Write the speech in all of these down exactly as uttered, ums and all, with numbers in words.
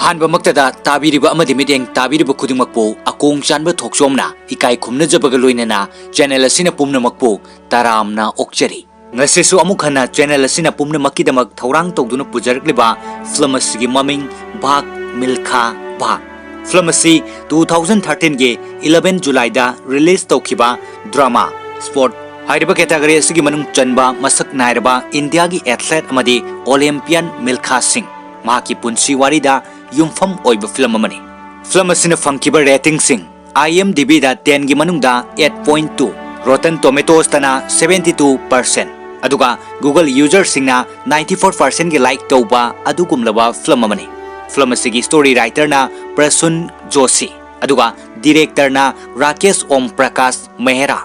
ꯑꯍꯥꯟꯕꯃꯛꯇꯗ ꯇꯥꯕꯤꯔꯤꯕ ꯑꯃꯗꯤ ꯃꯤꯠꯌꯦꯡ ꯇꯥꯕꯤꯔꯤꯕ ꯈꯨꯗꯤꯡꯃꯛꯄꯨ ꯑꯀꯣꯡ ꯆꯥꯟꯕ ꯊꯣꯛꯆꯣꯝꯅ ꯏꯀꯥꯏ ꯈꯨꯝꯅꯖꯕꯒ ꯂꯣꯏꯅꯅ channel ꯑꯁꯤꯅ ꯄꯨꯝꯅꯃꯛꯄꯨ ꯇꯔꯥꯝꯅ ꯑꯣꯛꯆꯔꯤ꯫ ꯉꯁꯤꯁꯨ ꯑꯃꯨꯛ ꯍꯟꯅ channel ꯑꯁꯤꯅ ꯄꯨꯝꯅꯃꯛꯀꯤꯗꯃꯛ ꯊꯧꯔꯥꯡ ꯇꯧꯗꯨꯅ ꯄꯨꯖꯔꯛꯂꯤꯕ film ꯑꯁꯤꯒꯤ ꯃꯃꯤꯡ ꯚꯥꯒ ꯃꯤꯜꯈꯥ ꯚꯥꯒ꯫ Film ꯑꯁꯤ two thousand thirteen ꯒꯤ eleven July ꯗ release ꯇꯧꯈꯤꯕ drama, sport ꯍꯥꯏꯔꯤꯕ category ꯑꯁꯤꯒꯤ ꯃꯅꯨꯡ ꯆꯟꯕ ꯃꯁꯛ ꯅꯥꯏꯔꯕ ꯏꯟꯗꯤꯌꯥꯒꯤ athlete ꯑꯃꯗꯤ Olympian ꯃꯤꯜꯈꯥ ꯁꯤꯡ, ꯃꯍꯥꯛꯀꯤ ꯄꯨꯟꯁꯤ ꯋꯥꯔꯤꯗ ꯌꯨꯝꯐꯝ ꯑꯣꯏꯕ film ꯑꯃꯅꯤ꯫ Film ꯑꯁꯤꯅ ꯐꯪꯈꯤꯕ rating ꯁꯤꯡ, IMDb ꯗ ten ꯒꯤ ꯃꯅꯨꯡꯗ eight point two, Rotten Tomatoes ꯇꯅ seventy two percent, ꯑꯗꯨꯒ Google user ꯁꯤꯡꯅ ninety four percent ꯒꯤ like ꯇꯧꯕ ꯑꯗꯨꯒꯨꯝꯂꯕ film ꯑꯃꯅꯤ꯫ Film ꯑꯁꯤꯒꯤ story writer ꯅ ꯄ꯭ꯔꯁꯨꯟ ꯖꯣꯁꯤ, ꯑꯗꯨꯒ director ꯅ ꯔꯥꯀꯦꯁ ꯑꯣꯝ ꯄ꯭ꯔꯀꯥꯁ ꯃꯦꯍꯔꯥ꯫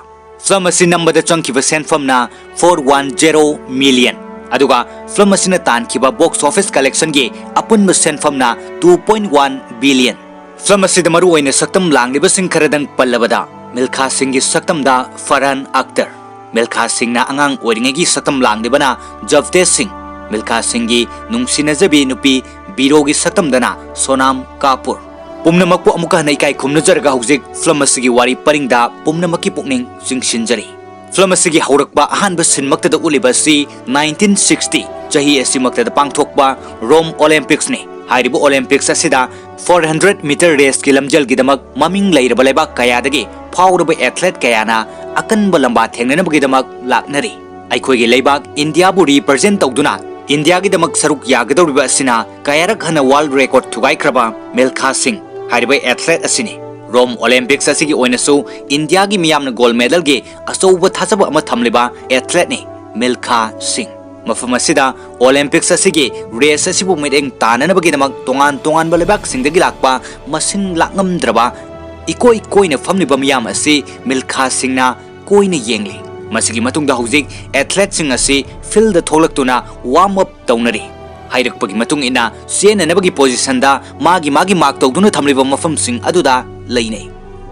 Film ꯑꯁꯤ ꯅꯝꯕꯗ ꯆꯪꯈꯤꯕ ꯁꯦꯟꯐꯝꯅ four one zero million, ꯑꯗꯨꯒ film ꯑꯁꯤꯅ ꯇꯥꯟꯈꯤꯕ box office collection ꯒꯤ ꯑꯄꯨꯟꯕ ꯁꯦꯟꯐꯝꯅ two point one billion꯫ Film ꯑꯁꯤꯗ ꯃꯔꯨ ꯑꯣꯏꯅ ꯁꯛꯇꯝ ꯂꯥꯡꯂꯤꯕꯁꯤꯡ ꯈꯔꯗꯪ ꯄꯜꯂꯕꯗ, ꯃꯤꯜꯈꯥ ꯁꯤꯡꯒꯤ ꯁꯛꯇꯝꯗ ꯐꯔꯍꯥꯟ ꯑꯈꯇꯔ, ꯃꯤꯜꯈꯥ ꯁꯤꯡꯅ ꯑꯉꯥꯡ ꯑꯣꯏꯔꯤꯉꯩꯒꯤ ꯁꯛꯇꯝ ꯂꯥꯡꯂꯤꯕꯅ ꯖꯕꯇꯦꯖ ꯁꯤꯡ, ꯃꯤꯜꯈꯥ ꯁꯤꯡꯒꯤ ꯅꯨꯡꯁꯤꯅꯖꯕꯤ ꯅꯨꯄꯤ ꯕꯤꯔꯣꯒꯤ ꯁꯛꯇꯝꯗꯅ ꯁꯣꯅꯥꯝ ꯀꯥꯄꯨꯔ꯫ ꯄꯨꯝꯅꯃꯛꯄꯨ ꯑꯃꯨꯛꯀ ꯍꯟꯅ ꯏꯀꯥꯏ ꯈꯨꯝꯅꯖꯔꯒ ꯍꯧꯖꯤꯛ film ꯑꯁꯤꯒꯤ ꯋꯥꯔꯤ ꯄꯔꯤꯡꯗ ꯄꯨꯝꯅꯃꯛꯀꯤ ꯄꯨꯛꯅꯤꯡ ꯆꯤꯡꯁꯤꯟꯖꯔꯤ꯫ Film ꯑꯁꯤꯒꯤ ꯍꯧꯔꯛꯄ ꯑꯍꯥꯟꯕ ꯁꯤꯟꯃꯛꯇꯗ ꯎꯠꯂꯤꯕ ꯑꯁꯤ nineteen sixty ꯆꯍꯤ ꯑꯁꯤꯃꯛꯇꯗ ꯄꯥꯡꯊꯣꯛꯄ Rome Olympics ꯅꯤ꯫ ꯍꯥꯏꯔꯤꯕ Olympics ꯑꯁꯤꯗ four hundred meter race ꯀꯤ ꯂꯝꯖꯦꯜꯒꯤꯗꯃꯛ ꯃꯃꯤꯡ ꯂꯩꯔꯕ ꯂꯩꯕꯥꯛ ꯀꯌꯥꯗꯒꯤ ꯐꯥꯎꯔꯕ athlete ꯀꯌꯥꯅ ꯑꯀꯟꯕ ꯂꯝꯕꯥ ꯊꯦꯡꯅꯅꯕꯒꯤꯗꯃꯛ ꯂꯥꯛꯅꯔꯤ꯫ ꯑꯩꯈꯣꯏꯒꯤ ꯂꯩꯕꯥꯛ ꯏꯟꯗꯤꯌꯥꯕꯨ represent ꯇꯧꯗꯨꯅ ꯏꯟꯗꯤꯌꯥꯒꯤꯗꯃꯛ ꯁꯔꯨꯛ ꯌꯥꯒꯗꯧꯔꯤꯕ ꯑꯁꯤꯅ ꯀꯌꯥꯔꯛ ꯍꯟꯅ world record ꯊꯨꯒꯥꯏꯈ꯭ꯔꯕ ꯃꯤꯜꯈꯥ ꯁꯤꯡ ꯍꯥꯏꯔꯤꯕ athlete ꯑꯁꯤꯅꯤ꯫ Rome Olympics ꯑꯁꯤꯒꯤ ꯑꯣꯏꯅꯁꯨ ꯏꯟꯗꯤꯌꯥꯒꯤ ꯃꯤꯌꯥꯝꯅ gold medal ꯒꯤ ꯑꯆꯧꯕ ꯊꯥꯖꯕ ꯑꯃ ꯊꯝꯂꯤꯕ athlete ꯅꯤ ꯃꯤꯜꯈꯥ ꯁꯤꯡ꯫ ꯃꯐꯝ ꯑꯁꯤꯗ Olympics ꯑꯁꯤꯒꯤ race ꯑꯁꯤꯕꯨ ꯃꯤꯠꯌꯦꯡ ꯇꯥꯅꯅꯕꯒꯤꯗꯃꯛ ꯇꯣꯉꯥꯟ ꯇꯣꯉꯥꯟꯕ ꯂꯩꯕꯥꯛꯁꯤꯡꯗꯒꯤ ꯂꯥꯛꯄ ꯃꯁꯤꯡ ꯂꯥꯛꯉꯝꯗ꯭ꯔꯕ ꯏꯀꯣꯏ ꯀꯣꯏꯅ ꯐꯝꯂꯤꯕ ꯃꯤꯌꯥꯝ ꯑꯁꯤ ꯃꯤꯜꯈꯥ ꯁꯤꯡꯅ ꯀꯣꯏꯅ ꯌꯦꯡꯂꯤ꯫ ꯃꯁꯤꯒꯤ ꯃꯇꯨꯡꯗ ꯍꯧꯖꯤꯛ athlete ꯁꯤꯡ ꯑꯁꯤ field ꯊꯣꯛꯂꯛꯇꯨꯅ warm up ꯇꯧꯅꯔꯤ꯫ ꯍꯥꯏꯔꯛꯄꯒꯤ ꯃꯇꯨꯡ ꯏꯟꯅ ꯆꯦꯟꯅꯅꯕꯒꯤ position ꯗ ꯃꯥꯒꯤ ꯃꯥꯒꯤ mark ꯇꯧꯗꯨꯅ ꯊꯝꯂꯤꯕ ꯃꯐꯝꯁꯤꯡ ꯑꯗꯨꯗ ꯂꯩꯅꯩ꯫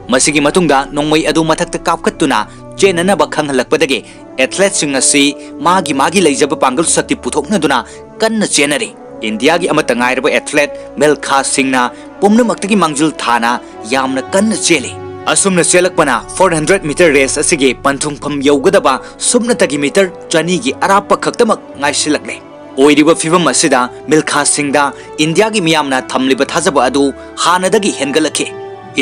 ꯃꯁꯤꯒꯤ ꯃꯇꯨꯡꯗ ꯅꯣꯡꯃꯩ ꯑꯗꯨ ꯃꯊꯛꯇ ꯀꯥꯞꯈꯠꯇꯨꯅ ꯆꯦꯟꯅꯅꯕ ꯈꯪꯍꯜꯂꯛꯄꯗꯒꯤ athlete ꯁꯤꯡ ꯑꯁꯤ ꯃꯥꯒꯤ ꯃꯥꯒꯤ ꯂꯩꯖꯕ ꯄꯥꯡꯒꯜ ꯁꯛꯇꯤ ꯄꯨꯊꯣꯛꯅꯗꯨꯅ ꯀꯟꯅ ꯆꯦꯟꯅꯔꯤ꯫ ꯏꯟꯗꯤꯌꯥꯒꯤ ꯑꯃꯠꯇ ꯉꯥꯏꯔꯕ ꯑꯦꯊꯂꯦꯠ ꯃꯤꯜꯈꯥ ꯁꯤꯡꯅ ꯄꯨꯝꯅꯃꯛꯇꯒꯤ ꯃꯥꯡꯖꯤꯜ ꯊꯥꯅ ꯌꯥꯝꯅ ꯀꯟꯅ ꯆꯦꯜꯂꯤ꯫ ꯑꯁꯨꯝꯅ ꯆꯦꯜꯂꯛꯄꯅ four hundred meter race ꯑꯁꯤꯒꯤ ꯄꯟꯊꯨꯡꯐꯝ ꯌꯧꯒꯗꯕ ꯁꯨꯞꯅꯇꯒꯤ ꯃꯤꯇꯔ ꯆꯅꯤꯒꯤ ꯑꯔꯥꯞꯄ ꯈꯛꯇꯃꯛ ꯉꯥꯏꯁꯤꯜꯂꯛꯂꯦ꯫ ꯑꯣꯏꯔꯤꯕ ꯐꯤꯚꯝ ꯑꯁꯤꯗ ꯃꯤꯜꯈꯥ ꯁꯤꯡꯗ ꯏꯟꯗꯤꯌꯥꯒꯤ ꯃꯤꯌꯥꯝꯅ ꯊꯝꯂꯤꯕ ꯊꯥꯖꯕ ꯑꯗꯨ ꯍꯥꯟꯅꯗꯒꯤ ꯍꯦꯟꯒꯠꯂꯛꯈꯤ꯫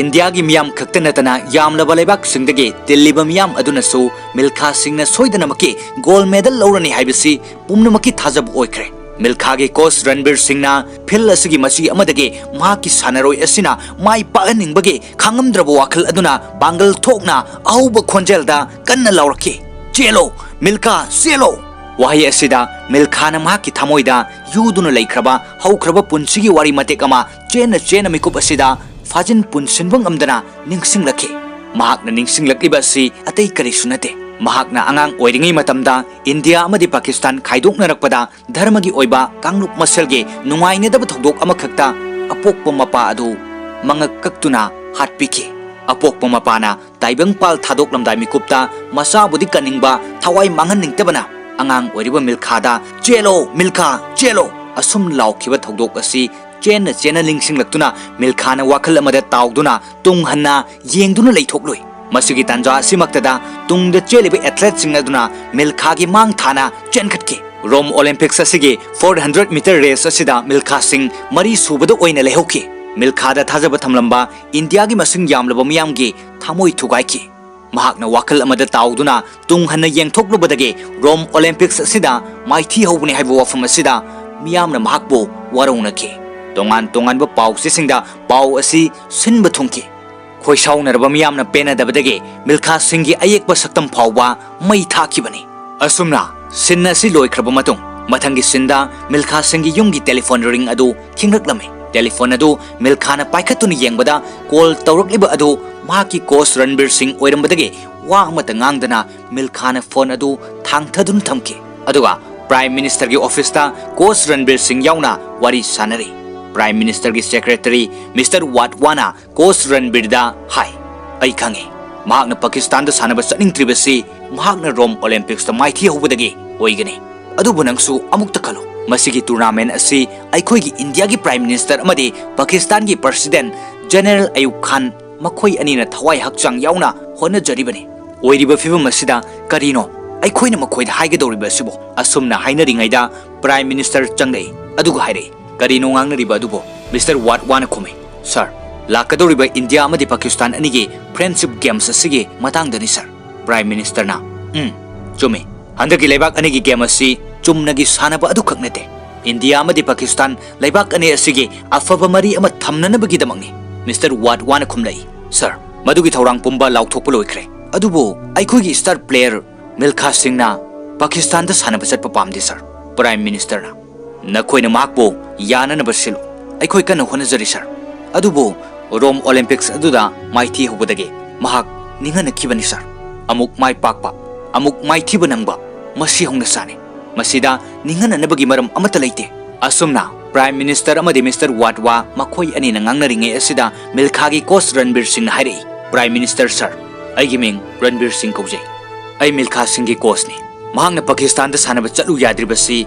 ꯏꯟꯗꯤꯌꯥꯒꯤ ꯃꯤꯌꯥꯝ ꯈꯛꯇ ꯅꯠꯇꯅ ꯌꯥꯝꯂꯕ ꯂꯩꯕꯥꯛꯁꯤꯡꯗꯒꯤ ꯇꯤꯜꯂꯤꯕ ꯃꯤꯌꯥꯝ ꯑꯗꯨꯅꯁꯨ ꯃꯤꯜꯈꯥ ꯁꯤꯡꯅ ꯁꯣꯏꯗꯅꯃꯛꯀꯤ ꯒꯣꯜ ꯃꯦꯗꯜ ꯂꯧꯔꯅꯤ ꯍꯥꯏꯕꯁꯤ ꯄꯨꯝꯅꯃꯛꯀꯤ ꯊꯥꯖꯕ ꯑꯣꯏꯈ꯭ꯔꯦ꯫ ꯃꯤꯜꯈꯥꯒꯤ ꯀꯣꯆ ꯔꯟꯕꯤꯔ ꯁꯤꯡꯅ ꯐꯤꯜ ꯑꯁꯤꯒꯤ ꯃꯆꯤ ꯑꯃꯗꯒꯤ ꯃꯍꯥꯛꯀꯤ ꯁꯥꯟꯅꯔꯣꯏ ꯑꯁꯤꯅ ꯃꯥꯏ ꯄꯥꯛꯍꯟꯅꯤꯡꯕꯒꯤ ꯈꯥꯡꯉꯝꯗ꯭ꯔꯕ ꯋꯥꯈꯜ ꯑꯗꯨꯅ ꯄꯥꯡꯒꯜ ꯊꯣꯛꯅ ꯑꯍꯧꯕ ꯈꯣꯟꯖꯦꯜꯗ ꯀꯟꯅ ꯂꯥꯎꯔꯛꯈꯤ, "ꯆꯦꯜꯂꯣ, ꯃꯤꯜꯈꯥ, ꯆꯦꯜꯂꯣ!" ꯋꯥꯍꯩ ꯑꯁꯤꯗ ꯃꯤꯜꯈꯥꯅ ꯃꯍꯥꯛꯀꯤ ꯊꯃꯣꯏꯗ ꯌꯨꯗꯨꯅ ꯂꯩꯈ꯭ꯔꯕ ꯍꯧꯈ꯭ꯔꯕ ꯄꯨꯟꯁꯤꯒꯤ ꯋꯥꯔꯤ ꯃꯇꯦꯛ ꯑꯃ ꯆꯦꯟꯅ ꯆꯦꯟꯅ ꯃꯤꯀꯨꯞ ꯑꯁꯤꯗ ꯐꯥꯖꯤꯟ ꯄꯨꯟꯁꯤꯟꯕ ꯉꯝꯗꯅ ꯅꯤꯡꯁꯤꯡꯂꯛꯈꯤ꯫ ꯃꯍꯥꯛꯅ ꯅꯤꯡꯁꯤꯡꯂꯛꯂꯤꯕ ꯑꯁꯤ ꯑꯇꯩ ꯀꯔꯤꯁꯨ ꯅꯠꯇꯦ꯫ ꯃꯍꯥꯛꯅ ꯑꯉꯥꯡ ꯑꯣꯏꯔꯤꯉꯩ ꯃꯇꯝꯗ ꯏꯟꯗꯤꯌꯥ ꯑꯃꯗꯤ ꯄꯥꯀꯤꯁꯇꯥꯟ ꯈꯥꯏꯗꯣꯛꯅꯔꯛꯄꯗ ꯙꯔꯃꯒꯤ ꯑꯣꯏꯕ ꯀꯥꯡꯂꯨꯞ ꯃꯁꯦꯜꯒꯤ ꯅꯨꯡꯉꯥꯏꯅꯗꯕ ꯊꯧꯗꯣꯛ ꯑꯃꯈꯛꯇ ꯑꯄꯣꯛꯄ ꯃꯄꯥ ꯑꯗꯨ ꯃꯉꯛ ꯀꯛꯇꯨꯅ ꯍꯥꯠꯄꯤꯈꯤ꯫ ꯑꯄꯣꯛꯄ ꯃꯄꯥꯅ ꯇꯥꯏꯕꯪꯄꯥꯜ ꯊꯥꯗꯣꯛꯂꯝꯗꯥꯏ ꯃꯤꯀꯨꯞꯇ ꯃꯆꯥꯕꯨꯗꯤ ꯀꯟꯅꯤꯡꯕ, ꯊꯋꯥꯏ ꯃꯥꯡꯍꯟꯅꯤꯡꯗꯕꯅ ꯑꯉꯥꯡ ꯑꯣꯏꯔꯤꯕ ꯃꯤꯜꯈꯥꯗ, "ꯆꯦꯜꯂꯣ, ꯃꯤꯜꯈꯥ, ꯆꯦꯜꯂꯣ!" ꯑꯁꯨꯝ ꯂꯥꯎꯈꯤꯕ ꯊꯧꯗꯣꯛ ꯑꯁꯤ ꯆꯦꯟꯅ ꯆꯦꯟꯅ ꯅꯤꯡꯁꯤꯡꯂꯛꯇꯨꯅ ꯃꯤꯜꯈꯥꯅ ꯋꯥꯈꯜ ꯑꯃꯗ ꯇꯥꯎꯗꯨꯅ ꯇꯨꯡ ꯍꯟꯅ ꯌꯦꯡꯗꯨꯅ ꯂꯩꯊꯣꯛꯂꯨꯏ꯫ ꯃꯁꯤꯒꯤ ꯇꯥꯟꯖꯥ ꯑꯁꯤꯃꯛꯇꯗ ꯇꯨꯡꯗ ꯆꯦꯜꯂꯤꯕ ꯑꯦꯊꯂꯦꯠꯁꯤꯡ ꯑꯗꯨꯅ ꯃꯤꯜꯈꯥꯒꯤ ꯃꯥꯡ ꯊꯥꯅ ꯆꯦꯟꯈꯠꯈꯤ꯫ ꯔꯣꯝ ꯑꯣꯂꯦꯝꯄꯤꯛꯁ ꯑꯁꯤꯒꯤ four hundred meter race ꯑꯁꯤꯗ ꯃꯤꯜꯈꯥ ꯁꯤꯡ ꯃꯔꯤ ꯁꯨꯕꯗ ꯑꯣꯏꯅ ꯂꯩꯍꯧꯈꯤ꯫ ꯃꯤꯜꯈꯥꯗ ꯊꯥꯖꯕ ꯊꯝꯂꯝꯕ ꯏꯟꯗꯤꯌꯥꯒꯤ ꯃꯁꯤꯡ ꯌꯥꯝꯂꯕ ꯃꯤꯌꯥꯝꯒꯤ ꯊꯃꯣꯏ ꯊꯨꯒꯥꯏꯈꯤ꯫ ꯃꯍꯥꯛꯅ ꯋꯥꯈꯜ ꯑꯃꯗ ꯇꯥꯎꯗꯨꯅ ꯇꯨꯡ ꯍꯟꯅ ꯌꯦꯡꯊꯣꯛꯂꯨꯕꯗꯒꯤ ꯔꯣꯝ ꯑꯣꯂꯦꯝꯄꯤꯛꯁ ꯑꯁꯤꯗ ꯃꯥꯏꯊꯤ ꯍꯧꯕꯅꯤ ꯍꯥꯏꯕ ꯋꯥꯐꯝ ꯑꯁꯤꯗ ꯃꯤꯌꯥꯝꯅ ꯃꯍꯥꯛꯄꯨ ꯋꯥꯔꯧꯅꯈꯤ꯫ ꯇꯣꯉꯥꯟ ꯇꯣꯉꯥꯟꯕ ꯄꯥꯎ ꯆꯦꯁꯤꯡꯗ ꯄꯥꯎ ꯑꯁꯤ ꯁꯤꯟꯕ ꯊꯨꯡꯈꯤ꯫ ꯈꯣꯏꯁꯥꯎꯅꯔꯕ ꯃꯤꯌꯥꯝꯅ ꯄꯦꯟꯅꯗꯕꯗꯒꯤ ꯃꯤꯜꯈꯥ ꯁꯤꯡꯒꯤ ꯑꯌꯦꯛꯄ ꯁꯛꯇꯝ ꯐꯥꯎꯕ ꯃꯩ ꯊꯥꯈꯤꯕꯅꯤ꯫ ꯑꯁꯨꯝꯅ ꯁꯤꯟ ꯑꯁꯤ ꯂꯣꯏꯈ꯭ꯔꯕ ꯃꯇꯨꯡ, ꯃꯊꯪꯒꯤ ꯁꯤꯟꯗ ꯃꯤꯜꯈꯥ ꯁꯤꯡꯒꯤ ꯌꯨꯝꯒꯤ ꯇꯦꯂꯤꯐꯣꯟ ꯔꯤꯡ ꯑꯗꯨ ꯈꯤꯡꯂꯛꯂꯝꯃꯤ꯫ ꯇꯦꯂꯤꯐꯣꯟ ꯑꯗꯨ ꯃꯤꯜꯈꯥꯅ ꯄꯥꯏꯈꯠꯇꯨꯅ ꯌꯦꯡꯕꯗ, ꯀꯣꯜ ꯇꯧꯔꯛꯂꯤꯕ ꯑꯗꯨ ꯃꯍꯥꯛꯀꯤ ꯀꯣꯆ ꯔꯟꯕꯤꯔ ꯁꯤꯡ ꯑꯣꯏꯔꯝꯕꯗꯒꯤ ꯋꯥ ꯑꯃꯠꯇ ꯉꯥꯡꯗꯅ ꯃꯤꯜꯈꯥꯅ ꯐꯣꯟ ꯑꯗꯨ ꯊꯥꯡꯊꯗꯨꯅ ꯊꯝꯈꯤ꯫ ꯑꯗꯨꯒ ꯄ꯭ꯔꯥꯏꯝ ꯃꯤꯅꯤꯁꯇꯔꯒꯤ ꯑꯣꯐꯤꯁꯇ ꯀꯣꯆ ꯔꯟꯕꯤꯔ ꯁꯤꯡ ꯌꯥꯎꯅ ꯋꯥꯔꯤ ꯁꯥꯅꯔꯤ꯫ ꯄ꯭ꯔꯥꯏꯝ ꯃꯤꯅꯤꯁꯇꯔꯒꯤ ꯁꯦꯀ꯭ꯔꯦꯇꯔꯤ ꯃꯤꯁꯇꯔ ꯋꯥꯠꯋꯥꯅ ꯀꯣꯆ ꯔꯟꯕꯤꯔꯗ ꯍꯥꯏ, "ꯑꯩ ꯈꯪꯏ, ꯃꯍꯥꯛꯅ ꯄꯥꯀꯤꯁꯇꯥꯟꯗ ꯁꯥꯟꯅꯕ ꯆꯠꯅꯤꯡꯗ꯭ꯔꯤꯕꯁꯤ ꯃꯍꯥꯛꯅ ꯔꯣꯝ ꯑꯣꯂꯦꯝꯄꯤꯛꯁꯇ ꯃꯥꯏꯊꯤ ꯍꯧꯕꯗꯒꯤ ꯑꯣꯏꯒꯅꯤ꯫ ꯑꯗꯨꯕꯨ ꯅꯪꯁꯨ ꯑꯃꯨꯛꯇ ꯈꯜꯂꯨ, ꯃꯁꯤꯒꯤ tournament ꯑꯁꯤ ꯑꯩꯈꯣꯏꯒꯤ ꯏꯟꯗꯤꯌꯥꯒꯤ Prime Minister ꯑꯃꯗꯤ ꯄꯥꯀꯤꯁꯇꯥꯟꯒꯤ President General ꯑꯌꯨꯕ ꯈꯥꯟ, ꯃꯈꯣꯏ ꯑꯅꯤꯅ ꯊꯋꯥꯏ ꯍꯛꯆꯥꯡ ꯌꯥꯎꯅ ꯍꯣꯠꯅꯖꯔꯤꯕꯅꯤ꯫ ꯑꯣꯏꯔꯤꯕ ꯐꯤꯕꯝ ꯑꯁꯤꯗ ꯀꯔꯤꯅꯣ ꯑꯩꯈꯣꯏꯅ ꯃꯈꯣꯏꯗ ꯍꯥꯏꯒꯗꯧꯔꯤꯕ ꯑꯁꯤꯕꯨ? ꯑꯁꯨꯝꯅ ꯍꯥꯏꯅꯔꯤꯉꯩꯗ Prime Minister ꯆꯪꯂꯛꯏ, ꯑꯗꯨꯒ ꯍꯥꯏꯔꯛꯏ, "ꯀꯔꯤꯅꯣ ꯉꯥꯡꯅꯔꯤꯕ ꯑꯗꯨꯕꯨ?" Mister Wadhwa'ꯅ ꯈꯨꯝꯃꯤ, "Sir, ꯂꯥꯛꯀꯗꯧꯔꯤꯕ ꯏꯟꯗꯤꯌꯥ ꯑꯃꯗꯤ ꯄꯥꯀꯤꯁꯇꯥꯟ ꯑꯅꯤꯒꯤ friendship games ꯑꯁꯤꯒꯤ ꯃꯇꯥꯡꯗꯅꯤ, sir꯫" Prime Ministerꯅ, "ꯎꯝ, ꯆꯨꯝꯃꯤ꯫ ꯍꯟꯗꯛꯀꯤ ꯂꯩꯕꯥꯛ ꯑꯅꯤꯒꯤ game ꯑꯁꯤ ꯆꯨꯝꯅꯒꯤ ꯁꯥꯟꯅꯕ ꯑꯗꯨꯈꯛ ꯅꯠꯇꯦ꯫ ꯏꯟꯗꯤꯌꯥ ꯑꯃꯗꯤ ꯄꯥꯀꯤꯁꯇꯥꯟ ꯂꯩꯕꯥꯛ ꯑꯅꯤ ꯑꯁꯤꯒꯤ ꯑꯐꯕ ꯃꯔꯤ ꯑꯃ ꯊꯝꯅꯅꯕꯒꯤꯗꯃꯛꯅꯤ꯫" Mister Wadhwa'ꯅ ꯈꯨꯝꯂꯛꯏ, "Sir, ꯃꯗꯨꯒꯤ ꯊꯧꯔꯥꯡ ꯄꯨꯝꯕ ꯂꯥꯎꯊꯣꯛꯄ ꯂꯣꯏꯈ꯭ꯔꯦ꯫ ꯑꯗꯨꯕꯨ ꯑꯩꯈꯣꯏꯒꯤ star player ꯃꯤꯜꯈꯥ ꯁꯤꯡꯅ ꯄꯥꯀꯤꯁꯇꯥꯟꯗ ꯁꯥꯟꯅꯕ ꯆꯠꯄ ꯄꯥꯝꯗꯦ, sir꯫" Prime Ministerꯅ, "ꯅꯈꯣꯏꯅ ꯃꯍꯥꯛꯄꯨ ꯌꯥꯅꯅꯕ ꯁꯤꯜꯂꯨ꯫ ꯑꯩꯈꯣꯏ ꯀꯟꯅ ꯍꯣꯠꯅꯖꯔꯤ, sir꯫ ꯑꯗꯨꯕꯨ ꯔꯣꯝ Olympics ꯑꯗꯨꯗ ꯃꯥꯏꯊꯤꯍꯧꯕꯗꯒꯤ ꯃꯍꯥꯛ ꯅꯤꯡꯍꯟꯅꯈꯤꯕꯅꯤ, sir꯫ ꯑꯃꯨꯛ ꯃꯥꯏ ꯄꯥꯛꯄ, ꯑꯃꯨꯛ ꯃꯥꯏꯊꯤꯕ ꯅꯪꯕ, ꯃꯁꯤ ꯍꯧꯅꯁꯥꯅꯤ꯫ ꯃꯁꯤꯗ ꯅꯤꯡꯍꯟꯅꯅꯕꯒꯤ ꯃꯔꯝ ꯑꯃꯠꯇ ꯂꯩꯇꯦ꯫" ꯑꯁꯨꯝꯅ Prime Minister ꯑꯃꯗꯤ Mister Wadhwa ꯃꯈꯣꯏ ꯑꯅꯤꯅ ꯉꯥꯡꯅꯔꯤꯉꯩ ꯑꯁꯤꯗ ꯃꯤꯜꯈꯥꯒꯤ coach ꯔꯟꯕꯤꯔ ꯁꯤꯡꯅ ꯍꯥꯏꯔꯛꯏ, "Prime Minister sir, ꯑꯩꯒꯤ ꯃꯤꯡ ꯔꯟꯕꯤꯔ ꯁꯤꯡ ꯀꯧꯖꯩ꯫ ꯑꯩ ꯃꯤꯜꯈꯥ ꯁꯤꯡꯒꯤ coachꯅꯤ꯫ ꯃꯍꯥꯛꯅ ꯄꯥꯀꯤꯁꯇꯥꯟꯗ ꯁꯥꯟꯅꯕ ꯆꯠꯂꯨ ꯌꯥꯗ꯭ꯔꯤꯕꯁꯤ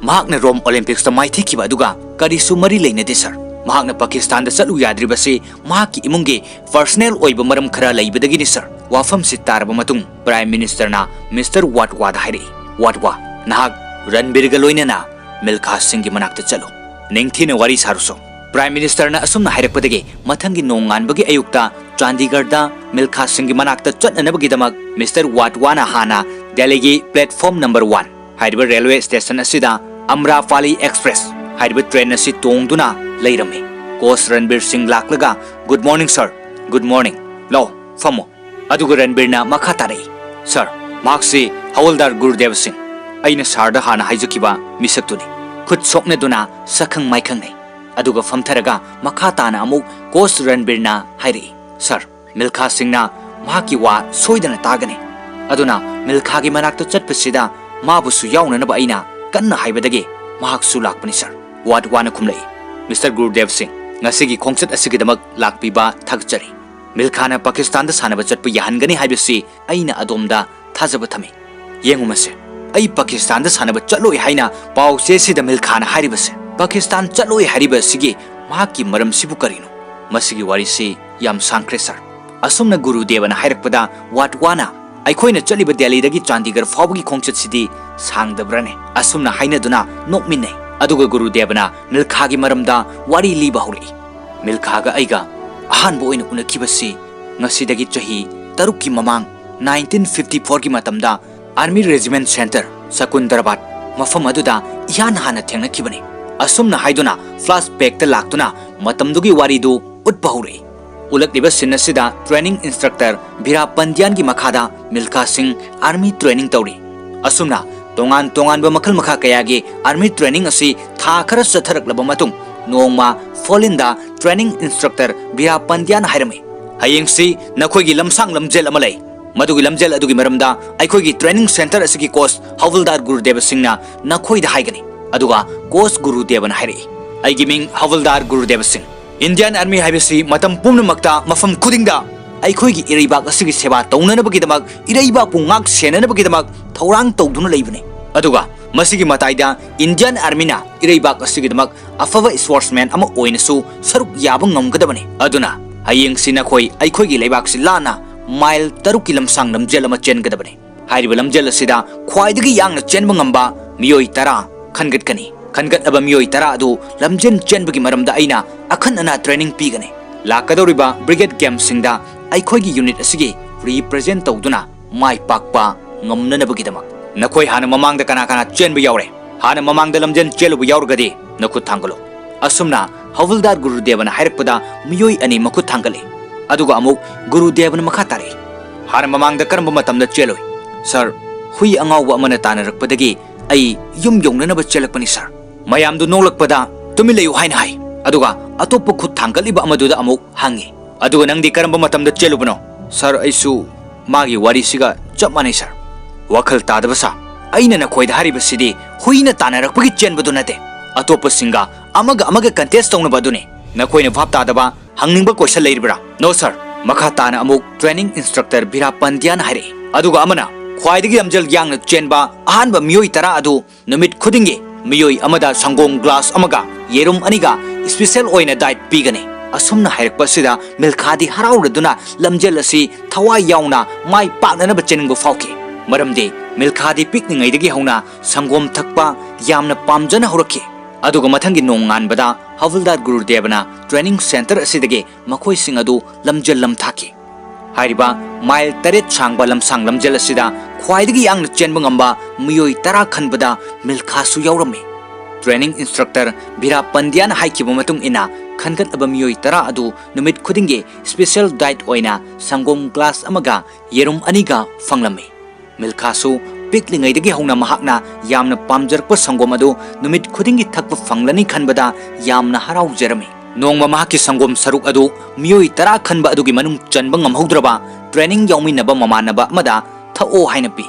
ꯃꯍꯥꯛꯅ ꯔꯣꯝ Olympicsꯇ ꯃꯥꯏꯊꯤꯈꯤꯕ ꯑꯗꯨꯒ ꯀꯔꯤꯁꯨ ꯃꯔꯤ ꯂꯩꯅꯗꯦ, sir꯫ ꯃꯍꯥꯛꯅ ꯄꯥꯀꯤꯁꯇꯥꯟꯗ ꯆꯠꯂꯨ ꯌꯥꯗ꯭ꯔꯤꯕꯁꯤ ꯃꯍꯥꯛꯀꯤ ꯏꯃꯨꯡꯒꯤ personal ꯑꯣꯏꯕ ꯃꯔꯝ ꯈꯔ ꯂꯩꯕꯗꯒꯤꯅꯤ, sir꯫" ꯋꯥꯐꯝꯁꯤ ꯇꯥꯔꯕ ꯃꯇꯨꯡ Prime Ministerꯅ Mister Wadhwa'ꯗ ꯍꯥꯏꯔꯛꯏ, "Wadhwa, ꯅꯍꯥꯛ ꯔꯟꯕꯤꯔꯒ ꯂꯣꯏꯅꯅ ꯃꯤꯜꯈꯥ ꯁꯤꯡꯒꯤ ꯃꯅꯥꯛꯇ ꯆꯠꯂꯨ꯫ ꯅꯤꯡꯊꯤꯅ ꯋꯥꯔꯤ ꯁꯥꯔꯨꯁꯣ꯫" Prime Ministerꯅ ꯑꯁꯨꯝꯅ ꯍꯥꯏꯔꯛꯄꯗꯒꯤ ꯃꯊꯪꯒꯤ ꯅꯣꯡꯉꯥꯟꯕꯒꯤ ꯑꯌꯨꯛꯇ ꯆꯥꯟꯗꯤꯒꯔꯗ ꯃꯤꯜꯈꯥ ꯁꯤꯡꯒꯤ ꯃꯅꯥꯛꯇ ꯆꯠꯅꯅꯕꯒꯤꯗꯃꯛ Mister Wadhwa'ꯅ ꯍꯥꯟꯅ ꯗꯦꯜꯂꯤꯒꯤ platform number one ꯍꯥꯏꯔꯤꯕ railway station ꯑꯁꯤꯗ ꯑꯝꯔꯥꯄꯥꯂꯤ Express ꯍꯥꯏꯔꯤꯕ train ꯑꯁꯤ ꯇꯣꯡꯗꯨꯅ ꯂꯩꯔꯝꯃꯤ꯫ Coach ꯔꯟꯕꯤꯔ ꯁꯤꯡ ꯂꯥꯛꯂꯒ, "Good morning, sir꯫ Good morning꯫ ꯂꯥꯛꯑꯣ, ꯐꯝꯃꯣ꯫" ꯑꯗꯨꯒ ꯔꯟꯕꯤꯔꯅ ꯃꯈꯥ ꯇꯥꯔꯛꯏ, "Sir, ꯃꯍꯥꯛꯁꯤ ꯍꯋꯜꯗꯥꯔ ꯒꯨꯔꯨꯗꯦꯕ ꯁꯤꯡ, ꯑꯩꯅ sirꯗ ꯍꯥꯟꯅ ꯍꯥꯏꯖꯈꯤꯕ ꯃꯤꯁꯛꯇꯨꯅꯤ꯫" ꯈꯨꯠ ꯁꯣꯛꯅꯗꯨꯅ ꯁꯛꯈꯪ ꯃꯥꯏꯈꯪꯅꯩ꯫ ꯑꯗꯨꯒ ꯐꯝꯊꯔꯒ ꯃꯈꯥ ꯇꯥꯅ ꯑꯃꯨꯛ coach ꯔꯟꯕꯤꯔꯅ ꯍꯥꯏꯔꯛꯏ, "Sir, ꯃꯤꯜꯈꯥ ꯁꯤꯡꯅ ꯃꯍꯥꯛꯀꯤ ꯋꯥ ꯁꯣꯏꯗꯅ ꯇꯥꯒꯅꯤ꯫ ꯑꯗꯨꯅ ꯃꯤꯜꯈꯥꯒꯤ ꯃꯅꯥꯛꯇ ꯆꯠꯄꯁꯤꯗ ꯃꯥꯕꯨꯁꯨ ꯌꯥꯎꯅꯅꯕ ꯑꯩꯅ ꯀꯟꯅ ꯍꯥꯏꯕꯗꯒꯤ ꯃꯍꯥꯛꯁꯨ ꯂꯥꯛꯄꯅꯤ, sir꯫" Wadhwa'ꯅ ꯈꯨꯝꯂꯛꯏ, "Mister ꯒꯨꯔꯨꯗꯦꯕ ꯁꯤꯡ, ꯉꯁꯤꯒꯤ ꯈꯣꯡꯆꯠ ꯑꯁꯤꯒꯤꯗꯃꯛ ꯂꯥꯛꯄꯤꯕ ꯊꯥꯒꯠꯆꯔꯤ꯫ ꯃꯤꯜꯈꯥꯅ ꯄꯥꯀꯤꯁꯇꯥꯟꯗ ꯁꯥꯟꯅꯕ ꯆꯠꯄ ꯌꯥꯍꯟꯒꯅꯤ ꯍꯥꯏꯕꯁꯤ ꯑꯩꯅ ꯑꯗꯣꯝꯗ ꯊꯥꯖꯕ ꯊꯝꯃꯤ꯫ ꯌꯦꯡꯉꯨ ꯃꯁꯦ, ꯑꯩ ꯄꯥꯀꯤꯁꯇꯥꯟꯗ ꯁꯥꯟꯅꯕ ꯆꯠꯂꯣꯏ ꯍꯥꯏꯅ ꯄꯥꯎ ꯆꯦꯁꯤꯗ ꯃꯤꯜꯈꯥꯅ ꯍꯥꯏꯔꯤꯕꯁꯦ? ꯄꯥꯀꯤꯁꯇꯥꯟ ꯆꯠꯂꯣꯏ ꯍꯥꯏꯔꯤꯕ ꯑꯁꯤꯒꯤ ꯃꯍꯥꯛꯀꯤ ꯃꯔꯝꯁꯤꯕꯨ ꯀꯔꯤꯅꯣ? ꯃꯁꯤꯒꯤ ꯋꯥꯔꯤꯁꯤ ꯌꯥꯝ ꯁꯥꯡꯈ꯭ꯔꯦ ꯁꯥꯔ꯫ ꯑꯁꯨꯝꯅ ꯒꯨꯔꯨꯗꯦꯕꯅ ꯍꯥꯏꯔꯛꯄꯗ ꯋꯥꯠꯋꯥꯅ, "ꯑꯩꯈꯣꯏꯅ ꯆꯠꯂꯤꯕ ꯗꯦꯜꯂꯤꯗꯒꯤ ꯆꯥꯟꯗꯤꯒꯔ ꯐꯥꯎꯕꯒꯤ ꯈꯣꯡꯆꯠꯁꯤꯗꯤ ꯁꯥꯡꯗꯕ꯭ꯔꯥꯅꯦ?" ꯑꯁꯨꯝꯅ ꯍꯥꯏꯅꯗꯨꯅ ꯅꯣꯛꯃꯤꯟꯅꯩ꯫ ꯑꯗꯨꯒ ꯒꯨꯔꯨꯗꯦꯕꯅ ꯃꯤꯜꯈꯥꯒꯤ ꯃꯔꯝꯗ ꯋꯥꯔꯤ ꯂꯤꯕ ꯍꯧꯔꯛꯏ꯫ "ꯃꯤꯜꯈꯥꯒ ꯑꯩꯒ ꯑꯍꯥꯟꯕ ꯑꯣꯏꯅ ꯎꯅꯈꯤꯕꯁꯤ ꯉꯁꯤꯗꯒꯤ ꯆꯍꯤ ꯇꯔꯨꯛꯀꯤ ꯃꯃꯥꯡ, ꯅꯥꯏꯟꯇꯤꯟ ꯐꯤꯐꯇꯤ ꯐꯣꯔꯒꯤ ꯃꯇꯝꯗ ꯑꯥꯔꯃꯤ ꯔꯦꯖꯤꯃꯦꯟ ꯁꯦꯟꯇꯔ ꯁꯀꯨꯟꯗꯔꯕꯥꯗ ꯃꯐꯝ ꯑꯗꯨꯗ ꯏꯍꯥꯟ ꯍꯥꯟꯅ ꯊꯦꯡꯅꯈꯤꯕꯅꯤ," ꯑꯁꯨꯝꯅ ꯍꯥꯏꯗꯨꯅ ꯐ꯭ꯂꯥꯁ ꯕꯦꯛꯇ ꯂꯥꯛꯇꯨꯅ ꯃꯇꯝꯗꯨꯒꯤ ꯋꯥꯔꯤꯗꯨ ꯎꯠꯄ ꯍꯧꯔꯛꯏ꯫ ꯎꯠꯂꯛꯂꯤꯕ ꯁꯤꯟ ꯑꯁꯤꯗ ꯇ꯭ꯔꯦꯅꯤꯡ ꯏꯟꯁꯇ꯭ꯔꯛꯇꯔ ꯚꯤꯔꯥ ꯄꯟꯗ꯭ꯌꯥꯟꯒꯤ ꯃꯈꯥꯗ ꯃꯤꯜꯈꯥ ꯁꯤꯡ ꯑꯥꯔꯃꯤ ꯇ꯭ꯔꯦꯅꯤꯡ ꯇꯧꯔꯤ꯫ ꯑꯁꯨꯝꯅ ꯇꯣꯉꯥꯟ ꯇꯣꯉꯥꯟꯕ ꯃꯈꯜ ꯃꯈꯥ ꯀꯌꯥꯒꯤ ꯑꯥꯔꯃꯤ ꯇ꯭ꯔꯦꯅꯤꯡ ꯑꯁꯤ ꯊꯥ ꯈꯔ ꯆꯠꯊꯔꯛꯂꯕ ꯃꯇꯨꯡ, ꯅꯣꯡꯃ ꯐꯣꯂꯤꯟꯗ ꯇ꯭ꯔꯦꯅꯤꯡ ꯏꯟꯁꯇ꯭ꯔꯛꯇꯔ ꯚꯤꯔꯥ ꯄꯟꯗ꯭ꯌꯥꯅ ꯍꯥꯏꯔꯝꯃꯤ, "ꯍꯌꯦꯡꯁꯤ ꯅꯈꯣꯏꯒꯤ ꯂꯝꯁꯥꯡ ꯂꯝꯖꯦꯜ ꯑꯃ ꯂꯩ꯫ ꯃꯗꯨꯒꯤ ꯂꯝꯖꯦꯜ ꯑꯗꯨꯒꯤ ꯃꯔꯝꯗ ꯑꯩꯈꯣꯏꯒꯤ ꯇ꯭ꯔꯦꯅꯤꯡ ꯁꯦꯟꯇꯔ ꯑꯁꯤꯒꯤ ꯀꯣꯆ ꯍꯋꯜꯗꯥꯔ ꯒꯨꯔꯨꯗꯦꯕ ꯁꯤꯡꯅ ꯅꯈꯣꯏꯗ ꯍꯥꯏꯒꯅꯤ꯫" ꯑꯗꯨꯒ ꯀꯣꯆ ꯒꯨꯔꯨꯗꯦꯕꯅ ꯍꯥꯏꯔꯛꯏ, "ꯑꯩꯒꯤ ꯃꯤꯡ ꯍꯋꯜꯗꯥꯔ ꯒꯨꯔꯨꯗꯦꯕ ꯁꯤꯡ꯫ ꯏꯟꯗꯤꯌꯥꯟ ꯑꯥꯔꯃꯤ ꯍꯥꯏꯕꯁꯤ ꯃꯇꯝ ꯄꯨꯝꯅꯃꯛꯇ, ꯃꯐꯝ ꯈꯨꯗꯤꯡꯗ ꯑꯩꯈꯣꯏꯒꯤ ꯏꯔꯩꯕꯥꯛ ꯑꯁꯤꯒꯤ ꯁꯦꯕꯥ ꯇꯧꯅꯅꯕꯒꯤꯗꯃꯛ, ꯏꯔꯩꯕꯥꯛꯄꯨ ꯉꯥꯛ ꯁꯦꯟꯅꯅꯕꯒꯤꯗꯃꯛ ꯊꯧꯔꯥꯡ ꯇꯧꯗꯨꯅ ꯂꯩꯕꯅꯤ꯫ ꯑꯗꯨꯒ ꯃꯁꯤꯒꯤ ꯃꯇꯥꯏꯗ ꯏꯟꯗꯤꯌꯥꯟ ꯑꯥꯔꯃꯤꯅ ꯏꯔꯩꯕꯥꯛ ꯑꯁꯤꯒꯤꯗꯃꯛ ꯑꯐꯕ ꯁ꯭ꯄꯣꯔꯠꯁꯃꯦꯟ ꯑꯃ ꯑꯣꯏꯅꯁꯨ ꯁꯔꯨꯛ ꯌꯥꯕ ꯉꯝꯒꯗꯕꯅꯤ꯫ ꯑꯗꯨꯅ ꯍꯌꯦꯡꯁꯤ ꯅꯈꯣꯏ ꯑꯩꯈꯣꯏꯒꯤ ꯂꯩꯕꯥꯛꯁꯤ ꯂꯥꯟꯅ ꯃꯥꯏꯜ ꯇꯔꯨꯛꯀꯤ ꯂꯝꯁꯥꯡ ꯂꯝꯖꯦꯜ ꯑꯃ ꯆꯦꯟꯒꯗꯕꯅꯤ꯫ ꯍꯥꯏꯔꯤꯕ ꯂꯝꯖꯦꯜ ꯑꯁꯤꯗ ꯈ꯭ꯋꯥꯏꯗꯒꯤ ꯌꯥꯡꯅ ꯆꯦꯟꯕ ꯉꯝꯕ ꯃꯤꯑꯣꯏ ꯇꯔꯥ ꯈꯟꯒꯠꯀꯅꯤ꯫ ꯈꯟꯒꯠꯂꯕ ꯃꯤꯑꯣꯏ ꯇꯔꯥ ꯑꯗꯨ ꯂꯝꯖꯦꯜ ꯆꯦꯟꯕꯒꯤ ꯃꯔꯝꯗ ꯑꯩꯅ ꯑꯈꯟꯅꯅ ꯇ꯭ꯔꯦꯅꯤꯡ ꯄꯤꯒꯅꯤ꯫ ꯂꯥꯛꯀꯗꯧꯔꯤꯕ ꯕ꯭ꯔꯤꯒꯦꯗ ꯒꯦꯝꯁꯤꯡꯗ ꯑꯩꯈꯣꯏꯒꯤ ꯌꯨꯅꯤꯠ ꯑꯁꯤꯒꯤ ꯔꯤꯄ꯭ꯔꯖꯦꯟ ꯇꯧꯗꯨꯅ ꯃꯥꯏ ꯄꯥꯛꯄ ꯉꯝꯅꯅꯕꯒꯤꯗꯃꯛ꯫ ꯅꯈꯣꯏ ꯍꯥꯟꯅ ꯃꯃꯥꯡꯗ ꯀꯅꯥ ꯀꯅꯥ ꯆꯦꯟꯕ ꯌꯥꯎꯔꯦ? ꯍꯥꯟꯅ ꯃꯃꯥꯡꯗ ꯂꯝꯖꯦꯜ ꯆꯦꯜꯂꯨꯕ ꯌꯥꯎꯔꯒꯗꯤ ꯅꯈꯨꯠ ꯊꯥꯡꯒꯠꯂꯨ꯫" ꯑꯁꯨꯝꯅ ꯍꯋꯜꯗꯥꯔ ꯒꯨꯔꯨꯗꯦꯕꯅ ꯍꯥꯏꯔꯛꯄꯗ ꯃꯤꯑꯣꯏ ꯑꯅꯤ ꯃꯈꯨꯠ ꯊꯥꯡꯒꯠꯂꯤ꯫ ꯑꯗꯨꯒ ꯑꯃꯨꯛ ꯒꯨꯔꯨꯗꯦꯕꯅ ꯃꯈꯥ ꯇꯥꯔꯛꯏ, "ꯍꯥꯟꯅ ꯃꯃꯥꯡꯗ ꯀꯔꯝꯕ ꯃꯇꯝꯗ ꯆꯦꯜꯂꯨꯏ?" "ꯁꯥꯔ, ꯍꯨꯏ ꯑꯉꯥꯎꯕ ꯑꯃꯅ ꯇꯥꯟꯅꯔꯛꯄꯗꯒꯤ ꯑꯩ ꯌꯨꯝ ꯌꯧꯅꯅꯕ ꯆꯦꯜꯂꯛꯄꯅꯤ ꯁꯥꯔ꯫" ꯃꯌꯥꯝꯗꯨ ꯅꯣꯛꯂꯛꯄꯗ "ꯇꯨꯃꯤꯟ ꯂꯩꯌꯨ" ꯍꯥꯏꯅ ꯍꯥꯏ꯫ ꯑꯗꯨꯒ ꯑꯇꯣꯞꯄ ꯈꯨꯠ ꯊꯥꯡꯒꯠꯂꯤꯕ ꯑꯃꯗꯨꯗ ꯑꯃꯨꯛ ꯍꯪꯉꯤ, "ꯑꯗꯨꯒ ꯅꯪꯗꯤ ꯀꯔꯝꯕ ꯃꯇꯝꯗ ꯆꯦꯜꯂꯨꯕꯅꯣ?" "ꯁꯥꯔ, ꯑꯩꯁꯨ ꯃꯥꯒꯤ ꯋꯥꯔꯤꯁꯤꯒ ꯆꯞ ꯃꯥꯟꯅꯩ ꯁꯥꯔ꯫" "ꯋꯥꯈꯜ ꯇꯥꯗꯕ ꯁꯥ꯫ ꯑꯩꯅ ꯅꯈꯣꯏꯗ ꯍꯥꯏꯔꯤꯕꯁꯤꯗꯤ ꯍꯨꯏꯅ ꯇꯥꯟꯅꯔꯛꯄꯒꯤ ꯆꯦꯟꯕꯗꯨ ꯅꯠꯇꯦ꯫ ꯑꯇꯣꯞꯄꯁꯤꯡꯒ ꯑꯃꯒ ꯑꯃꯒ ꯀꯟꯇꯦꯁ ꯇꯧꯅꯕ ꯑꯗꯨꯅꯤ꯫ ꯅꯈꯣꯏꯅ ꯚꯥꯞ ꯇꯥꯗꯕ ꯍꯪꯅꯤꯡꯕ ꯀꯣꯏꯁꯟ ꯂꯩꯔꯤꯕ꯭ꯔꯥ?" "ꯅꯣ ꯁꯥꯔ꯫" ꯃꯈꯥ ꯇꯥꯅ ꯑꯃꯨꯛ ꯇ꯭ꯔꯦꯅꯤꯡ ꯏꯟꯁꯇ꯭ꯔꯛꯇꯔ ꯚꯤꯔꯥ ꯄꯟꯗ꯭ꯌꯥꯅ ꯍꯥꯏꯔꯛꯏ꯫ ꯑꯗꯨꯒ ꯑꯃꯅ ꯈ꯭ꯋꯥꯏꯗꯒꯤ ꯂꯝꯖꯦꯜ ꯌꯥꯡꯅ ꯆꯦꯟꯕ ꯑꯍꯥꯟꯕ ꯃꯤꯑꯣꯏ ꯇꯔꯥ ꯑꯗꯨ ꯅꯨꯃꯤꯠ ꯈꯨꯗꯤꯡꯒꯤ ꯃꯤꯑꯣꯏ ꯑꯃꯗ ꯁꯪꯒꯣꯝ ꯒ꯭ꯂꯥꯁ ꯑꯃꯒ ꯌꯦꯔꯨꯝ ꯑꯅꯤꯒ ꯁ꯭ꯄꯦꯁꯦꯜ ꯑꯣꯏꯅ ꯗꯥꯏꯠ ꯄꯤꯒꯅꯤ꯫ ꯑꯁꯨꯝꯅ ꯍꯥꯏꯔꯛꯄ ꯑꯁꯤꯗ ꯃꯤꯜꯈꯥꯗꯤ ꯍꯔꯥꯎꯔꯗꯨꯅ ꯂꯝꯖꯦꯜ ꯑꯁꯤ ꯊꯋꯥꯏ ꯌꯥꯎꯅ ꯃꯥꯏ ꯄꯥꯛꯅꯅꯕ ꯆꯦꯟꯅꯤꯡꯕ ꯐꯥꯎꯈꯤ꯫ ꯃꯔꯝꯗꯤ ꯃꯤꯜꯈꯥꯗꯤ ꯄꯤꯛꯂꯤꯉꯩꯗꯒꯤ ꯍꯧꯅ ꯁꯪꯒꯣꯝ ꯊꯛꯄ ꯌꯥꯝꯅ ꯄꯥꯝꯖꯅ ꯍꯧꯔꯛꯈꯤ꯫ ꯑꯗꯨꯒ ꯃꯊꯪꯒꯤ ꯅꯣꯡꯉꯥꯟꯕꯗ ꯍꯕꯜꯗꯥꯔ ꯒꯨꯔꯨꯗꯦꯕꯅ ꯇ꯭ꯔꯦꯅꯤꯡ ꯁꯦꯟꯇꯔ ꯑꯁꯤꯗꯒꯤ ꯃꯈꯣꯏꯁꯤꯡ ꯑꯗꯨ ꯂꯝꯖꯦꯜ ꯂꯝꯊꯥꯈꯤ꯫ ꯍꯥꯏꯔꯤꯕ ꯃꯥꯏꯜ ꯇꯔꯦꯠ ꯁꯥꯡꯕ ꯂꯝꯁꯥꯡ ꯂꯝꯖꯦꯜ ꯑꯁꯤꯗ ꯈ꯭ꯋꯥꯏꯗꯒꯤ ꯌꯥꯡꯅ ꯆꯦꯟꯕ ꯉꯝꯕ ꯃꯤꯑꯣꯏ ꯇꯔꯥ ꯈꯟꯕꯗ ꯃꯤꯜꯈꯥꯁꯨ ꯌꯥꯎꯔꯝꯃꯤ꯫ ꯇ꯭ꯔꯦꯅꯤꯡ ꯏꯟꯁꯇ꯭ꯔꯛꯇꯔ ꯕꯤꯔꯥ ꯄꯟꯗ꯭ꯌꯥꯅ ꯍꯥꯏꯈꯤꯕ ꯃꯇꯨꯡ ꯏꯟꯅ, ꯈꯟꯒꯠꯂꯕ ꯃꯤꯑꯣꯏ ꯇꯔꯥ ꯑꯗꯨ ꯅꯨꯃꯤꯠ ꯈꯨꯗꯤꯡꯒꯤ ꯁ꯭ꯄꯦꯁꯦꯜ ꯗꯥꯏꯠ ꯑꯣꯏꯅ ꯁꯪꯒꯣꯝ ꯒ꯭ꯂꯥꯁ ꯑꯃꯒ ꯌꯦꯔꯨꯝ ꯑꯅꯤꯒ ꯐꯪꯂꯝꯃꯤ꯫ ꯃꯤꯜꯈꯥꯁꯨ ꯄꯤꯛꯂꯤꯉꯩꯗꯒꯤ ꯍꯧꯅ ꯃꯍꯥꯛꯅ ꯌꯥꯝꯅ ꯄꯥꯝꯖꯔꯛꯄ ꯁꯪꯒꯣꯝ ꯑꯗꯨ ꯅꯨꯃꯤꯠ ꯈꯨꯗꯤꯡꯒꯤ ꯊꯛꯄ ꯐꯪꯂꯅꯤ ꯈꯟꯕꯗ ꯌꯥꯝꯅ ꯍꯔꯥꯎꯖꯔꯝꯃꯤ꯫ ꯅꯣꯡꯃ ꯃꯍꯥꯛꯀꯤ ꯁꯪꯒꯣꯝ ꯁꯔꯨꯛ ꯑꯗꯨ ꯃꯤꯑꯣꯏ ꯇꯔꯥ ꯈꯟꯕ ꯑꯗꯨꯒꯤ ꯃꯅꯨꯡ ꯆꯟꯕ ꯉꯝꯍꯧꯗ꯭ꯔꯕ ꯇ꯭ꯔꯦꯅꯤꯡ ꯌꯥꯎꯃꯤꯟꯅꯕ ꯃꯃꯥꯟꯅꯕ ꯑꯃꯗ ꯊꯛꯑꯣ ꯍꯥꯏꯅ ꯄꯤ꯫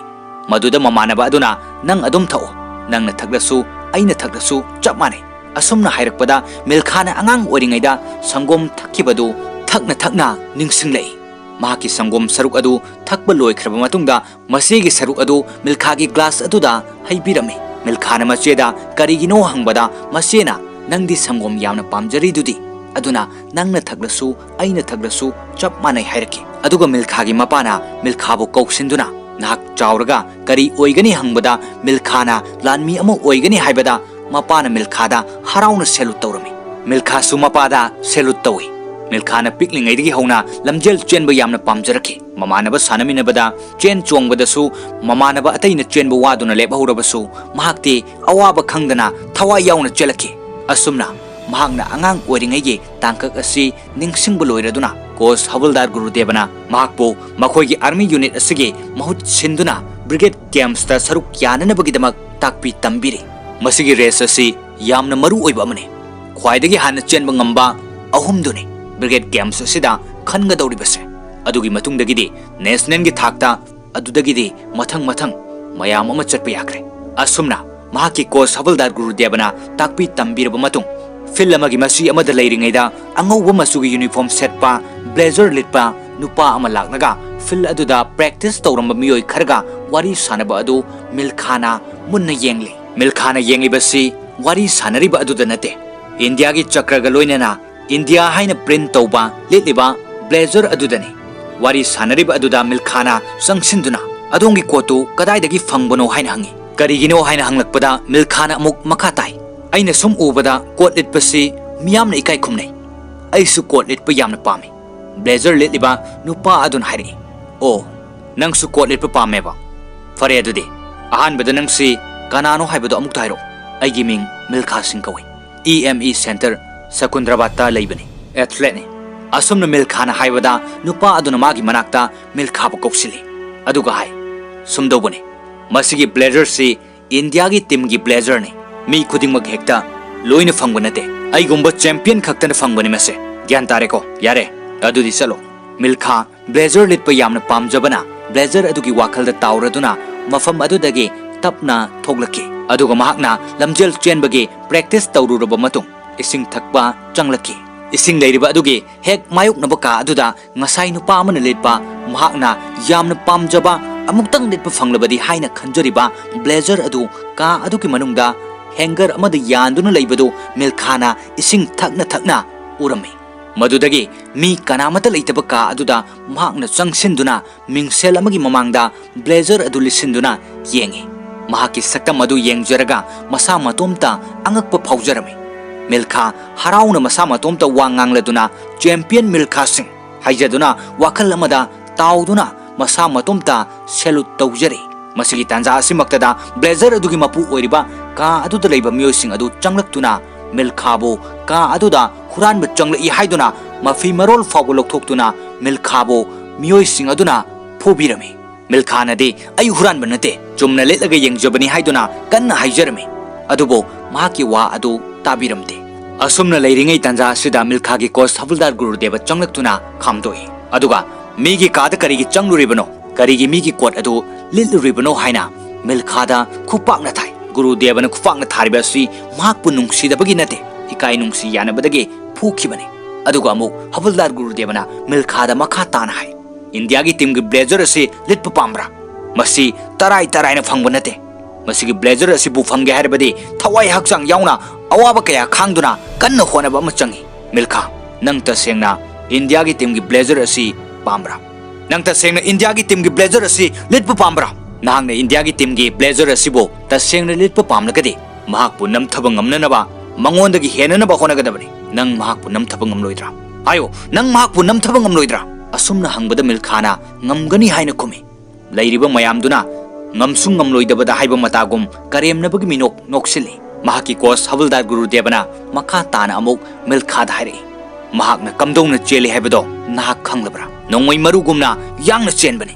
ꯃꯗꯨꯗ ꯃꯃꯥꯟꯅꯕ ꯑꯗꯨꯅ, "ꯅꯪ ꯑꯗꯨꯝ ꯊꯛꯑꯣ, ꯅꯪꯅ ꯊꯛꯂꯁꯨ ꯑꯩꯅ ꯊꯛꯂꯁꯨ ꯆꯞ ꯃꯥꯟꯅꯩ"꯫ ꯑꯁꯨꯝꯅ ꯍꯥꯏꯔꯛꯄꯗ ꯃꯤꯜꯈꯥꯅ ꯑꯉꯥꯡ ꯑꯣꯏꯔꯤꯉꯩꯗ ꯁꯪꯒꯣꯝ ꯊꯛꯈꯤꯕꯗꯨ ꯊꯛꯅ ꯊꯛꯅ ꯅꯤꯡꯁꯤꯡꯂꯛꯏ꯫ ꯃꯍꯥꯛꯀꯤ ꯁꯪꯒꯣꯝ ꯁꯔꯨꯛ ꯑꯗꯨ ꯊꯛꯄ ꯂꯣꯏꯈ꯭ꯔꯕ ꯃꯇꯨꯡꯗ ꯃꯆꯦꯒꯤ ꯁꯔꯨꯛ ꯑꯗꯨ ꯃꯤꯜꯈꯥꯒꯤ ꯒ꯭ꯂꯥꯁ ꯑꯗꯨꯗ ꯍꯩꯕꯤꯔꯝꯃꯤ꯫ ꯃꯤꯜꯈꯥꯅ ꯃꯆꯦꯗ ꯀꯔꯤꯒꯤꯅꯣ ꯍꯪꯕꯗ ꯃꯆꯦꯅ, "ꯅꯪꯗꯤ ꯁꯪꯒꯣꯝ ꯌꯥꯝꯅ ꯄꯥꯝꯖꯔꯤꯗꯨꯗꯤ, ꯑꯗꯨꯅ ꯅꯪꯅ ꯊꯛꯂꯁꯨ ꯑꯩꯅ ꯊꯛꯂꯁꯨ ꯆꯞ ꯃꯥꯟꯅꯩ" ꯍꯥꯏꯔꯛꯈꯤ꯫ ꯑꯗꯨꯒ ꯃꯤꯜꯈꯥꯒꯤ ꯃꯄꯥꯅ ꯃꯤꯜꯈꯥꯕꯨ ꯀꯧꯁꯤꯟꯗꯨꯅ, "ꯅꯍꯥꯛ ꯆꯥꯎꯔꯒ ꯀꯔꯤ ꯑꯣꯏꯒꯅꯤ?" ꯍꯪꯕꯗ ꯃꯤꯜꯈꯥꯅ ꯂꯥꯟꯃꯤ ꯑꯃ ꯑꯣꯏꯒꯅꯤ ꯍꯥꯏꯕꯗ ꯃꯄꯥꯅ ꯃꯤꯜꯈꯥꯗ ꯍꯔꯥꯎꯅ ꯁꯦꯂꯨꯠ ꯇꯧꯔꯝꯃꯤ꯫ ꯃꯤꯜꯈꯥꯁꯨ ꯃꯄꯥꯗ ꯁꯦꯂꯨꯠ ꯇꯧꯏ꯫ ꯃꯤꯜꯈꯥꯅ ꯄꯤꯛꯂꯤꯉꯩꯗꯒꯤ ꯍꯧꯅ ꯂꯝꯖꯦꯜ ꯆꯦꯟꯕ ꯌꯥꯝꯅ ꯄꯥꯝꯖꯔꯛꯈꯤ꯫ ꯃꯃꯥꯟꯅꯕ ꯁꯥꯟꯅꯃꯤꯟꯅꯕꯗ ꯆꯦꯟ ꯆꯣꯡꯕꯗꯁꯨ ꯃꯃꯥꯟꯅꯕ ꯑꯇꯩꯅ ꯆꯦꯟꯕ ꯋꯥꯗꯨꯅ ꯂꯦꯞꯍꯧꯔꯕꯁꯨ ꯃꯍꯥꯛꯇꯤ ꯑꯋꯥꯕ ꯈꯪꯗꯅ ꯊꯋꯥꯏ ꯌꯥꯎꯅ ꯆꯦꯜꯂꯛꯈꯤ꯫ ꯑꯁꯨꯝꯅ ꯃꯍꯥꯛꯅ ꯑꯉꯥꯡ ꯑꯣꯏꯔꯤꯉꯩꯒꯤ ꯇꯥꯡꯀꯛ ꯑꯁꯤ ꯅꯤꯡꯁꯤꯡꯕ ꯂꯣꯏꯔꯗꯨꯅ ꯀꯣꯆ ꯍꯕꯜꯗꯥꯔ ꯒꯨꯔꯨꯗꯦꯕꯅ ꯃꯍꯥꯛꯄꯨ ꯃꯈꯣꯏꯒꯤ ꯑꯥꯔꯃꯤ ꯌꯨꯅꯤꯠ ꯑꯁꯤꯒꯤ ꯃꯍꯨꯠ ꯁꯤꯟꯗꯨꯅ ꯕ꯭ꯔꯤꯒꯦꯗ ꯒꯦꯝꯁꯇ ꯁꯔꯨꯛ ꯌꯥꯅꯅꯕꯒꯤꯗꯃꯛ ꯇꯥꯛꯄꯤ ꯇꯝꯕꯤꯔꯤ꯫ ꯃꯁꯤꯒꯤ ꯔꯦꯁ ꯑꯁꯤ ꯌꯥꯝꯅ ꯃꯔꯨ ꯑꯣꯏꯕ ꯑꯃꯅꯤ꯫ ꯈ꯭ꯋꯥꯏꯗꯒꯤ ꯍꯥꯟꯅ ꯆꯦꯟꯕ ꯉꯝꯕ ꯑꯍꯨꯝꯗꯨꯅꯤ ꯕ꯭ꯔꯤꯒꯦꯗ ꯒꯦꯝꯁ ꯑꯁꯤꯗ ꯈꯟꯒꯗꯧꯔꯤꯕꯁꯦ꯫ ꯑꯗꯨꯒꯤ ꯃꯇꯨꯡꯗꯒꯤꯗꯤ ꯅꯦꯁꯅꯦꯜꯒꯤ ꯊꯥꯛꯇ, ꯑꯗꯨꯗꯒꯤꯗꯤ ꯃꯊꯪ ꯃꯊꯪ ꯃꯌꯥꯝ ꯑꯃ ꯆꯠꯄ ꯌꯥꯈ꯭ꯔꯦ꯫ ꯑꯁꯨꯝꯅ ꯃꯍꯥꯛꯀꯤ ꯀꯣꯆ ꯍꯕꯜꯗꯥꯔ ꯒꯨꯔꯨꯗꯦꯕꯅ ꯇꯥꯛꯄꯤ ꯇꯝꯕꯤꯔꯕ ꯃꯇꯨꯡ, ꯐꯤꯜꯗ ꯑꯃꯒꯤ ꯃꯆꯤ ꯑꯃꯗ ꯂꯩꯔꯤꯉꯩꯗ ꯑꯉꯧꯕ ꯃꯆꯨꯒꯤ ꯌꯨꯅꯤꯐꯣꯔꯝ ꯁꯦꯠꯄ, ꯕ꯭ꯂꯦꯖꯔ ꯂꯤꯠꯄ, ꯅꯨꯄꯥ ꯑꯃ ꯂꯥꯛꯂꯒ field ꯑꯗꯨꯗ practice ꯇꯧꯔꯝꯕ ꯃꯤꯑꯣꯏ ꯈꯔꯒ ꯋꯥꯔꯤ ꯁꯥꯟꯅꯕ ꯑꯗꯨ ꯃꯤꯜꯈꯥꯅ ꯃꯨꯟꯅ ꯌꯦꯡꯂꯤ꯫ ꯃꯤꯜꯈꯥꯅ ꯌꯦꯡꯂꯤꯕꯁꯤ ꯋꯥꯔꯤ ꯁꯥꯟꯅꯔꯤꯕ ꯑꯗꯨꯗ ꯅꯠꯇꯦ, ꯏꯟꯗꯤꯌꯥꯒꯤ ꯆꯀ꯭ꯔꯒ ꯂꯣꯏꯅꯅ ꯏꯟꯗꯤꯌꯥ ꯍꯥꯏꯅ print ꯇꯧꯕ ꯂꯤꯠꯂꯤꯕ blazer ꯑꯗꯨꯗꯅꯤ꯫ ꯋꯥꯔꯤ ꯁꯥꯟꯅꯔꯤꯕ ꯑꯗꯨꯗ ꯃꯤꯜꯈꯥꯅ ꯆꯪꯁꯤꯟꯗꯨꯅ, "ꯑꯗꯣꯝꯒꯤ ꯀꯣꯠꯇꯨ ꯀꯗꯥꯏꯗꯒꯤ ꯐꯪꯕꯅꯣ?" ꯍꯥꯏꯅ ꯍꯪꯉꯤ꯫ ꯀꯔꯤꯒꯤꯅꯣ ꯍꯥꯏꯅ ꯍꯪꯂꯛꯄꯗ ꯃꯤꯜꯈꯥꯅ ꯑꯃꯨꯛ ꯃꯈꯥ ꯇꯥꯏ, "ꯑꯩꯅ ꯁꯨꯝ ꯎꯕꯗ ꯀꯣꯠ ꯂꯤꯠꯄꯁꯤ ꯃꯤꯌꯥꯝꯅ ꯏꯀꯥꯏ ꯈꯨꯝꯅꯩ꯫ ꯑꯩꯁꯨ ꯀꯣꯠ ꯂꯤꯠꯄ ꯌꯥꯝꯅ ꯄꯥꯝꯃꯤ꯫" Blazer ꯂꯤꯠꯂꯤꯕ ꯅꯨꯄꯥ ꯑꯗꯨꯅ ꯍꯥꯏꯔꯛꯏ, "ꯑꯣ, ꯅꯪꯁꯨ ꯀꯣꯠ ꯂꯤꯠꯄ ꯄꯥꯝꯃꯦꯕ? ꯐꯔꯦ ꯑꯗꯨꯗꯤ, ꯑꯍꯥꯟꯕꯗ ꯅꯪꯁꯤ ꯀꯅꯥꯅꯣ ꯍꯥꯏꯕꯗꯨ ꯑꯃꯨꯛꯇ ꯍꯥꯏꯔꯛꯑꯣ꯫" "ꯑꯩꯒꯤ ꯃꯤꯡ ꯃꯤꯜꯈꯥ ꯁꯤꯡ ꯀꯧꯏ, ꯏ ꯑꯦꯝ ꯏ center ꯁꯀꯨꯟꯗ꯭ꯔꯕꯥꯗꯇ ꯂꯩꯕꯅꯤ, athleteꯅꯤ꯫" ꯑꯁꯨꯝꯅ ꯃꯤꯜꯈꯥꯅ ꯍꯥꯏꯕꯗ ꯅꯨꯄꯥ ꯑꯗꯨꯅ ꯃꯥꯒꯤ ꯃꯅꯥꯛꯇ ꯃꯤꯜꯈꯥꯕꯨ ꯀꯧꯁꯤꯜꯂꯤ, ꯑꯗꯨꯒ ꯍꯥꯏ, "ꯁꯨꯝꯗꯧꯕꯅꯤ, ꯃꯁꯤꯒꯤ blazerꯁꯤ ꯏꯟꯗꯤꯌꯥꯒꯤ teamꯒꯤ blazerꯅꯤ꯫ ꯃꯤ ꯈꯨꯗꯤꯡꯃꯛ ꯍꯦꯛꯇ ꯂꯣꯏꯅ ꯐꯪꯕ ꯅꯠꯇꯦ꯫ ꯑꯩꯒꯨꯝꯕ champion ꯈꯛꯇꯅ ꯐꯪꯕꯅꯤ ꯃꯁꯦ꯫ ꯒ꯭ꯌꯥꯟ ꯇꯥꯔꯦꯀꯣ? ꯌꯥꯔꯦ, ꯑꯗꯨꯗꯤ ꯆꯠꯂꯣ꯫" ꯃꯤꯜꯈꯥ blazer ꯂꯤꯠꯄ ꯌꯥꯝꯅ ꯄꯥꯝꯖꯕꯅ blazer ꯑꯗꯨꯒꯤ ꯋꯥꯈꯜꯗ ꯇꯥꯎꯔꯗꯨꯅ ꯃꯐꯝ ꯑꯗꯨꯗꯒꯤ ꯇꯞꯅ ꯊꯣꯛꯂꯛꯈꯤ꯫ ꯑꯗꯨꯒ ꯃꯍꯥꯛꯅ ꯂꯝꯖꯦꯜ ꯆꯦꯟꯕꯒꯤ practice ꯇꯧꯔꯨꯔꯕ ꯃꯇꯨꯡ ꯏꯁꯤꯡ ꯊꯛꯄ ꯆꯪꯂꯛꯈꯤ꯫ ꯏꯁꯤꯡ ꯂꯩꯔꯤꯕ ꯑꯗꯨꯒꯤ ꯍꯦꯛ ꯃꯥꯌꯣꯛꯅꯕ ꯀꯥ ꯑꯗꯨꯗ ꯉꯁꯥꯏ ꯅꯨꯄꯥ ꯑꯃꯅ ꯂꯤꯠꯄ, ꯃꯍꯥꯛꯅ ꯌꯥꯝꯅ ꯄꯥꯝꯖꯕ, ꯑꯃꯨꯛꯇꯪ ꯂꯤꯠꯄ ꯐꯪꯂꯕꯗꯤ ꯍꯥꯏꯅ ꯈꯟꯖꯔꯤꯕ blazer ꯑꯗꯨ ꯀꯥ ꯑꯗꯨꯒꯤ ꯃꯅꯨꯡꯗ hanger ꯑꯃꯗ ꯌꯥꯟꯗꯨꯅ ꯂꯩꯕꯗꯨ ꯃꯤꯜꯈꯥꯅ ꯏꯁꯤꯡ ꯊꯛꯅ ꯊꯛꯅ ꯎꯔꯝꯃꯤ꯫ ꯃꯗꯨꯗꯒꯤ ꯃꯤ ꯀꯅꯥꯃꯠꯇ ꯂꯩꯇꯕ ꯀꯥ ꯑꯗꯨꯗ ꯃꯍꯥꯛꯅ ꯆꯪꯁꯤꯟꯗꯨꯅ ꯃꯤꯡꯁꯦꯜ ꯑꯃꯒꯤ ꯃꯃꯥꯡꯗ blazer ꯑꯗꯨ ꯂꯤꯠꯁꯤꯟꯗꯨꯅ ꯌꯦꯡꯉꯤ꯫ ꯃꯍꯥꯛꯀꯤ ꯁꯛꯇꯝ ꯑꯗꯨ ꯌꯦꯡꯖꯔꯒ ꯃꯁꯥ ꯃꯇꯣꯝꯇ ꯑꯉꯛꯄ ꯐꯥꯎꯖꯔꯝꯃꯤ꯫ ꯃꯤꯜꯈꯥ ꯍꯔꯥꯎꯅ ꯃꯁꯥ ꯃꯇꯣꯝꯇ ꯋꯥ ꯉꯥꯡꯂꯗꯨꯅ, "Champion ꯃꯤꯜꯈꯥ ꯁꯤꯡ" ꯍꯥꯏꯖꯗꯨꯅ ꯋꯥꯈꯜ ꯑꯃꯗ ꯇꯥꯎꯗꯨꯅ ꯃꯁꯥ ꯃꯇꯣꯝꯇ salute ꯇꯧꯖꯔꯤ꯫ ꯃꯁꯤꯒꯤ ꯇꯥꯟꯖꯥ ꯑꯁꯤꯃꯛꯇꯗ blazer ꯑꯗꯨꯒꯤ ꯃꯄꯨ ꯑꯣꯏꯔꯤꯕ ꯀꯥ ꯑꯗꯨꯗ ꯂꯩꯕ ꯃꯤꯑꯣꯏꯁꯤꯡ ꯑꯗꯨ ꯆꯪꯂꯛꯇꯨꯅ ꯃꯤꯜꯈꯥꯕꯨ ꯀꯥ ꯑꯗꯨꯗ ꯍꯨꯔꯥꯟꯕ ꯆꯪꯂꯛꯏ ꯍꯥꯏꯗꯨꯅ ꯃꯐꯤ ꯃꯔꯣꯜ ꯐꯥꯎꯕ ꯂꯧꯊꯣꯛꯇꯨꯅ ꯃꯤꯜꯈꯥꯕꯨ ꯃꯤꯑꯣꯏꯁꯤꯡ ꯑꯗꯨꯅ ꯐꯨꯕꯤꯔꯝꯃꯤ꯫ ꯃꯤꯜꯈꯥꯅꯗꯤ "ꯑꯩ ꯍꯨꯔꯥꯟꯕ ꯅꯠꯇꯦ, ꯆꯨꯝꯅ ꯂꯤꯠꯂꯒ ꯌꯦꯡꯖꯕꯅꯤ" ꯍꯥꯏꯗꯨꯅ ꯀꯟꯅ ꯍꯥꯏꯖꯔꯝꯃꯤ꯫ ꯑꯗꯨꯕꯨ ꯃꯍꯥꯛꯀꯤ ꯋꯥ ꯑꯗꯨ ꯇꯥꯕꯤꯔꯝꯗꯦ꯫ ꯑꯁꯨꯝꯅ ꯂꯩꯔꯤꯉꯩ ꯇꯥꯟꯖꯥ ꯑꯁꯤꯗ ꯃꯤꯜꯈꯥꯒꯤ coach ꯍꯕꯜꯗꯥꯔ ꯒꯨꯔꯨꯗꯦꯕ ꯆꯪꯂꯛꯇꯨꯅ ꯈꯥꯝꯗꯣꯛꯏ꯫ ꯑꯗꯨꯒ "ꯃꯤꯒꯤ ꯀꯥꯗ ꯀꯔꯤꯒꯤ ꯆꯪꯂꯨꯔꯤꯕꯅꯣ? ꯀꯔꯤꯒꯤ ꯃꯤꯒꯤ ꯀꯣꯠ ꯑꯗꯨ ꯂꯤꯠꯂꯨꯔꯤꯕꯅꯣ?" ꯍꯥꯏꯅ ꯃꯤꯜꯈꯥꯗ ꯈꯨꯄꯥꯛꯅ ꯊꯥꯏ꯫ ꯒꯨꯔꯨꯗꯦꯕꯅ ꯈꯨꯄꯥꯛꯅ ꯊꯥꯔꯤꯕ ꯑꯁꯤ ꯃꯍꯥꯛꯄꯨ ꯅꯨꯡꯁꯤꯗꯕꯒꯤ ꯅꯠꯇꯦ, ꯏꯀꯥꯏ ꯅꯨꯡꯁꯤ ꯌꯥꯅꯕꯗꯒꯤ ꯐꯨꯈꯤꯕꯅꯤ꯫ ꯑꯗꯨꯒ ꯑꯃꯨꯛ ꯍꯕꯜꯗꯥꯔ ꯒꯨꯔꯨꯗꯦꯕꯅ ꯃꯤꯜꯈꯥꯗ ꯃꯈꯥ ꯇꯥꯅ ꯍꯥꯏ, "ꯏꯟꯗꯤꯌꯥꯒꯤ ꯇꯤꯝꯒꯤ ꯕ꯭ꯂꯦꯖꯔ ꯑꯁꯤ ꯂꯤꯠꯄ ꯄꯥꯝꯕ꯭ꯔꯥ? ꯃꯁꯤ ꯇꯔꯥꯏ ꯇꯔꯥꯏꯅ ꯐꯪꯕ ꯅꯠꯇꯦ꯫ ꯃꯁꯤꯒꯤ ꯕ꯭ꯂꯦꯖꯔ ꯑꯁꯤꯕꯨ ꯐꯪꯒꯦ ꯍꯥꯏꯔꯕꯗꯤ ꯊꯋꯥꯏ ꯍꯛꯆꯥꯡ ꯌꯥꯎꯅ ꯑꯋꯥꯕ ꯀꯌꯥ ꯈꯥꯡꯗꯨꯅ ꯀꯟꯅ ꯍꯣꯠꯅꯕ ꯑꯃ ꯆꯪꯏ꯫ ꯃꯤꯜꯈꯥ, ꯅꯪ ꯇꯁꯦꯡꯅ ꯏꯟꯗꯤꯌꯥꯒꯤ ꯇꯤꯝꯒꯤ ꯕ꯭ꯂꯦꯖꯔ ꯑꯁꯤ ꯄꯥꯝꯕ꯭ꯔꯥ? ꯅꯪ ꯇꯁꯦꯡꯅ ꯏꯟꯗꯤꯌꯥꯒꯤ ꯇꯤꯝꯒꯤ ꯕ꯭ꯂꯦꯖꯔ ꯑꯁꯤ ꯂꯤꯠꯄ ꯄꯥꯝꯕ꯭ꯔꯥ? ꯅꯍꯥꯛꯅ ꯏꯟꯗꯤꯌꯥꯒꯤ ꯇꯤꯝꯒꯤ ꯕ꯭ꯂꯦꯖꯔ ꯑꯁꯤꯕꯨ ꯇꯁꯦꯡꯅ ꯂꯤꯠꯄ ꯄꯥꯝꯂꯒꯗꯤ ꯃꯍꯥꯛꯄꯨ ꯅꯝꯊꯕ ꯉꯝꯅꯅꯕ, ꯃꯉꯣꯟꯗꯒꯤ ꯍꯦꯟꯅꯅꯕ ꯍꯣꯠꯅꯒꯗꯕꯅꯤ꯫ ꯅꯪ ꯃꯍꯥꯛꯄꯨ ꯅꯝꯊꯕ ꯉꯝꯂꯣꯏꯗ꯭ꯔꯥ? ꯍꯥꯏꯌꯨ, ꯅꯪ ꯃꯍꯥꯛꯄꯨ ꯅꯝꯊꯕ ꯉꯝꯂꯣꯏꯗ꯭ꯔꯥ?" ꯑꯁꯨꯝꯅ ꯍꯪꯕꯗ ꯃꯤꯜꯈꯥꯅ ꯉꯝꯒꯅꯤ ꯍꯥꯏꯅ ꯈꯨꯝꯃꯤ꯫ ꯂꯩꯔꯤꯕ ꯃꯌꯥꯝꯗꯨꯅ ꯉꯝꯁꯨ ꯉꯝꯂꯣꯏꯗꯕꯗ ꯍꯥꯏꯕ ꯃꯇꯥꯒꯨꯝ ꯀꯔꯦꯝꯅꯕꯒꯤ ꯃꯤꯅꯣꯛ ꯅꯣꯛꯁꯤꯜꯂꯤ꯫ ꯃꯍꯥꯛꯀꯤ ꯀꯣꯆ ꯍꯕꯜꯗꯥꯔ ꯒꯨꯔꯨꯗꯦꯕꯅ ꯃꯈꯥ ꯇꯥꯅ ꯑꯃꯨꯛ ꯃꯤꯜꯈꯥꯗ ꯍꯥꯏꯔꯛꯏ, "ꯃꯍꯥꯛꯅ ꯀꯝꯗꯧꯅ ꯆꯦꯜꯂꯤ ꯍꯥꯏꯕꯗꯣ ꯅꯍꯥꯛ ꯈꯪꯂꯕ꯭ꯔꯥ? ꯅꯣꯡꯃꯩ ꯃꯔꯨꯒꯨꯝꯅ ꯌꯥꯡꯅ ꯆꯦꯟꯕꯅꯤ꯫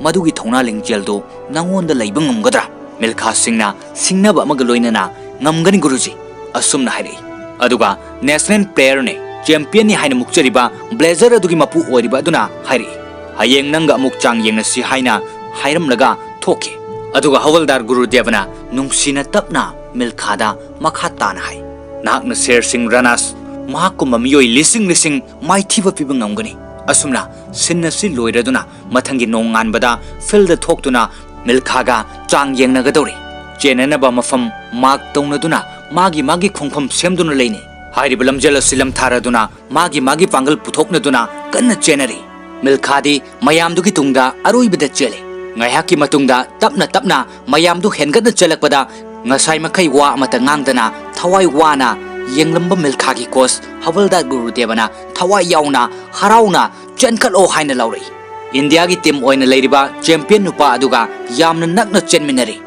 ꯃꯗꯨꯒꯤ ꯊꯧꯅꯥ ꯂꯤꯡꯖꯦꯜꯗꯨ ꯅꯉꯣꯟꯗ ꯂꯩꯕ ꯉꯝꯒꯗ꯭ꯔꯥ?" ꯃꯤꯜꯈꯥ ꯁꯤꯡꯅ ꯁꯤꯡꯅꯕ ꯑꯃꯒ ꯂꯣꯏꯅꯅ, "ꯉꯝꯒꯅꯤ ꯒꯨꯔꯨꯖꯤ," ꯑꯁꯨꯝꯅ ꯍꯥꯏꯔꯛꯏ꯫ ꯑꯗꯨꯒ "ꯅꯦꯁꯅꯦꯜ ꯄ꯭ꯂꯦꯌꯔꯅꯤ, ꯆꯦꯝꯄꯤꯌꯟꯅꯤ" ꯍꯥꯏꯅ ꯃꯨꯛꯆꯔꯤꯕ ꯕ꯭ꯂꯦꯖꯔ ꯑꯗꯨꯒꯤ ꯃꯄꯨ ꯑꯣꯏꯔꯤꯕ ꯑꯗꯨꯅ ꯍꯥꯏꯔꯛꯏ, "ꯍꯌꯦꯡ ꯅꯪꯒ ꯑꯃꯨꯛ ꯆꯥꯡ ꯌꯦꯡꯅꯁꯤ" ꯍꯥꯏꯅ ꯍꯥꯏꯔꯝꯂꯒ ꯊꯣꯛꯈꯤ꯫ ꯑꯗꯨꯒ ꯍꯋꯜꯗꯥꯔ ꯒꯨꯔꯨꯗꯦꯕꯅ ꯅꯨꯡꯁꯤꯅ ꯇꯞꯅ ꯃꯤꯜꯈꯥꯗ ꯃꯈꯥ ꯇꯥꯅ ꯍꯥꯏ, "ꯅꯍꯥꯛꯅ ꯁꯦꯔ ꯁꯤꯡ ꯔꯅꯥꯁ, ꯃꯍꯥꯛꯀꯨꯝꯕ ꯃꯤꯑꯣꯏ ꯂꯤꯁꯤꯡ ꯂꯤꯁꯤꯡ ꯃꯥꯏꯊꯤꯕ ꯄꯤꯕ ꯉꯝꯒꯅꯤ꯫ ꯑꯁꯨꯝꯅ ꯁꯤꯟ ꯑꯁꯤ ꯂꯣꯏꯔꯗꯨꯅ ꯃꯊꯪꯒꯤ ꯅꯣꯡꯉꯥꯟꯕꯗ ꯐꯤꯜꯗ ꯊꯣꯛꯇꯨꯅ ꯃꯤꯜꯈꯥꯒ ꯆꯥꯡ ꯌꯦꯡꯅꯒꯗꯧꯔꯤ꯫ ꯆꯦꯟꯅꯅꯕ ꯃꯐꯝ ꯃꯥꯔꯛ ꯇꯧꯅꯗꯨꯅ ꯃꯥꯒꯤ ꯃꯥꯒꯤ ꯈꯣꯡꯐꯝ ꯁꯦꯝꯗꯨꯅ ꯂꯩꯅꯩ꯫ ꯍꯥꯏꯔꯤꯕ ꯂꯝꯖꯦꯜ ꯑꯁꯤ ꯂꯝꯊꯥꯔꯗꯨꯅ ꯃꯥꯒꯤ ꯃꯥꯒꯤ ꯄꯥꯡꯒꯜ ꯄꯨꯊꯣꯛꯅꯗꯨꯅ ꯀꯟꯅ ꯆꯦꯟꯅꯔꯤ꯫ ꯃꯤꯜꯈꯥꯗꯤ ꯃꯌꯥꯝꯗꯨꯒꯤ ꯇꯨꯡꯗ ꯑꯔꯣꯏꯕꯗ ꯆꯦꯜꯂꯤ꯫ ꯉꯥꯏꯍꯥꯛꯀꯤ ꯃꯇꯨꯡꯗ ꯇꯞꯅ ꯇꯞꯅ ꯃꯌꯥꯝꯗꯨ ꯍꯦꯟꯒꯠꯅ ꯆꯦꯜꯂꯛꯄꯗ ꯉꯁꯥꯏ ꯃꯈꯩ ꯋꯥ ꯑꯃꯠꯇ ꯉꯥꯡꯗꯅ ꯊꯋꯥꯏ ꯋꯥꯅ ꯌꯦꯡꯂꯝꯕ ꯃꯤꯜꯈꯥꯒꯤ ꯀꯣꯆ ꯍꯋꯜꯗꯥꯔ ꯒꯨꯔꯨꯗꯦꯕꯅ ꯊꯋꯥꯏ ꯌꯥꯎꯅ ꯍꯔꯥꯎꯅ "ꯆꯦꯟꯈꯠꯂꯣ" ꯍꯥꯏꯅ ꯂꯥꯎꯔꯛꯏ꯫ ꯏꯟꯗꯤꯌꯥꯒꯤ ꯇꯤꯝ ꯑꯣꯏꯅ ꯂꯩꯔꯤꯕ ꯆꯦꯝꯄꯤꯌꯟ ꯅꯨꯄꯥ ꯑꯗꯨꯒ ꯌꯥꯝꯅ ꯅꯛꯅ ꯆꯦꯟꯃꯤꯟꯅꯔꯤ꯫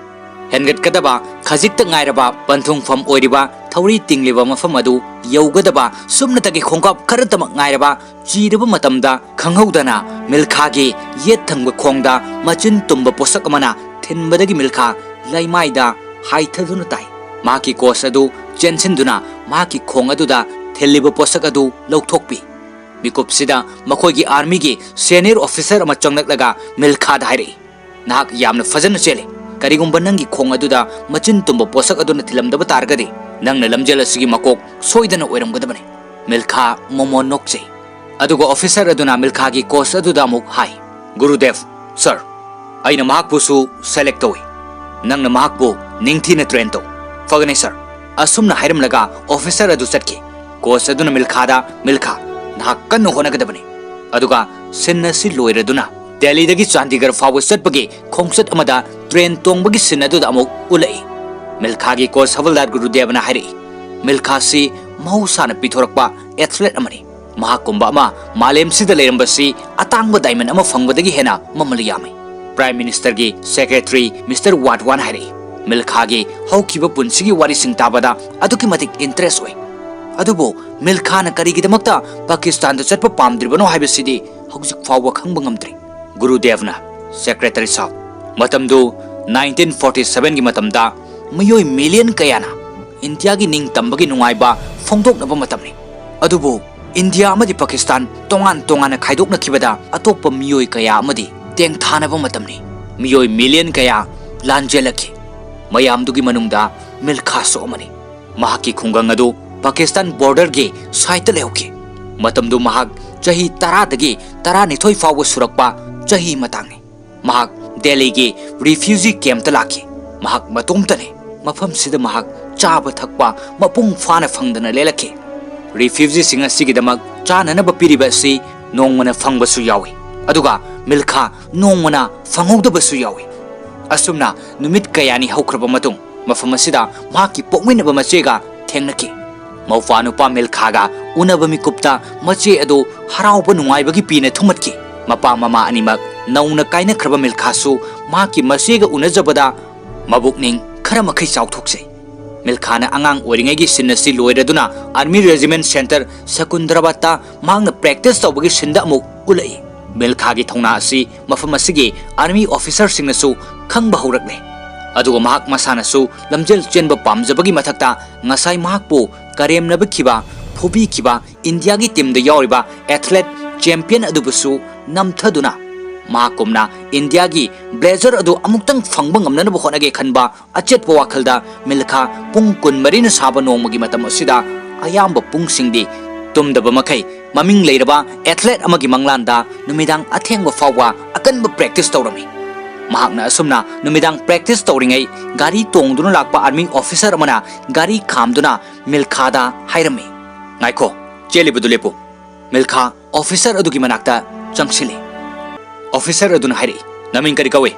ꯍꯦꯟꯒꯠꯀꯗꯕ ꯈꯖꯤꯛꯇ ꯉꯥꯏꯔꯕ ꯄꯟꯊꯨꯡꯐꯝ ꯑꯣꯏꯔꯤꯕ ꯊꯧꯔꯤ ꯇꯤꯡꯂꯤꯕ ꯃꯐꯝ ꯑꯗꯨ ꯌꯧꯒꯗꯕ ꯁꯨꯞꯅꯇꯒꯤ ꯈꯣꯡꯀꯥꯞ ꯈꯔꯇꯃꯛ ꯉꯥꯏꯔꯕ ꯆꯤꯔꯕ ꯃꯇꯝꯗ ꯈꯪꯍꯧꯗꯅ ꯃꯤꯜꯈꯥꯒꯤ ꯌꯦꯠ ꯊꯪꯕ ꯈꯣꯡꯗ ꯃꯆꯤꯟ ꯇꯨꯝꯕ ꯄꯣꯠꯁꯛ ꯑꯃꯅ ꯊꯤꯟꯕꯗꯒꯤ ꯃꯤꯜꯈꯥ ꯂꯩꯃꯥꯏꯗ ꯍꯥꯏꯊꯗꯨꯅ ꯇꯥꯏ꯫ ꯃꯍꯥꯛꯀꯤ ꯀꯣꯆ ꯑꯗꯨ ꯆꯦꯟꯁꯤꯟꯗꯨꯅ ꯃꯍꯥꯛꯀꯤ ꯈꯣꯡ ꯑꯗꯨꯗ ꯊꯤꯜꯂꯤꯕ ꯄꯣꯠꯁꯛ ꯑꯗꯨ ꯂꯧꯊꯣꯛꯄꯤ꯫ ꯃꯤꯀꯨꯞꯁꯤꯗ ꯃꯈꯣꯏꯒꯤ ꯑꯥꯔꯃꯤꯒꯤ ꯁꯦꯅꯤꯌꯔ ꯑꯣꯐꯤꯁꯔ ꯑꯃ ꯆꯪꯂꯛꯂꯒ ꯃꯤꯜꯈꯥꯗ ꯍꯥꯏꯔꯛꯏ, "ꯅꯍꯥꯛ ꯌꯥꯝꯅ ꯐꯖꯅ ꯆꯦꯜꯂꯤ꯫ ꯀꯔꯤꯒꯨꯝꯕ ꯅꯪꯒꯤ ꯈꯣꯡ ꯑꯗꯨꯗ ꯃꯆꯤꯟ ꯇꯨꯝꯕ ꯄꯣꯠꯁꯛ ꯑꯗꯨꯅ ꯊꯤꯜꯂꯝꯗꯕ ꯇꯥꯔꯒꯗꯤ ꯅꯪꯅ ꯂꯝꯖꯦꯜ ꯑꯁꯤꯒꯤ ꯃꯀꯣꯛ ꯁꯣꯏꯗꯅ ꯑꯣꯏꯔꯝꯒꯗꯕꯅꯤ꯫ ꯃꯤꯜꯈꯥ ꯃꯣꯃꯣꯟ ꯅꯣꯛꯆꯩ꯫ ꯑꯗꯨꯒ ꯑꯣꯐꯤꯁꯔ ꯑꯗꯨꯅ ꯃꯤꯜꯈꯥꯒꯤ ꯀꯣꯆ ꯑꯗꯨꯗ ꯑꯃꯨꯛ ꯍꯥꯏ, "ꯒꯨꯔꯨꯗꯦꯕ, ꯁꯔ, ꯑꯩꯅ ꯃꯍꯥꯛꯄꯨꯁꯨ ꯁꯦꯂꯦꯛ ꯇꯧꯏ꯫ ꯅꯪꯅ ꯃꯍꯥꯛꯄꯨ ꯅꯤꯡꯊꯤꯅ ꯇ꯭ꯔꯦꯟ ꯇꯧ꯫" "ꯐꯒꯅꯤ ꯁꯔ꯫" ꯑꯁꯨꯝꯅ ꯍꯥꯏꯔꯝꯂꯒ ꯑꯣꯐꯤꯁꯔ ꯑꯗꯨ ꯆꯠꯈꯤ꯫ ꯀꯣꯆ ꯑꯗꯨꯅ ꯃꯤꯜꯈꯥꯗ, "ꯃꯤꯜꯈꯥ, ꯅꯍꯥꯛ ꯀꯟꯅ ꯍꯣꯠꯅꯒꯗꯕꯅꯤ꯫" ꯑꯗꯨꯒ ꯁꯤꯟ ꯑꯁꯤ ꯂꯣꯏꯔꯗꯨꯅ ꯗꯦꯜꯂꯤꯗꯒꯤ ꯆꯥꯟꯗꯤꯒꯔ ꯐꯥꯎꯕ ꯆꯠꯄꯒꯤ ꯈꯣꯡꯆꯠ ꯑꯃꯗ ꯇ꯭ꯔꯦꯟ ꯇꯣꯡꯕꯒꯤ ꯁꯤꯟ ꯑꯗꯨꯗ ꯑꯃꯨꯛ ꯎꯠꯂꯛꯏ꯫ ꯃꯤꯜꯈꯥꯒꯤ ꯀꯣꯆ ꯍꯕꯜꯗꯥꯔ ꯒꯨꯔꯨꯗꯦꯕꯅ ꯍꯥꯏꯔꯛꯏ, "ꯃꯤꯜꯈꯥꯁꯤ ꯃꯍꯧꯁꯥꯅ ꯄꯤꯊꯣꯔꯛꯄ ꯑꯦꯊꯂꯦꯠ ꯑꯃꯅꯤ꯫ ꯃꯍꯥꯛꯀꯨꯝꯕ ꯑꯃ ꯃꯥꯂꯦꯝꯁꯤꯗ ꯂꯩꯔꯝꯕꯁꯤ ꯑꯇꯥꯡꯕ ꯗꯥꯏꯃꯟ ꯑꯃ ꯐꯪꯕꯗꯒꯤ ꯍꯦꯟꯅ ꯃꯃꯜ ꯌꯥꯝꯃꯤ꯫" ꯄ꯭ꯔꯥꯏꯝ ꯃꯤꯅꯤꯁꯇꯔꯒꯤ ꯁꯦꯀ꯭ꯔꯦꯇꯔꯤ ꯃꯤꯁꯇꯔ ꯋꯥꯙꯋꯥꯟ ꯍꯥꯏꯔꯛꯏ, "ꯃꯤꯜꯈꯥꯒꯤ ꯍꯧꯈꯤꯕ ꯄꯨꯟꯁꯤꯒꯤ ꯋꯥꯔꯤꯁꯤꯡ ꯇꯥꯕꯗ ꯑꯗꯨꯛꯀꯤ ꯃꯇꯤꯛ ꯏꯟꯇꯔꯦꯁ ꯑꯣꯏ꯫ ꯑꯗꯨꯕꯨ ꯃꯤꯜꯈꯥꯅ ꯀꯔꯤꯒꯤꯗꯃꯛꯇ ꯄꯥꯀꯤꯁꯇꯥꯟꯗ ꯆꯠꯄ ꯄꯥꯝꯗ꯭ꯔꯤꯕꯅꯣ ꯍꯥꯏꯕꯁꯤꯗꯤ ꯍꯧꯖꯤꯛ ꯐꯥꯎꯕ ꯈꯪꯕ ꯉꯝꯗ꯭ꯔꯤ꯫" ꯒꯨꯔꯨꯗꯦꯕꯅ, "ꯁꯦꯀ꯭ꯔꯦꯇꯔꯤ ꯁꯥꯍꯕ, ꯃꯇꯝꯗꯨ ꯅꯥꯏꯟꯇꯤꯟ ꯐꯣꯔꯇꯤ ꯁꯚꯦꯟꯒꯤ ꯃꯇꯝꯗ ꯃꯤꯑꯣꯏ ꯃꯤꯂꯤꯌꯟ ꯀꯌꯥꯅ ꯏꯟꯗꯤꯌꯥꯒꯤ ꯅꯤꯡꯇꯝꯕꯒꯤ ꯅꯨꯡꯉꯥꯏꯕ ꯐꯣꯡꯗꯣꯛꯅꯕ ꯃꯇꯝꯅꯤ꯫ ꯑꯗꯨꯕꯨ ꯏꯟꯗꯤꯌꯥ ꯑꯃꯗꯤ ꯄꯥꯀꯤꯁꯇꯥꯟ ꯇꯣꯉꯥꯟ ꯇꯣꯉꯥꯟꯅ ꯈꯥꯏꯗꯣꯛꯅꯈꯤꯕꯗ ꯑꯇꯣꯞꯄ ꯃꯤꯑꯣꯏ ꯀꯌꯥ ꯑꯃꯗꯤ ꯇꯦꯡꯊꯥꯅꯕ ꯃꯇꯝꯅꯤ꯫ ꯃꯤꯑꯣꯏ ꯃꯤꯂꯤꯌꯟ ꯀꯌꯥ ꯂꯥꯟꯖꯦꯜꯂꯛꯈꯤ꯫ ꯃꯌꯥꯝꯗꯨꯒꯤ ꯃꯅꯨꯡꯗ ꯃꯤꯜꯈꯥꯁꯨ ꯑꯃꯅꯤ꯫ ꯃꯍꯥꯛꯀꯤ ꯈꯨꯡꯒꯪ ꯑꯗꯨ ꯄꯥꯀꯤꯁꯇꯥꯟ ꯕꯣꯔꯗꯔꯒꯤ ꯁꯥꯏꯠꯇ ꯂꯩꯍꯧꯈꯤ꯫ ꯃꯇꯝꯗꯨ ꯃꯍꯥꯛ ꯆꯍꯤ ꯇꯔꯥꯗꯒꯤ ꯇꯔꯥꯅꯤꯊꯣꯏ ꯐꯥꯎꯕ ꯁꯨꯔꯛꯄ ꯆꯍꯤ ꯃꯇꯥꯡꯅꯤ꯫ ꯃꯍꯥꯛ ꯗꯦꯜꯂꯤꯒꯤ ꯔꯤꯐ꯭ꯌꯨꯖꯤ ꯀꯦꯝꯞꯇ ꯂꯥꯛꯈꯤ꯫ ꯃꯍꯥꯛ ꯃꯇꯣꯝꯇꯅꯤ꯫ ꯃꯐꯝꯁꯤꯗ ꯃꯍꯥꯛ ꯆꯥꯕ ꯊꯛꯄ ꯃꯄꯨꯡ ꯐꯥꯅ ꯐꯪꯗꯅ ꯂꯦꯜꯂꯛꯈꯤ꯫ ꯔꯤꯐ꯭ꯌꯨꯖꯤꯁꯤꯡ ꯑꯁꯤꯒꯤꯗꯃꯛ ꯆꯥꯅꯅꯕ ꯄꯤꯔꯤꯕ ꯑꯁꯤ ꯅꯣꯡꯃꯅ ꯐꯪꯕꯁꯨ ꯌꯥꯎꯏ, ꯑꯗꯨꯒ ꯃꯤꯜꯈꯥ ꯅꯣꯡꯃꯅ ꯐꯪꯍꯧꯗꯕꯁꯨ ꯌꯥꯎꯏ꯫ ꯑꯁꯨꯝꯅ ꯅꯨꯃꯤꯠ ꯀꯌꯥꯅꯤ ꯍꯧꯈ꯭ꯔꯕ ꯃꯇꯨꯡ, ꯃꯐꯝ ꯑꯁꯤꯗ ꯃꯍꯥꯛꯀꯤ ꯄꯣꯛꯃꯤꯟꯅꯕ ꯃꯆꯦꯒ ꯊꯦꯡꯅꯈꯤ꯫ ꯃꯧꯄ꯭ꯋꯥ ꯅꯨꯄꯥ ꯃꯤꯜꯈꯥꯒ ꯎꯅꯕ ꯃꯤꯀꯨꯞꯇ ꯃꯆꯦ ꯑꯗꯨ ꯍꯔꯥꯎꯕ ꯅꯨꯡꯉꯥꯏꯕꯒꯤ ꯄꯤꯅ ꯊꯨꯝꯃꯠꯈꯤ꯫ ꯃꯄꯥ ꯃꯃꯥ ꯑꯅꯤꯃꯛ ꯅꯧꯅ ꯀꯥꯏꯅꯈ꯭ꯔꯕ ꯃꯤꯜꯈꯥꯁꯨ ꯃꯍꯥꯛꯀꯤ ꯃꯆꯦꯒ ꯎꯅꯖꯕꯗ ꯃꯕꯨꯛꯅꯤꯡ ꯈꯔ ꯃꯈꯩ ꯆꯥꯎꯊꯣꯛꯆꯩ꯫ ꯃꯤꯜꯈꯥꯅ ꯑꯉꯥꯡ ꯑꯣꯏꯔꯤꯉꯩꯒꯤ ꯁꯤꯟ ꯑꯁꯤ ꯂꯣꯏꯔꯗꯨꯅ ꯑꯥꯔꯃꯤ ꯔꯦꯖꯤꯃꯦꯟ ꯁꯦꯟꯇꯔ ꯁꯀꯨꯟꯗ꯭ꯔꯕꯥꯗꯇ ꯃꯍꯥꯛꯅ ꯄ꯭ꯔꯦꯛꯇꯤꯁ ꯇꯧꯕꯒꯤ ꯁꯤꯟꯗ ꯑꯃꯨꯛ ꯎꯠꯂꯛꯏ꯫ ꯃꯤꯜꯈꯥꯒꯤ ꯊꯧꯅꯥ ꯑꯁꯤ ꯃꯐꯝ ꯑꯁꯤꯒꯤ ꯑꯥꯔꯃꯤ ꯑꯣꯐꯤꯁꯔꯁꯤꯡꯅꯁꯨ ꯈꯪꯕ ꯍꯧꯔꯛꯂꯦ, ꯑꯗꯨꯒ ꯃꯍꯥꯛ ꯃꯁꯥꯅꯁꯨ ꯂꯝꯖꯦꯜ ꯆꯦꯟꯕ ꯄꯥꯝꯖꯕꯒꯤ ꯃꯊꯛꯇ ꯉꯁꯥꯏ ꯃꯍꯥꯛꯄꯨ ꯀꯔꯦꯝꯅꯕꯤꯈꯤꯕ, ꯐꯨꯕꯤꯈꯤꯕ ꯏꯟꯗꯤꯌꯥꯒꯤ ꯇꯤꯝꯗ ꯌꯥꯎꯔꯤꯕ ꯑꯦꯊꯂꯦꯠ ꯆꯦꯝꯄꯤꯌꯟ ꯑꯗꯨꯕꯨꯁꯨ ꯅꯝꯊꯗꯨꯅ ꯃꯍꯥꯛꯀꯨꯝꯅ ꯏꯟꯗꯤꯌꯥꯒꯤ ꯕ꯭ꯂꯦꯖꯔ ꯑꯗꯨ ꯑꯃꯨꯛꯇꯪ ꯐꯪꯕ ꯉꯝꯅꯅꯕ ꯍꯣꯠꯅꯒꯦ ꯈꯟꯕ ꯑꯆꯦꯠꯄ ꯋꯥꯈꯜꯗ ꯃꯤꯜꯈꯥ ꯄꯨꯡ ꯀꯨꯟꯃꯔꯤꯅ ꯁꯥꯕ ꯅꯣꯡꯃꯒꯤ ꯃꯇꯝ ꯑꯁꯤꯗ ꯑꯌꯥꯝꯕ ꯄꯨꯡꯁꯤꯡꯗꯤ ꯇꯨꯝꯗꯕ ꯃꯈꯩ ꯃꯃꯤꯡ ꯂꯩꯔꯕ ꯑꯦꯊꯂꯦꯠ ꯑꯃꯒꯤ ꯃꯪꯂꯥꯟꯗ ꯅꯨꯃꯤꯗꯥꯡ ꯑꯊꯦꯡꯕ ꯐꯥꯎꯕ ꯑꯀꯟꯕ ꯄ꯭ꯔꯦꯛꯇꯤꯁ ꯇꯧꯔꯝꯃꯤ꯫ ꯃꯍꯥꯛꯅ ꯑꯁꯨꯝꯅ ꯅꯨꯃꯤꯗꯥꯡ ꯄ꯭ꯔꯦꯛꯇꯤꯁ ꯇꯧꯔꯤꯉꯩ ꯒꯥꯔꯤ ꯇꯣꯡꯗꯨꯅ ꯂꯥꯛꯄ ꯑꯥꯔꯃꯤ ꯑꯣꯐꯤꯁꯔ ꯑꯃꯅ ꯒꯥꯔꯤ ꯈꯥꯝꯗꯨꯅ ꯃꯤꯜꯈꯥꯗ ꯍꯥꯏꯔꯝꯃꯤ, "ꯉꯥꯏꯈꯣ, ꯆꯦꯜꯂꯤꯕꯗꯨ ꯂꯦꯞꯄꯨ꯫" ꯃꯤꯜꯈꯥ ꯑꯣꯐꯤꯁꯔ ꯑꯗꯨꯒꯤ ꯃꯅꯥꯛꯇ ꯆꯪꯁꯤꯜꯂꯤ꯫ ꯑꯣꯐꯤꯁꯔ ꯑꯗꯨꯅ ꯍꯥꯏꯔꯛꯏ, "ꯅꯃꯤꯡ ꯀꯔꯤ ꯀꯧꯏ?"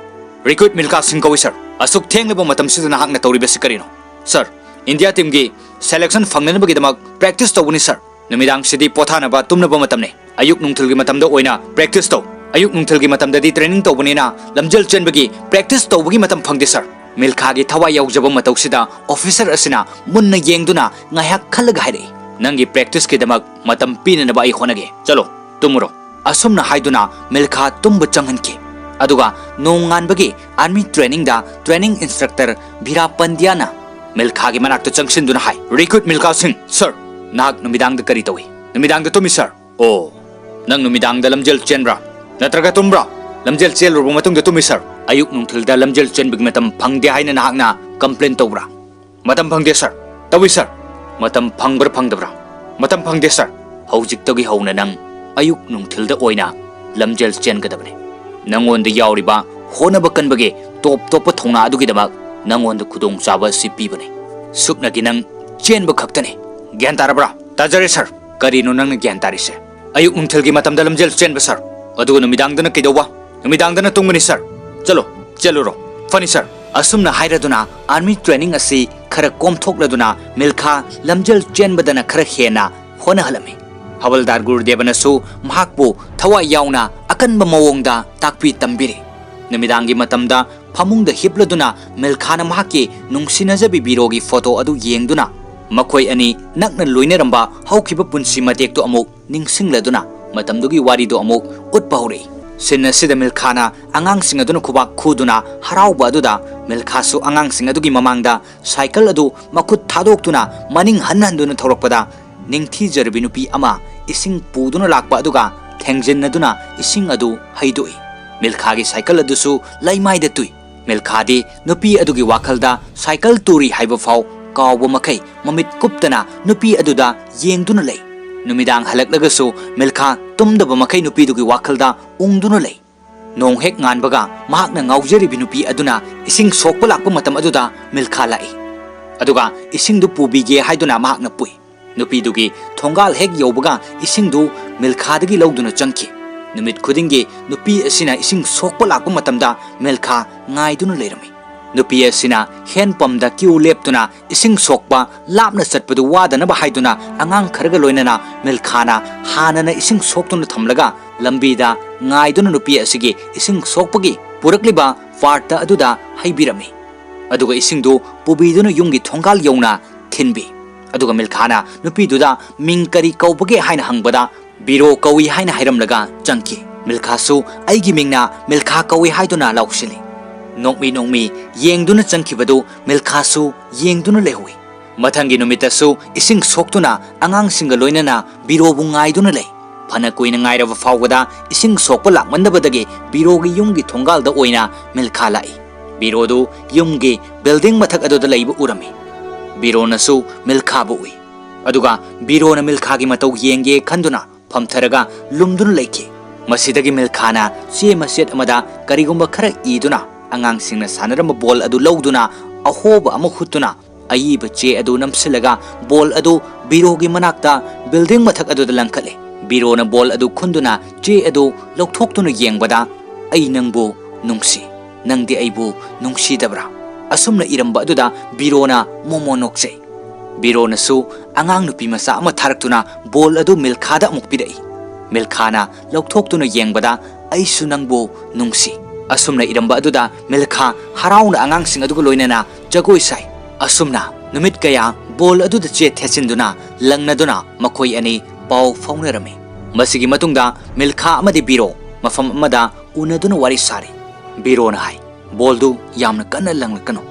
"ꯔꯤꯀ꯭ꯔꯨꯠ ꯃꯤꯜꯈꯥ ꯁꯤꯡ ꯀꯧꯏ, ꯁꯔ꯫" "ꯑꯁꯨꯛ ꯊꯦꯡꯂꯕ ꯃꯇꯝꯁꯤꯗ ꯅꯍꯥꯛꯅ ꯇꯧꯔꯤꯕꯁꯤ ꯀꯔꯤꯅꯣ?" "ꯁꯔ, ꯏꯟꯗꯤꯌꯥ ꯇꯤꯝꯒꯤ ꯁꯦꯂꯦꯛꯁꯟ ꯐꯪꯅꯅꯕꯒꯤꯗꯃꯛ ꯄ꯭ꯔꯦꯛꯇꯤꯁ ꯇꯧꯕꯅꯤ, ꯁꯔ꯫ ꯅꯨꯃꯤꯗꯥꯡꯁꯤꯗꯤ ꯄꯣꯊꯥꯅꯕ, ꯇꯨꯝꯅꯕ ꯃꯇꯝꯅꯤ꯫ ꯑꯌꯨꯛ ꯅꯨꯡꯊꯤꯜꯒꯤ ꯃꯇꯝꯗ ꯑꯣꯏꯅ ꯄ꯭ꯔꯦꯛꯇꯤꯁ ꯇꯧ꯫ ꯑꯌꯨꯛ ꯅꯨꯡꯊꯤꯜꯒꯤ ꯃꯇꯝꯗꯗꯤ ꯇ꯭ꯔꯦꯅꯤꯡ ꯇꯧꯕꯅꯤꯅ ꯂꯝꯖꯦꯜ ꯆꯦꯟꯕꯒꯤ ꯄ꯭ꯔꯦꯛꯇꯤꯁ ꯇꯧꯕꯒꯤ ꯃꯇꯝ ꯐꯪꯗꯦ, ꯁꯔ꯫" ꯃꯤꯜꯈꯥꯒꯤ ꯊꯋꯥꯏ ꯌꯥꯎꯖꯕ ꯃꯇꯧꯁꯤꯗ ꯑꯣꯐꯤꯁꯔ ꯑꯁꯤꯅ ꯃꯨꯟꯅ ꯌꯦꯡꯗꯨꯅ ꯉꯥꯏꯍꯥꯛ ꯈꯜꯂꯒ ꯍꯥꯏꯔꯛꯏ, "ꯅꯪꯒꯤ ꯄ꯭ꯔꯦꯛꯇꯤꯁꯀꯤꯗꯃꯛ ꯃꯇꯝ ꯄꯤꯅꯅꯕ ꯑꯩ ꯍꯣꯠꯅꯒꯦ꯫ ꯆꯠꯂꯣ, ꯇꯨꯝꯃꯨꯔꯣ꯫" ꯑꯁꯨꯝꯅ ꯍꯥꯏꯗꯨꯅ ꯃꯤꯜꯈꯥ ꯇꯨꯝꯕ ꯆꯪꯍꯟꯈꯤ꯫ ꯑꯗꯨꯒ ꯅꯣꯡꯉꯥꯟꯕꯒꯤ ꯑꯥꯔꯃꯤ ꯇ꯭ꯔꯦꯅꯤꯡꯗ ꯇ꯭ꯔꯦꯅꯤꯡ ꯏꯟꯁꯇ꯭ꯔꯛꯇꯔ ꯚꯤꯔꯥ ꯄꯟꯗ꯭ꯌꯥꯅ ꯃꯤꯜꯈꯥꯒꯤ ꯃꯅꯥꯛꯇ ꯆꯪꯁꯤꯟꯗꯨꯅ ꯍꯥꯏ, "ꯔꯤꯀ꯭ꯔꯨꯠ ꯃꯤꯜꯈꯥ ꯁꯤꯡ, ꯁꯔ, ꯅꯍꯥꯛ ꯅꯨꯃꯤꯗꯥꯡꯗ ꯀꯔꯤ ꯇꯧꯏ?" "ꯅꯨꯃꯤꯗꯥꯡꯗ ꯇꯨꯝꯃꯤ, ꯁꯔ꯫" "ꯑꯣ, ꯅꯪ ꯅꯨꯃꯤꯗꯥꯡꯗ ꯂꯝꯖꯦꯜ ꯆꯦꯟꯕ꯭ꯔꯥ? ꯅꯠꯇ꯭ꯔꯒ ꯇꯨꯝꯕ꯭ꯔꯥ?" "ꯂꯝꯖꯦꯜ ꯆꯦꯜꯂꯨꯔꯕ ꯃꯇꯨꯡꯗ ꯇꯨꯝꯃꯤ, ꯁꯔ꯫" "ꯑꯌꯨꯛ ꯅꯨꯡꯊꯤꯜꯗ ꯂꯝꯖꯦꯜ ꯆꯦꯟꯕꯒꯤ ꯃꯇꯝ ꯐꯪꯗꯦ ꯍꯥꯏꯅ ꯅꯍꯥꯛꯅ ꯀꯝꯄ꯭ꯂꯦꯟ ꯇꯧꯕ꯭ꯔꯥ?" "ꯃꯇꯝ ꯐꯪꯗꯦ, ꯁꯔ꯫" "ꯇꯧꯏ, ꯁꯔ꯫" "ꯃꯇꯝ ꯐꯪꯕ꯭ꯔꯥ ꯐꯪꯗꯕ꯭ꯔꯥ?" "ꯃꯇꯝ ꯐꯪꯗꯦ, ꯁꯔ꯫ ꯍꯧꯖꯤꯛꯇꯒꯤ ꯍꯧꯅ ꯅꯪ ꯑꯌꯨꯛ ꯅꯨꯡꯊꯤꯜꯗ ꯑꯣꯏꯅ ꯂꯝꯖꯦꯜ ꯆꯦꯟꯒꯗꯕꯅꯤ꯫ ꯅꯪꯉꯣꯟꯗ ꯌꯥꯎꯔꯤꯕ ꯍꯣꯠꯅꯕ ꯀꯟꯕꯒꯤ ꯇꯣꯞ ꯇꯣꯞꯄ ꯊꯧꯅꯥ ꯑꯗꯨꯒꯤꯗꯃꯛ ꯅꯪꯉꯣꯟꯗ ꯈꯨꯗꯣꯡꯆꯥꯕ ꯑꯁꯤ ꯄꯤꯕꯅꯤ꯫ ꯁꯨꯞꯅꯒꯤ ꯅꯪ ꯆꯦꯟꯕ ꯈꯛꯇꯅꯤ꯫ ꯒ꯭ꯌꯥꯟ ꯇꯥꯔꯕ꯭ꯔꯥ?" "ꯇꯥꯖꯔꯦ, ꯁꯔ꯫" "ꯀꯔꯤꯅꯣ ꯅꯪꯅ ꯒ꯭ꯌꯥꯟ ꯇꯥꯔꯤꯁꯦ?" "ꯑꯌꯨꯛ ꯅꯨꯡꯊꯤꯜꯒꯤ ꯃꯇꯝꯗ ꯂꯝꯖꯦꯜ ꯆꯦꯟꯕ, ꯁꯔ꯫ ꯑꯗꯨꯒ ꯅꯨꯃꯤꯗꯥꯡꯗꯅ ꯀꯩꯗꯧꯕ?" "ꯅꯨꯃꯤꯗꯥꯡꯗꯅ ꯇꯨꯝꯒꯅꯤ, ꯁꯔ꯫" "ꯆꯠꯂꯣ, ꯆꯦꯜꯂꯨꯔꯣ꯫" "ꯐꯅꯤ, ꯁꯔ꯫" ꯑꯁꯨꯝꯅ ꯍꯥꯏꯔꯗꯨꯅ ꯑꯥꯔꯃꯤ ꯇ꯭ꯔꯦꯅꯤꯡ ꯑꯁꯤ ꯈꯔ ꯀꯣꯝꯊꯣꯛꯂꯗꯨꯅ ꯃꯤꯜꯈꯥ ꯂꯝꯖꯦꯜ ꯆꯦꯟꯕꯗꯅ ꯈꯔ ꯍꯦꯟꯅ ꯍꯣꯠꯅꯍꯜꯂꯝꯃꯤ꯫ ꯍꯋꯜꯗꯥꯔ ꯒꯨꯔꯨꯗꯦꯕꯅꯁꯨ ꯃꯍꯥꯛꯄꯨ ꯊꯋꯥꯏ ꯌꯥꯎꯅ ꯑꯀꯟꯕ ꯃꯑꯣꯡꯗ ꯇꯥꯛꯄꯤ ꯇꯝꯕꯤꯔꯤ꯫ ꯅꯨꯃꯤꯗꯥꯡꯒꯤ ꯃꯇꯝꯗ ꯐꯃꯨꯡꯗ ꯍꯤꯞꯂꯗꯨꯅ ꯃꯤꯜꯈꯥꯅ ꯃꯍꯥꯛꯀꯤ ꯅꯨꯡꯁꯤꯅꯖꯕꯤ ꯕꯤꯔꯣꯒꯤ ꯐꯣꯇꯣ ꯑꯗꯨ ꯌꯦꯡꯗꯨꯅ ꯃꯈꯣꯏ ꯑꯅꯤ ꯅꯛꯅ ꯂꯣꯏꯅꯔꯝꯕ ꯍꯧꯈꯤꯕ ꯄꯨꯟꯁꯤ ꯃꯇꯦꯛꯇꯨ ꯑꯃꯨꯛ ꯅꯤꯡꯁꯤꯡꯂꯗꯨꯅ ꯃꯇꯝꯗꯨꯒꯤ ꯋꯥꯔꯤꯗꯨ ꯑꯃꯨꯛ ꯎꯠꯄ ꯍꯧꯔꯛꯏ꯫ ꯁꯤꯟ ꯑꯁꯤꯗ ꯃꯤꯜꯈꯥꯅ ꯑꯉꯥꯡꯁꯤꯡ ꯑꯗꯨꯅ ꯈꯨꯕꯥꯛ ꯈꯨꯗꯨꯅ ꯍꯔꯥꯎꯕ ꯑꯗꯨꯗ ꯃꯤꯜꯈꯥꯁꯨ ꯑꯉꯥꯡꯁꯤꯡ ꯑꯗꯨꯒꯤ ꯃꯃꯥꯡꯗ ꯁꯥꯏꯀꯜ ꯑꯗꯨ ꯃꯈꯨꯠ ꯊꯥꯗꯣꯛꯇꯨꯅ ꯃꯅꯤꯡ ꯍꯟ ꯍꯟꯗꯨꯅ ꯊꯧꯔꯛꯄꯗ ꯅꯤꯡꯊꯤꯖꯔꯕꯤ ꯅꯨꯄꯤ ꯑꯃ ꯏꯁꯤꯡ ꯄꯨꯗꯨꯅ ꯂꯥꯛꯄ ꯑꯗꯨꯒ ꯊꯦꯡꯖꯤꯟꯅꯗꯨꯅ ꯏꯁꯤꯡ ꯑꯗꯨ ꯍꯩꯗꯣꯛꯏ꯫ ꯃꯤꯜꯈꯥꯒꯤ ꯁꯥꯏꯀꯜ ꯑꯗꯨꯁꯨ ꯂꯩꯃꯥꯏꯗ ꯇꯨꯏ꯫ ꯃꯤꯜꯈꯥꯗꯤ ꯅꯨꯄꯤ ꯑꯗꯨꯒꯤ ꯋꯥꯈꯜꯗ ꯁꯥꯏꯀꯜ ꯇꯨꯔꯤ ꯍꯥꯏꯕ ꯐꯥꯎ ꯀꯥꯎꯕ ꯃꯈꯩ ꯃꯃꯤꯠ ꯀꯨꯞꯇꯅ ꯅꯨꯄꯤ ꯑꯗꯨꯗ ꯌꯦꯡꯗꯨꯅ ꯂꯩ꯫ ꯅꯨꯃꯤꯗꯥꯡ ꯍꯜꯂꯛꯂꯒꯁꯨ ꯃꯤꯜꯈꯥ ꯇꯨꯝꯗꯕ ꯃꯈꯩ ꯅꯨꯄꯤꯗꯨꯒꯤ ꯋꯥꯈꯜꯗ ꯎꯪꯗꯨꯅ ꯂꯩ꯫ ꯅꯣꯡ ꯍꯦꯛ ꯉꯥꯟꯕꯒ ꯃꯍꯥꯛꯅ ꯉꯥꯎꯖꯔꯤꯕꯤ ꯅꯨꯄꯤ ꯑꯗꯨꯅ ꯏꯁꯤꯡ ꯁꯣꯛꯄ ꯂꯥꯛꯄ ꯃꯇꯝ ꯑꯗꯨꯗ ꯃꯤꯜꯈꯥ ꯂꯥꯛꯏ꯫ ꯑꯗꯨꯒ ꯏꯁꯤꯡꯗꯨ ꯄꯨꯕꯤꯒꯦ ꯍꯥꯏꯗꯨꯅ ꯃꯍꯥꯛꯅ ꯄꯨꯏ꯫ ꯅꯨꯄꯤꯗꯨꯒꯤ ꯊꯣꯡꯒꯥꯜ ꯍꯦꯛ ꯌꯧꯕꯒ ꯏꯁꯤꯡꯗꯨ ꯃꯤꯜꯈꯥꯗꯒꯤ ꯂꯧꯗꯨꯅ ꯆꯪꯈꯤ꯫ ꯅꯨꯃꯤꯠ ꯈꯨꯗꯤꯡꯒꯤ ꯅꯨꯄꯤ ꯑꯁꯤꯅ ꯏꯁꯤꯡ ꯁꯣꯛꯄ ꯂꯥꯛꯄ ꯃꯇꯝꯗ ꯃꯤꯜꯈꯥ ꯉꯥꯏꯗꯨꯅ ꯂꯩꯔꯝꯃꯤ꯫ ꯅꯨꯄꯤ ꯑꯁꯤꯅ ꯍꯦꯟ ꯄꯝꯗ ꯀ꯭ꯌꯨ ꯂꯦꯞꯇꯨꯅ ꯏꯁꯤꯡ ꯁꯣꯛꯄ ꯂꯥꯞꯅ ꯆꯠꯄꯗꯨ ꯋꯥꯗꯅꯕ ꯍꯥꯏꯗꯨꯅ ꯑꯉꯥꯡ ꯈꯔꯒ ꯂꯣꯏꯅꯅ ꯃꯤꯜꯈꯥꯅ ꯍꯥꯟꯅꯅ ꯏꯁꯤꯡ ꯁꯣꯛꯇꯨꯅ ꯊꯝꯂꯒ ꯂꯝꯕꯤꯗ ꯉꯥꯏꯗꯨꯅ ꯅꯨꯄꯤ ꯑꯁꯤꯒꯤ ꯏꯁꯤꯡ ꯁꯣꯛꯄꯒꯤ ꯄꯨꯔꯛꯂꯤꯕ ꯄꯥꯔꯠꯇ ꯑꯗꯨꯗ ꯍꯩꯕꯤꯔꯝꯃꯤ꯫ ꯑꯗꯨꯒ ꯏꯁꯤꯡꯗꯨ ꯄꯨꯕꯤꯗꯨꯅ ꯌꯨꯝꯒꯤ ꯊꯣꯡꯒꯥꯜ ꯌꯧꯅ ꯊꯤꯟꯕꯤ꯫ ꯑꯗꯨꯒ ꯃꯤꯜꯈꯥꯅ ꯅꯨꯄꯤꯗꯨꯗ ꯃꯤꯡ ꯀꯔꯤ ꯀꯧꯕꯒꯦ ꯍꯥꯏꯅ ꯍꯪꯕꯗ ꯕꯤꯔꯣ ꯀꯧꯏ ꯍꯥꯏꯅ ꯍꯥꯏꯔꯝꯂꯒ ꯆꯪꯈꯤ꯫ ꯃꯤꯜꯈꯥꯁꯨ ꯑꯩꯒꯤ ꯃꯤꯡꯅ ꯃꯤꯜꯈꯥ ꯀꯧꯏ ꯍꯥꯏꯗꯨꯅ ꯂꯥꯎꯁꯤꯜꯂꯤ꯫ ꯅꯣꯛꯃꯤ ꯅꯣꯛꯃꯤ ꯌꯦꯡꯗꯨꯅ ꯆꯪꯈꯤꯕꯗꯨ ꯃꯤꯜꯈꯥꯁꯨ ꯌꯦꯡꯗꯨꯅ ꯂꯩꯍꯧꯏ꯫ ꯃꯊꯪꯒꯤ ꯅꯨꯃꯤꯠꯇꯁꯨ ꯏꯁꯤꯡ ꯁꯣꯛꯇꯨꯅ ꯑꯉꯥꯡꯁꯤꯡꯒ ꯂꯣꯏꯅꯅ ꯕꯤꯔꯣꯕꯨ ꯉꯥꯏꯗꯨꯅ ꯂꯩ꯫ ꯐꯅ ꯀꯨꯏꯅ ꯉꯥꯏꯔꯕ ꯐꯥꯎꯕꯗ ꯏꯁꯤꯡ ꯁꯣꯛꯄ ꯂꯥꯛꯃꯟꯗꯕꯗꯒꯤ ꯕꯤꯔꯣꯒꯤ ꯌꯨꯝꯒꯤ ꯊꯣꯡꯒꯥꯜꯗ ꯑꯣꯏꯅ ꯃꯤꯜꯈꯥ ꯂꯥꯛꯏ꯫ ꯕꯤꯔꯣꯗꯨ ꯌꯨꯝꯒꯤ ꯕꯤꯜꯗꯤꯡ ꯃꯊꯛ ꯑꯗꯨꯗ ꯂꯩꯕ ꯎꯔꯝꯃꯤ꯫ ꯕꯤꯔꯣꯅꯁꯨ ꯃꯤꯜꯈꯥꯕꯨ ꯎꯏ꯫ ꯑꯗꯨꯒ ꯕꯤꯔꯣꯅ ꯃꯤꯜꯈꯥꯒꯤ ꯃꯇꯧ ꯌꯦꯡꯒꯦ ꯈꯟꯗꯨꯅ ꯐꯝꯊꯔꯒ ꯂꯨꯝꯗꯨꯅ ꯂꯩꯈꯤ꯫ ꯃꯁꯤꯗꯒꯤ ꯃꯤꯜꯈꯥꯅ ꯆꯦ ꯃꯆꯦꯠ ꯑꯃꯗ ꯀꯔꯤꯒꯨꯝꯕ ꯈꯔ ꯏꯗꯨꯅ ꯑꯉꯥꯡꯁꯤꯡꯅ ꯁꯥꯟꯅꯔꯝꯕ ꯕꯣꯜ ꯑꯗꯨ ꯂꯧꯗꯨꯅ ꯑꯍꯣꯕ ꯑꯃ ꯍꯨꯠꯇꯨꯅ ꯑꯏꯕ ꯆꯦ ꯑꯗꯨ ꯅꯝꯁꯤꯜꯂꯒ ꯕꯣꯜ ꯑꯗꯨ ꯕꯤꯔꯣꯒꯤ ꯃꯅꯥꯛꯇ ꯕꯤꯜꯗꯤꯡ ꯃꯊꯛ ꯑꯗꯨꯗ ꯂꯪꯈꯠꯂꯦ꯫ ꯕꯤꯔꯣꯅ ꯕꯣꯜ ꯑꯗꯨ ꯈꯨꯟꯗꯨꯅ ꯆꯦ ꯑꯗꯨ ꯂꯧꯊꯣꯛꯇꯨꯅ ꯌꯦꯡꯕꯗ, "ꯑꯩ ꯅꯪꯕꯨ ꯅꯨꯡꯁꯤ, ꯅꯪꯗꯤ ꯑꯩꯕꯨ ꯅꯨꯡꯁꯤꯗꯕ꯭ꯔꯥ?" ꯑꯁꯨꯝꯅ ꯏꯔꯝꯕ ꯑꯗꯨꯗ ꯕꯤꯔꯣꯅ ꯃꯣꯃꯣ ꯅꯣꯛꯆꯩ꯫ ꯕꯤꯔꯣꯅꯁꯨ ꯑꯉꯥꯡ ꯅꯨꯄꯤ ꯃꯆꯥ ꯑꯃ ꯊꯥꯔꯛꯇꯨꯅ ꯕꯣꯜ ꯑꯗꯨ ꯃꯤꯜꯈꯥꯗ ꯑꯃꯨꯛ ꯄꯤꯔꯛꯏ꯫ ꯃꯤꯜꯈꯥꯅ ꯂꯧꯊꯣꯛꯇꯨꯅ ꯌꯦꯡꯕꯗ, "ꯑꯩꯁꯨ ꯅꯪꯕꯨ ꯅꯨꯡꯁꯤ" ꯑꯁꯨꯝꯅ ꯏꯔꯝꯕ ꯑꯗꯨꯗ ꯃꯤꯜꯈꯥ ꯍꯔꯥꯎꯅ ꯑꯉꯥꯡꯁꯤꯡ ꯑꯗꯨꯒ ꯂꯣꯏꯅꯅ ꯖꯒꯣꯏ ꯁꯥꯏ꯫ ꯑꯁꯨꯝꯅ ꯅꯨꯃꯤꯠ ꯀꯌꯥ ꯕꯣꯜ ꯑꯗꯨꯗ ꯆꯦ ꯊꯦꯠꯆꯤꯟꯗꯨꯅ ꯂꯪꯅꯗꯨꯅ ꯃꯈꯣꯏ ꯑꯅꯤ ꯄꯥꯎ ꯐꯥꯎꯅꯔꯝꯃꯤ꯫ ꯃꯁꯤꯒꯤ ꯃꯇꯨꯡꯗ ꯃꯤꯜꯈꯥ ꯑꯃꯗꯤ ꯕꯤꯔꯣ ꯃꯐꯝ ꯑꯃꯗ ꯎꯅꯗꯨꯅ ꯋꯥꯔꯤ ꯁꯥꯔꯤ꯫ ꯕꯤꯔꯣꯅ ꯍꯥꯏ, "ꯕꯣꯜꯗꯨ ꯌꯥꯝꯅ ꯀꯟꯅ ꯂꯪꯂꯛꯀꯅꯨ꯫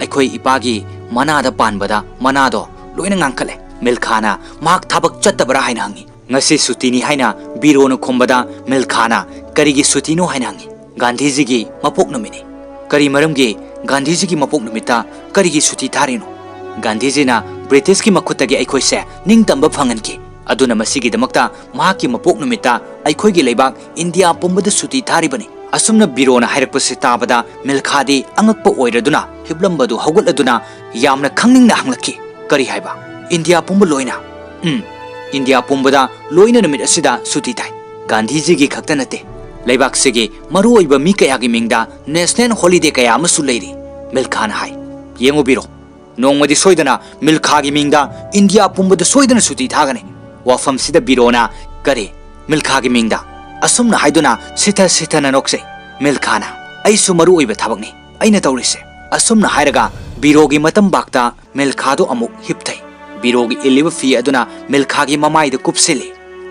ꯑꯩꯈꯣꯏ ꯏꯄꯥꯒꯤ ꯃꯅꯥꯗ ꯄꯥꯟꯕꯗ ꯃꯅꯥꯗꯣ ꯂꯣꯏꯅ ꯉꯥꯡꯈꯠꯂꯦ꯫" ꯃꯤꯜꯈꯥꯅ ꯃꯍꯥꯛ ꯊꯕꯛ ꯆꯠꯇꯕ꯭ꯔꯥ ꯍꯥꯏꯅ ꯍꯪꯉꯤ꯫ "ꯉꯁꯤ ꯁꯨꯇꯤꯅꯤ" ꯍꯥꯏꯅ ꯕꯤꯔꯣꯅ ꯈꯨꯝꯕꯗ ꯃꯤꯜꯈꯥꯅ, "ꯀꯔꯤꯒꯤ ꯁꯨꯇꯤꯅꯣ?" ꯍꯥꯏꯅ ꯍꯪꯉꯤ꯫ "ꯒꯥꯟꯙꯤꯖꯤꯒꯤ ꯃꯄꯣꯛ ꯅꯨꯃꯤꯠꯅꯤ꯫" "ꯀꯔꯤ ꯃꯔꯝꯒꯤ ꯒꯥꯟꯙꯤꯖꯤꯒꯤ ꯃꯄꯣꯛ ꯅꯨꯃꯤꯠꯇ ꯀꯔꯤꯒꯤ ꯁꯨꯇꯤ ꯊꯥꯔꯤꯅꯣ?" "ꯒꯥꯟꯙꯤꯖꯤꯅ ꯕ꯭ꯔꯤꯇꯤꯁꯀꯤ ꯃꯈꯨꯠꯇꯒꯤ ꯑꯩꯈꯣꯏꯁꯦ ꯅꯤꯡꯇꯝꯕ ꯐꯪꯍꯟꯈꯤ꯫ ꯑꯗꯨꯅ ꯃꯁꯤꯒꯤꯗꯃꯛꯇ ꯃꯍꯥꯛꯀꯤ ꯃꯄꯣꯛ ꯅꯨꯃꯤꯠꯇ ꯑꯩꯈꯣꯏꯒꯤ ꯂꯩꯕꯥꯛ ꯏꯟꯗꯤꯌꯥ ꯄꯨꯝꯕꯗ ꯁꯨꯇꯤ ꯊꯥꯔꯤꯕꯅꯤ꯫ ꯑꯁꯨꯝꯅ ꯕꯤꯔꯣꯅ ꯍꯥꯏꯔꯛꯄꯁꯤ ꯇꯥꯕꯗ ꯃꯤꯜꯈꯥꯗꯤ ꯑꯉꯛꯄ ꯑꯣꯏꯔꯗꯨꯅ ꯍꯤꯞꯂꯝꯕꯗꯨ ꯍꯧꯒꯠꯂꯗꯨꯅ ꯌꯥꯝꯅ ꯈꯪꯅꯤꯡꯅ ꯍꯪꯂꯛꯈꯤ, "ꯀꯔꯤ ꯍꯥꯏꯕ? ꯏꯟꯗꯤꯌꯥ ꯄꯨꯝꯕ ꯂꯣꯏꯅ?" "ꯎꯝ, ꯏꯟꯗꯤꯌꯥ ꯄꯨꯝꯕꯗ ꯂꯣꯏꯅ ꯅꯨꯃꯤꯠ ꯑꯁꯤꯗ ꯁꯨꯇꯤ ꯊꯥꯏ꯫ ꯒꯥꯟꯙꯤꯖꯤꯒꯤ ꯈꯛꯇ ꯅꯠꯇꯦ, ꯂꯩꯕꯥꯛꯁꯤꯒꯤ ꯃꯔꯨꯑꯣꯏꯕ ꯃꯤ ꯀꯌꯥꯒꯤ ꯃꯤꯡꯗ ꯅꯦꯁꯅꯦꯜ ꯍꯣꯂꯤꯗꯦ ꯀꯌꯥ ꯑꯃꯁꯨ ꯂꯩꯔꯤ", ꯃꯤꯜꯈꯥꯅ ꯍꯥꯏ꯫ "ꯌꯦꯡꯉꯨ ꯕꯤꯔꯣ, ꯅꯣꯡꯃꯗꯤ ꯁꯣꯏꯗꯅ ꯃꯤꯜꯈꯥꯒꯤ ꯃꯤꯡꯗ ꯏꯟꯗꯤꯌꯥ ꯄꯨꯝꯕꯗ ꯁꯣꯏꯗꯅ ꯁꯨꯇꯤ ꯊꯥꯒꯅꯤ"꯫ ꯋꯥꯐꯝꯁꯤꯗ ꯕꯤꯔꯣꯅ, "ꯀꯔꯤ? ꯃꯤꯜꯈꯥꯒꯤ ꯃꯤꯡꯗ?" ꯑꯁꯨꯝꯅ ꯍꯥꯏꯗꯨꯅ ꯁꯤꯊ ꯁꯤꯊꯅ ꯅꯣꯛꯆꯩ꯫ ꯃꯤꯜꯈꯥꯅ, "ꯑꯩꯁꯨ ꯃꯔꯨ ꯑꯣꯏꯕ ꯊꯕꯛꯅꯤ ꯑꯩꯅ ꯇꯧꯔꯤꯁꯦ"꯫ ꯑꯁꯨꯝꯅ ꯍꯥꯏꯔꯒ ꯕꯤꯔꯣꯒꯤ ꯃꯇꯝꯕꯥꯛꯇ ꯃꯤꯜꯈꯥꯗꯨ ꯑꯃꯨꯛ ꯍꯤꯞꯊꯩ꯫ ꯕꯤꯔꯣꯒꯤ ꯏꯜꯂꯤꯕ ꯐꯤ ꯑꯗꯨꯅ ꯃꯤꯜꯈꯥꯒꯤ ꯃꯃꯥꯏꯗ ꯀꯨꯞꯁꯤꯜꯂꯤ꯫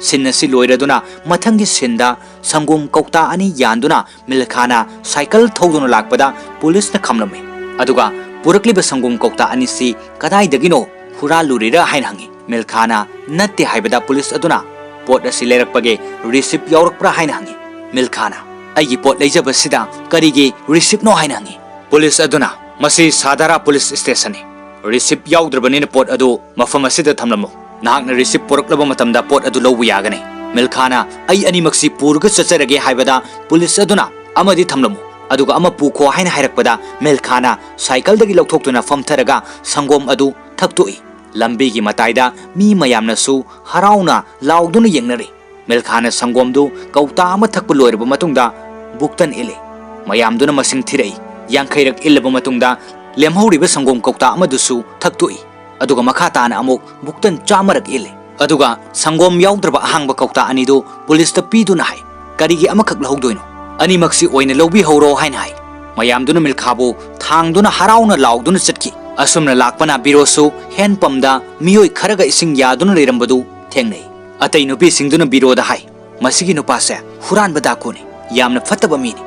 ꯁꯤꯟ ꯑꯁꯤ ꯂꯣꯏꯔꯗꯨꯅ ꯃꯊꯪꯒꯤ ꯁꯤꯟꯗ ꯁꯪꯒꯣꯝ ꯀꯧꯇꯥ ꯑꯅꯤ ꯌꯥꯟꯗꯨꯅ ꯃꯤꯜꯈꯥꯅ ꯁꯥꯏꯀꯜ ꯊꯧꯗꯨꯅ ꯂꯥꯛꯄꯗ ꯄꯨꯂꯤꯁꯅ ꯈꯥꯝꯂꯝꯃꯤ꯫ ꯑꯗꯨꯒ ꯄꯨꯔꯛꯂꯤꯕ ꯁꯪꯒꯣꯝ ꯀꯧꯇꯥ ꯑꯅꯤꯁꯤ ꯀꯗꯥꯏꯗꯒꯤꯅꯣ ꯍꯨꯔꯥꯜꯂꯨꯔꯤꯔꯥ ꯍꯥꯏꯅ ꯍꯪꯉꯤ꯫ ꯃꯤꯜꯈꯥꯅ "ꯅꯠꯇꯦ" ꯍꯥꯏꯕꯗ ꯄꯨꯂꯤꯁ ꯑꯗꯨꯅ, "ꯄꯣꯠ ꯑꯁꯤ ꯂꯩꯔꯛꯄꯒꯤ ꯔꯤꯁꯤꯞ ꯌꯥꯎꯔꯛꯄ꯭ꯔꯥ?" ꯍꯥꯏꯅ ꯍꯪꯉꯤ꯫ ꯃꯤꯜꯈꯥꯅ, "ꯑꯩꯒꯤ ꯄꯣꯠ ꯂꯩꯖꯕꯁꯤꯗ ꯀꯔꯤꯒꯤ ꯔꯤꯁꯤꯞꯅꯣ?" ꯍꯥꯏꯅ ꯍꯪꯉꯤ꯫ ꯄꯨꯂꯤꯁ ꯑꯗꯨꯅ, "ꯃꯁꯤ ꯁꯥꯗꯥꯔꯥ ꯄꯨꯂꯤꯁ ꯁ꯭ꯇꯦꯁꯟꯅꯤ꯫ ꯔꯤꯁꯤꯞ ꯌꯥꯎꯗ꯭ꯔꯕꯅꯤꯅ ꯄꯣꯠ ꯑꯗꯨ ꯃꯐꯝ ꯑꯁꯤꯗ ꯊꯝꯂꯝꯃꯨ꯫ ꯅꯍꯥꯛꯅ ꯔꯤꯁꯤꯞ ꯄꯨꯔꯛꯂꯕ ꯃꯇꯝꯗ ꯄꯣꯠ ꯑꯗꯨ ꯂꯧꯕ ꯌꯥꯒꯅꯤ"꯫ ꯃꯤꯜꯈꯥꯅ, "ꯑꯩ ꯑꯅꯤꯃꯛꯁꯤ ꯄꯨꯔꯒ ꯆꯠꯆꯔꯒꯦ" ꯍꯥꯏꯕꯗ ꯄꯨꯂꯤꯁ ꯑꯗꯨꯅ, "ꯑꯃꯗꯤ ꯊꯝꯂꯝꯃꯨ, ꯑꯗꯨꯒ ꯑꯃ ꯄꯨꯈꯣ" ꯍꯥꯏꯅ ꯍꯥꯏꯔꯛꯄꯗ ꯃꯤꯜꯈꯥꯅ ꯁꯥꯏꯀꯜꯗꯒꯤ ꯂꯧꯊꯣꯛꯇꯨꯅ ꯐꯝꯊꯔꯒ ꯁꯪꯒꯣꯝ ꯑꯗꯨ ꯊꯛꯇꯣꯛꯏ꯫ ꯂꯝꯕꯤꯒꯤ ꯃꯇꯥꯏꯗ ꯃꯤ ꯃꯌꯥꯝꯅꯁꯨ ꯍꯔꯥꯎꯅ ꯂꯥꯎꯗꯨꯅ ꯌꯦꯡꯅꯔꯤ꯫ ꯃꯤꯜꯈꯥꯅ ꯁꯪꯒꯣꯝꯗꯨ ꯀꯧꯇꯥ ꯑꯃ ꯊꯛꯄ ꯂꯣꯏꯔꯕ ꯃꯇꯨꯡꯗ ꯕꯨꯛꯇꯟ ꯏꯜꯂꯤ꯫ ꯃꯌꯥꯝꯗꯨꯅ ꯃꯁꯤꯡ ꯊꯤꯔꯛꯏ꯫ ꯌꯥꯡꯈꯩꯔꯛ ꯏꯜꯂꯕ ꯃꯇꯨꯡꯗ ꯂꯦꯝꯍꯧꯔꯤꯕ ꯁꯪꯒꯣꯝ ꯀꯧꯇꯥ ꯑꯃꯗꯨꯁꯨ ꯊꯛꯇꯣꯛꯏ꯫ ꯑꯗꯨꯒ ꯃꯈꯥ ꯇꯥꯅ ꯑꯃꯨꯛ ꯕꯨꯛꯇꯟ ꯆꯥꯝꯃꯔꯛ ꯏꯜꯂꯤ꯫ ꯑꯗꯨꯒ ꯁꯪꯒꯣꯝ ꯌꯥꯎꯗ꯭ꯔꯕ ꯑꯍꯥꯡꯕ ꯀꯧꯇꯥ ꯑꯅꯤꯗꯨ ꯄꯨꯂꯤꯁꯇ ꯄꯤꯗꯨꯅ ꯍꯥꯏ, "ꯀꯔꯤꯒꯤ ꯑꯃꯈꯛ ꯂꯧꯍꯧꯗꯣꯏꯅꯣ? ꯑꯅꯤꯃꯛꯁꯤ ꯑꯣꯏꯅ ꯂꯧꯕꯤꯍꯧꯔꯣ" ꯍꯥꯏꯅ ꯍꯥꯏ꯫ ꯃꯌꯥꯝꯗꯨꯅ ꯃꯤꯜꯈꯥꯕꯨ ꯊꯥꯡꯗꯨꯅ ꯍꯔꯥꯎꯅ ꯂꯥꯎꯗꯨꯅ ꯆꯠꯈꯤ꯫ ꯑꯁꯨꯝꯅ ꯂꯥꯛꯄꯅ ꯕꯤꯔꯣꯁꯨ ꯍꯦꯟ ꯄꯝꯗ ꯃꯤꯑꯣꯏ ꯈꯔꯒ ꯏꯁꯤꯡ ꯌꯥꯗꯨꯅ ꯂꯩꯔꯝꯕꯗꯨ ꯊꯦꯡꯅꯩ꯫ ꯑꯇꯩ ꯅꯨꯄꯤꯁꯤꯡꯗꯨꯅ ꯕꯤꯔꯣꯗ ꯍꯥꯏ, "ꯃꯁꯤꯒꯤ ꯅꯨꯄꯥꯁꯦ ꯍꯨꯔꯥꯟꯕ ꯗꯥꯀꯨꯅꯤ, ꯌꯥꯝꯅ ꯐꯠꯇꯕ ꯃꯤꯅꯤ"꯫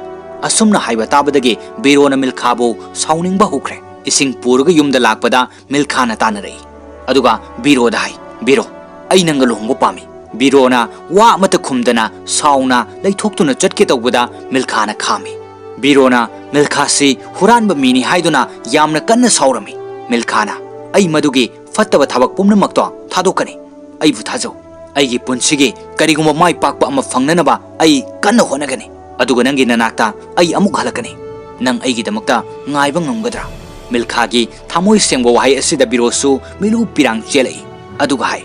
ꯑꯁꯨꯝꯅ ꯍꯥꯏꯕ ꯇꯥꯕꯗꯒꯤ ꯕꯤꯔꯣꯅ ꯃꯤꯜꯈꯥꯕꯨ ꯁꯥꯎꯅꯤꯡꯕ ꯍꯧꯈ꯭ꯔꯦ꯫ ꯏꯁꯤꯡ ꯄꯨꯔꯒ ꯌꯨꯝꯗ ꯂꯥꯛꯄꯗ ꯃꯤꯜꯈꯥꯅ ꯇꯥꯟꯅꯔꯛꯏ꯫ ꯑꯗꯨꯒ ꯕꯤꯔꯣꯗ ꯍꯥꯏ, "ꯕꯤꯔꯣ, ꯑꯩ ꯅꯪꯒ ꯂꯨꯍꯣꯡꯕ ꯄꯥꯝꯃꯤ"꯫ ꯕꯤꯔꯣꯅ ꯋꯥ ꯑꯃꯠꯇ ꯈꯨꯝꯗꯅ ꯁꯥꯎꯅ ꯂꯩꯊꯣꯛꯇꯨꯅ ꯆꯠꯀꯦ ꯇꯧꯕꯗ ꯃꯤꯜꯈꯥꯅ ꯈꯥꯝꯃꯤ꯫ ꯕꯤꯔꯣꯅ ꯃꯤꯜꯈꯥꯁꯤ ꯍꯨꯔꯥꯟꯕ ꯃꯤꯅꯤ ꯍꯥꯏꯗꯨꯅ ꯌꯥꯝꯅ ꯀꯟꯅ ꯁꯥꯎꯔꯝꯃꯤ꯫ ꯃꯤꯜꯈꯥꯅ, "ꯑꯩ ꯃꯗꯨꯒꯤ ꯐꯠꯇꯕ ꯊꯕꯛ ꯄꯨꯝꯅꯃꯛꯇꯣ ꯊꯥꯗꯣꯛꯀꯅꯤ꯫ ꯑꯩꯕꯨ ꯊꯥꯖꯧ"꯫ ꯑꯩꯒꯤ ꯄꯨꯟꯁꯤꯒꯤ ꯀꯔꯤꯒꯨꯝꯕ ꯃꯥꯏ ꯄꯥꯛꯄ ꯑꯃ ꯐꯪꯅꯅꯕ ꯑꯩ ꯀꯟꯅ ꯍꯣꯠꯅꯒꯅꯤ꯫ ꯑꯗꯨꯒ ꯅꯪꯒꯤ ꯅꯅꯥꯛꯇ ꯑꯩ ꯑꯃꯨꯛ ꯍꯜꯂꯛꯀꯅꯤ꯫ ꯅꯪ ꯑꯩꯒꯤꯗꯃꯛꯇ ꯉꯥꯏꯕ ꯉꯝꯒꯗ꯭ꯔꯥ?" ꯃꯤꯜꯈꯥꯒꯤ ꯊꯃꯣꯏ ꯁꯦꯡꯕ ꯋꯥꯍꯩ ꯑꯁꯤꯗ ꯕꯤꯔꯣꯁꯨ ꯃꯤꯂꯨ ꯄꯤꯔꯥꯡ ꯆꯦꯜꯂꯛꯏ꯫ ꯑꯗꯨꯒ ꯍꯥꯏ,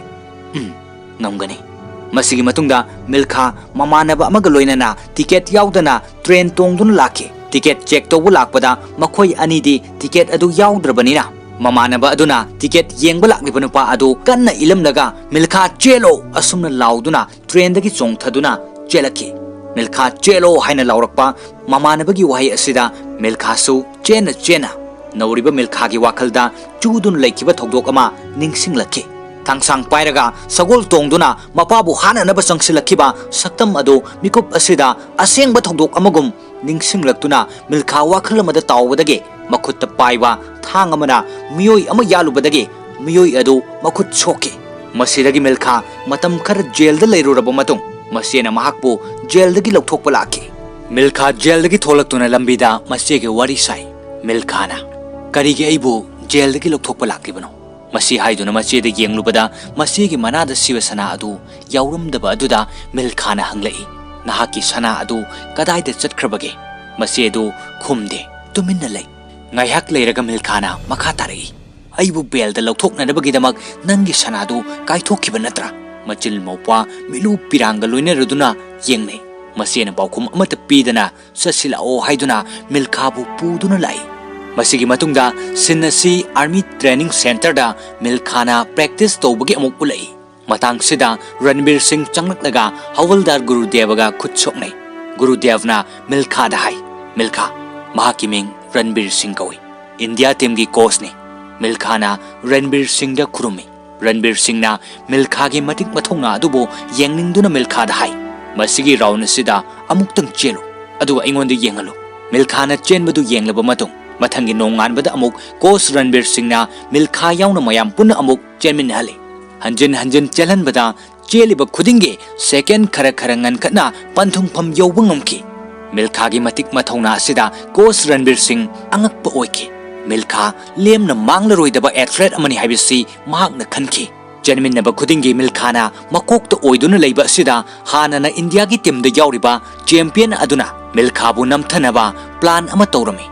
"ꯎꯝ, ꯉꯝꯒꯅꯤ꯫" ꯃꯁꯤꯒꯤ ꯃꯇꯨꯡꯗ ꯃꯤꯜꯈꯥ ꯃꯃꯥꯟꯅꯕ ꯑꯃꯒ ꯂꯣꯏꯅꯅ ꯇꯤꯀꯦꯠ ꯌꯥꯎꯗꯅ ꯇ꯭ꯔꯦꯟ ꯇꯣꯡꯗꯨꯅ ꯂꯥꯛꯈꯤ꯫ ꯇꯤꯀꯦꯠ ꯆꯦꯛ ꯇꯧꯕ ꯂꯥꯛꯄꯗ ꯃꯈꯣꯏ ꯑꯅꯤꯗꯤ ꯇꯤꯀꯦꯠ ꯑꯗꯨ ꯌꯥꯎꯗ꯭ꯔꯕꯅꯤꯅ, ꯃꯃꯥꯟꯅꯕ ꯑꯗꯨꯅ ꯇꯤꯀꯦꯠ ꯌꯦꯡꯕ ꯂꯥꯛꯂꯤꯕ ꯅꯨꯄꯥ ꯑꯗꯨ ꯀꯟꯅ ꯏꯜꯂꯝꯂꯒ, "ꯃꯤꯜꯈꯥ, ꯆꯦꯜꯂꯣ!" ꯑꯁꯨꯝꯅ ꯂꯥꯎꯗꯨꯅ ꯇ꯭ꯔꯦꯟꯗꯒꯤ ꯆꯣꯡꯊꯗꯨꯅ ꯆꯦꯜꯂꯛꯈꯤ꯫ "ꯃꯤꯜꯈꯥ, ꯆꯦꯜꯂꯣ!" ꯍꯥꯏꯅ ꯂꯥꯎꯔꯛꯄ ꯃꯃꯥꯟꯅꯕꯒꯤ ꯋꯥꯍꯩ ꯑꯁꯤꯗ ꯃꯤꯜꯈꯥꯁꯨ ꯆꯦꯟꯅ ꯆꯦꯟꯅ ꯅꯧꯔꯤꯕ ꯃꯤꯜꯈꯥꯒꯤ ꯋꯥꯈꯜꯗ ꯆꯨꯗꯨꯅ ꯂꯩꯈꯤꯕ ꯊꯧꯗꯣꯛ ꯑꯃ ꯅꯤꯡꯁꯤꯡꯂꯛꯈꯤ꯫ ꯊꯥꯡꯁꯥꯡ ꯄꯥꯏꯔꯒ ꯁꯒꯣꯜ ꯇꯣꯡꯗꯨꯅ ꯃꯄꯥꯕꯨ ꯍꯥꯠꯅꯅꯕ ꯆꯪꯁꯤꯜꯂꯛꯈꯤꯕ ꯁꯛꯇꯝ ꯑꯗꯨ ꯃꯤꯀꯨꯞ ꯑꯁꯤꯗ ꯑꯁꯦꯡꯕ ꯊꯧꯗꯣꯛ ꯑꯃꯒꯨꯝ ꯅꯤꯡꯁꯤꯡꯂꯛꯇꯨꯅ ꯃꯤꯜꯈꯥ ꯋꯥꯈꯜ ꯑꯃꯗ ꯇꯥꯎꯕꯗꯒꯤ ꯃꯈꯨꯠꯇ ꯄꯥꯏꯕ ꯊꯥꯡ ꯑꯃꯅ ꯃꯤꯑꯣꯏ ꯑꯃ ꯌꯥꯜꯂꯨꯕꯗꯒꯤ ꯃꯤꯑꯣꯏ ꯑꯗꯨ ꯃꯈꯨꯠ ꯁꯣꯛꯈꯤ꯫ ꯃꯁꯤꯗꯒꯤ ꯃꯤꯜꯈꯥ ꯃꯇꯝ ꯈꯔ ꯖꯦꯜꯗ ꯂꯩꯔꯨꯔꯕ ꯃꯇꯨꯡ, ꯃꯆꯦꯅ ꯃꯍꯥꯛꯄꯨ ꯖꯦꯜꯗꯒꯤ ꯂꯧꯊꯣꯛꯄ ꯂꯥꯛꯈꯤ꯫ ꯃꯤꯜꯈꯥ ꯖꯦꯜꯗꯒꯤ ꯊꯣꯛꯂꯛꯇꯨꯅ ꯂꯝꯕꯤꯗ ꯃꯆꯦꯒ ꯋꯥꯔꯤ ꯁꯥꯏ꯫ ꯃꯤꯜꯈꯥꯅ, "ꯀꯔꯤꯒꯤ ꯑꯩꯕꯨ ꯖꯦꯜꯗꯒꯤ ꯂꯧꯊꯣꯛꯄ ꯂꯥꯛꯂꯤꯕꯅꯣ?" ꯃꯁꯤ ꯍꯥꯏꯗꯨꯅ ꯃꯆꯦꯗ ꯌꯦꯡꯂꯨꯕꯗ, ꯃꯆꯦꯒꯤ ꯃꯅꯥꯗ ꯁꯤꯕ ꯁꯅꯥ ꯑꯗꯨ ꯌꯥꯎꯔꯝꯗꯕ ꯑꯗꯨꯗ ꯃꯤꯜꯈꯥꯅ ꯍꯪꯂꯛꯏ, "ꯅꯍꯥꯛꯀꯤ ꯁꯅꯥ ꯑꯗꯨ ꯀꯗꯥꯏꯗ ꯆꯠꯈ꯭ꯔꯕꯒꯦ?" ꯃꯆꯦ ꯑꯗꯨ ꯈꯨꯝꯗꯦ, ꯇꯨꯃꯤꯟꯅ ꯂꯩ꯫ ꯉꯥꯏꯍꯥꯛ ꯂꯩꯔꯒ ꯃꯤꯜꯈꯥꯅ ꯃꯈꯥ ꯇꯥꯔꯛꯏ, "ꯑꯩꯕꯨ ꯕꯦꯜꯗ ꯂꯧꯊꯣꯛꯅꯅꯕꯒꯤꯗꯃꯛ ꯅꯪꯒꯤ ꯁꯅꯥꯗꯨ ꯀꯥꯏꯊꯣꯛꯈꯤꯕ ꯅꯠꯇ꯭ꯔꯥ?" ꯃꯆꯤꯜ ꯃꯧꯄ꯭ꯋꯥ ꯃꯤꯂꯨ ꯄꯤꯔꯥꯡꯒ ꯂꯣꯏꯅꯔꯗꯨꯅ ꯌꯦꯡꯅꯩ꯫ ꯃꯆꯦꯅ ꯄꯥꯎꯈꯨꯝ ꯑꯃꯠꯇ ꯄꯤꯗꯅ, "ꯆꯠꯁꯤꯜꯂꯛꯑꯣ" ꯍꯥꯏꯗꯨꯅ ꯃꯤꯜꯈꯥꯕꯨ ꯄꯨꯗꯨꯅ ꯂꯥꯛꯏ꯫ ꯃꯁꯤꯒꯤ ꯃꯇꯨꯡꯗ ꯁꯤꯟ ꯑꯁꯤ ꯑꯥꯔꯃꯤ ꯇ꯭ꯔꯦꯅꯤꯡ ꯁꯦꯟꯇꯔꯗ ꯃꯤꯜꯈꯥꯅ ꯄ꯭ꯔꯦꯛꯇꯤꯁ ꯇꯧꯕꯒꯤ ꯑꯃꯨꯛ ꯎꯠꯂꯛꯏ꯫ ꯃꯇꯥꯡꯁꯤꯗ ꯔꯟꯕꯤꯔ ꯁꯤꯡ ꯆꯪꯂꯛꯂꯒ ꯍꯋꯜꯗꯥꯔ ꯒꯨꯔꯨꯗꯦꯕꯒ ꯈꯨꯠ ꯁꯣꯛꯅꯩ꯫ ꯒꯨꯔꯨꯗꯦꯕꯅ ꯃꯤꯜꯈꯥꯗ ꯍꯥꯏ, "ꯃꯤꯜꯈꯥ, ꯃꯍꯥꯛꯀꯤ ꯃꯤꯡ ꯔꯟꯕꯤꯔ ꯁꯤꯡ ꯀꯧꯏ꯫ ꯏꯟꯗꯤꯌꯥ ꯇꯤꯝꯒꯤ ꯀꯣꯆꯅꯤ꯫" ꯃꯤꯜꯈꯥꯅ ꯔꯟꯕꯤꯔ ꯁꯤꯡꯗ ꯈꯨꯔꯨꯝꯃꯤ꯫ ꯔꯟꯕꯤꯔ ꯁꯤꯡꯅ ꯃꯤꯜꯈꯥꯒꯤ ꯃꯇꯤꯛ ꯃꯊꯧꯅꯥ ꯑꯗꯨꯕꯨ ꯌꯦꯡꯅꯤꯡꯗꯨꯅ ꯃꯤꯜꯈꯥꯗ ꯍꯥꯏ, "ꯃꯁꯤꯒꯤ ꯔꯥꯎꯟ ꯑꯁꯤꯗ ꯑꯃꯨꯛꯇꯪ ꯆꯦꯜꯂꯨ, ꯑꯗꯨꯒ ꯑꯩꯉꯣꯟꯗ ꯌꯦꯡꯍꯜꯂꯨ꯫" ꯃꯤꯜꯈꯥꯅ ꯆꯦꯟꯕꯗꯨ ꯌꯦꯡꯂꯕ ꯃꯇꯨꯡ, ꯃꯊꯪꯒꯤ ꯅꯣꯡꯉꯥꯟꯕꯗ ꯑꯃꯨꯛ ꯀꯣꯆ ꯔꯟꯕꯤꯔ ꯁꯤꯡꯅ ꯃꯤꯜꯈꯥ ꯌꯥꯎꯅ ꯃꯌꯥꯝ ꯄꯨꯟꯅ ꯑꯃꯨꯛ ꯆꯦꯟꯃꯤꯟꯅꯍꯜꯂꯤ꯫ ꯍꯟꯖꯤꯟ ꯍꯟꯖꯤꯟ ꯆꯦꯜꯍꯟꯕꯗ ꯆꯦꯜꯂꯤꯕ ꯈꯨꯗꯤꯡꯒꯤ ꯁꯦꯀꯦꯟ ꯈꯔ ꯈꯔ ꯉꯟꯈꯠꯅ ꯄꯟꯊꯨꯡꯐꯝ ꯌꯧꯕ ꯉꯝꯈꯤ꯫ ꯃꯤꯜꯈꯥꯒꯤ ꯃꯇꯤꯛ ꯃꯊꯧꯅꯥ ꯑꯁꯤꯗ ꯀꯣꯆ ꯔꯟꯕꯤꯔ ꯁꯤꯡ ꯑꯉꯛꯄ ꯑꯣꯏꯈꯤ꯫ ꯃꯤꯜꯈꯥ ꯂꯦꯝꯅ ꯃꯥꯡꯂꯔꯣꯏꯗꯕ ꯑꯦꯊꯂꯦꯠ ꯑꯃꯅꯤ ꯍꯥꯏꯕꯁꯤ ꯃꯍꯥꯛꯅ ꯈꯟꯈꯤ꯫ ꯆꯦꯟꯃꯤꯟꯅꯕ ꯈꯨꯗꯤꯡꯒꯤ ꯃꯤꯜꯈꯥꯅ ꯃꯀꯣꯛꯇ ꯑꯣꯏꯗꯨꯅ ꯂꯩꯕ ꯑꯁꯤꯗ ꯍꯥꯟꯅꯅ ꯏꯟꯗꯤꯌꯥꯒꯤ ꯇꯤꯝꯗ ꯌꯥꯎꯔꯤꯕ ꯆꯦꯝꯄꯤꯌꯟ ꯑꯗꯨꯅ ꯃꯤꯜꯈꯥꯕꯨ ꯅꯝꯊꯅꯕ ꯄ꯭ꯂꯥꯟ ꯑꯃ ꯇꯧꯔꯝꯃꯤ꯫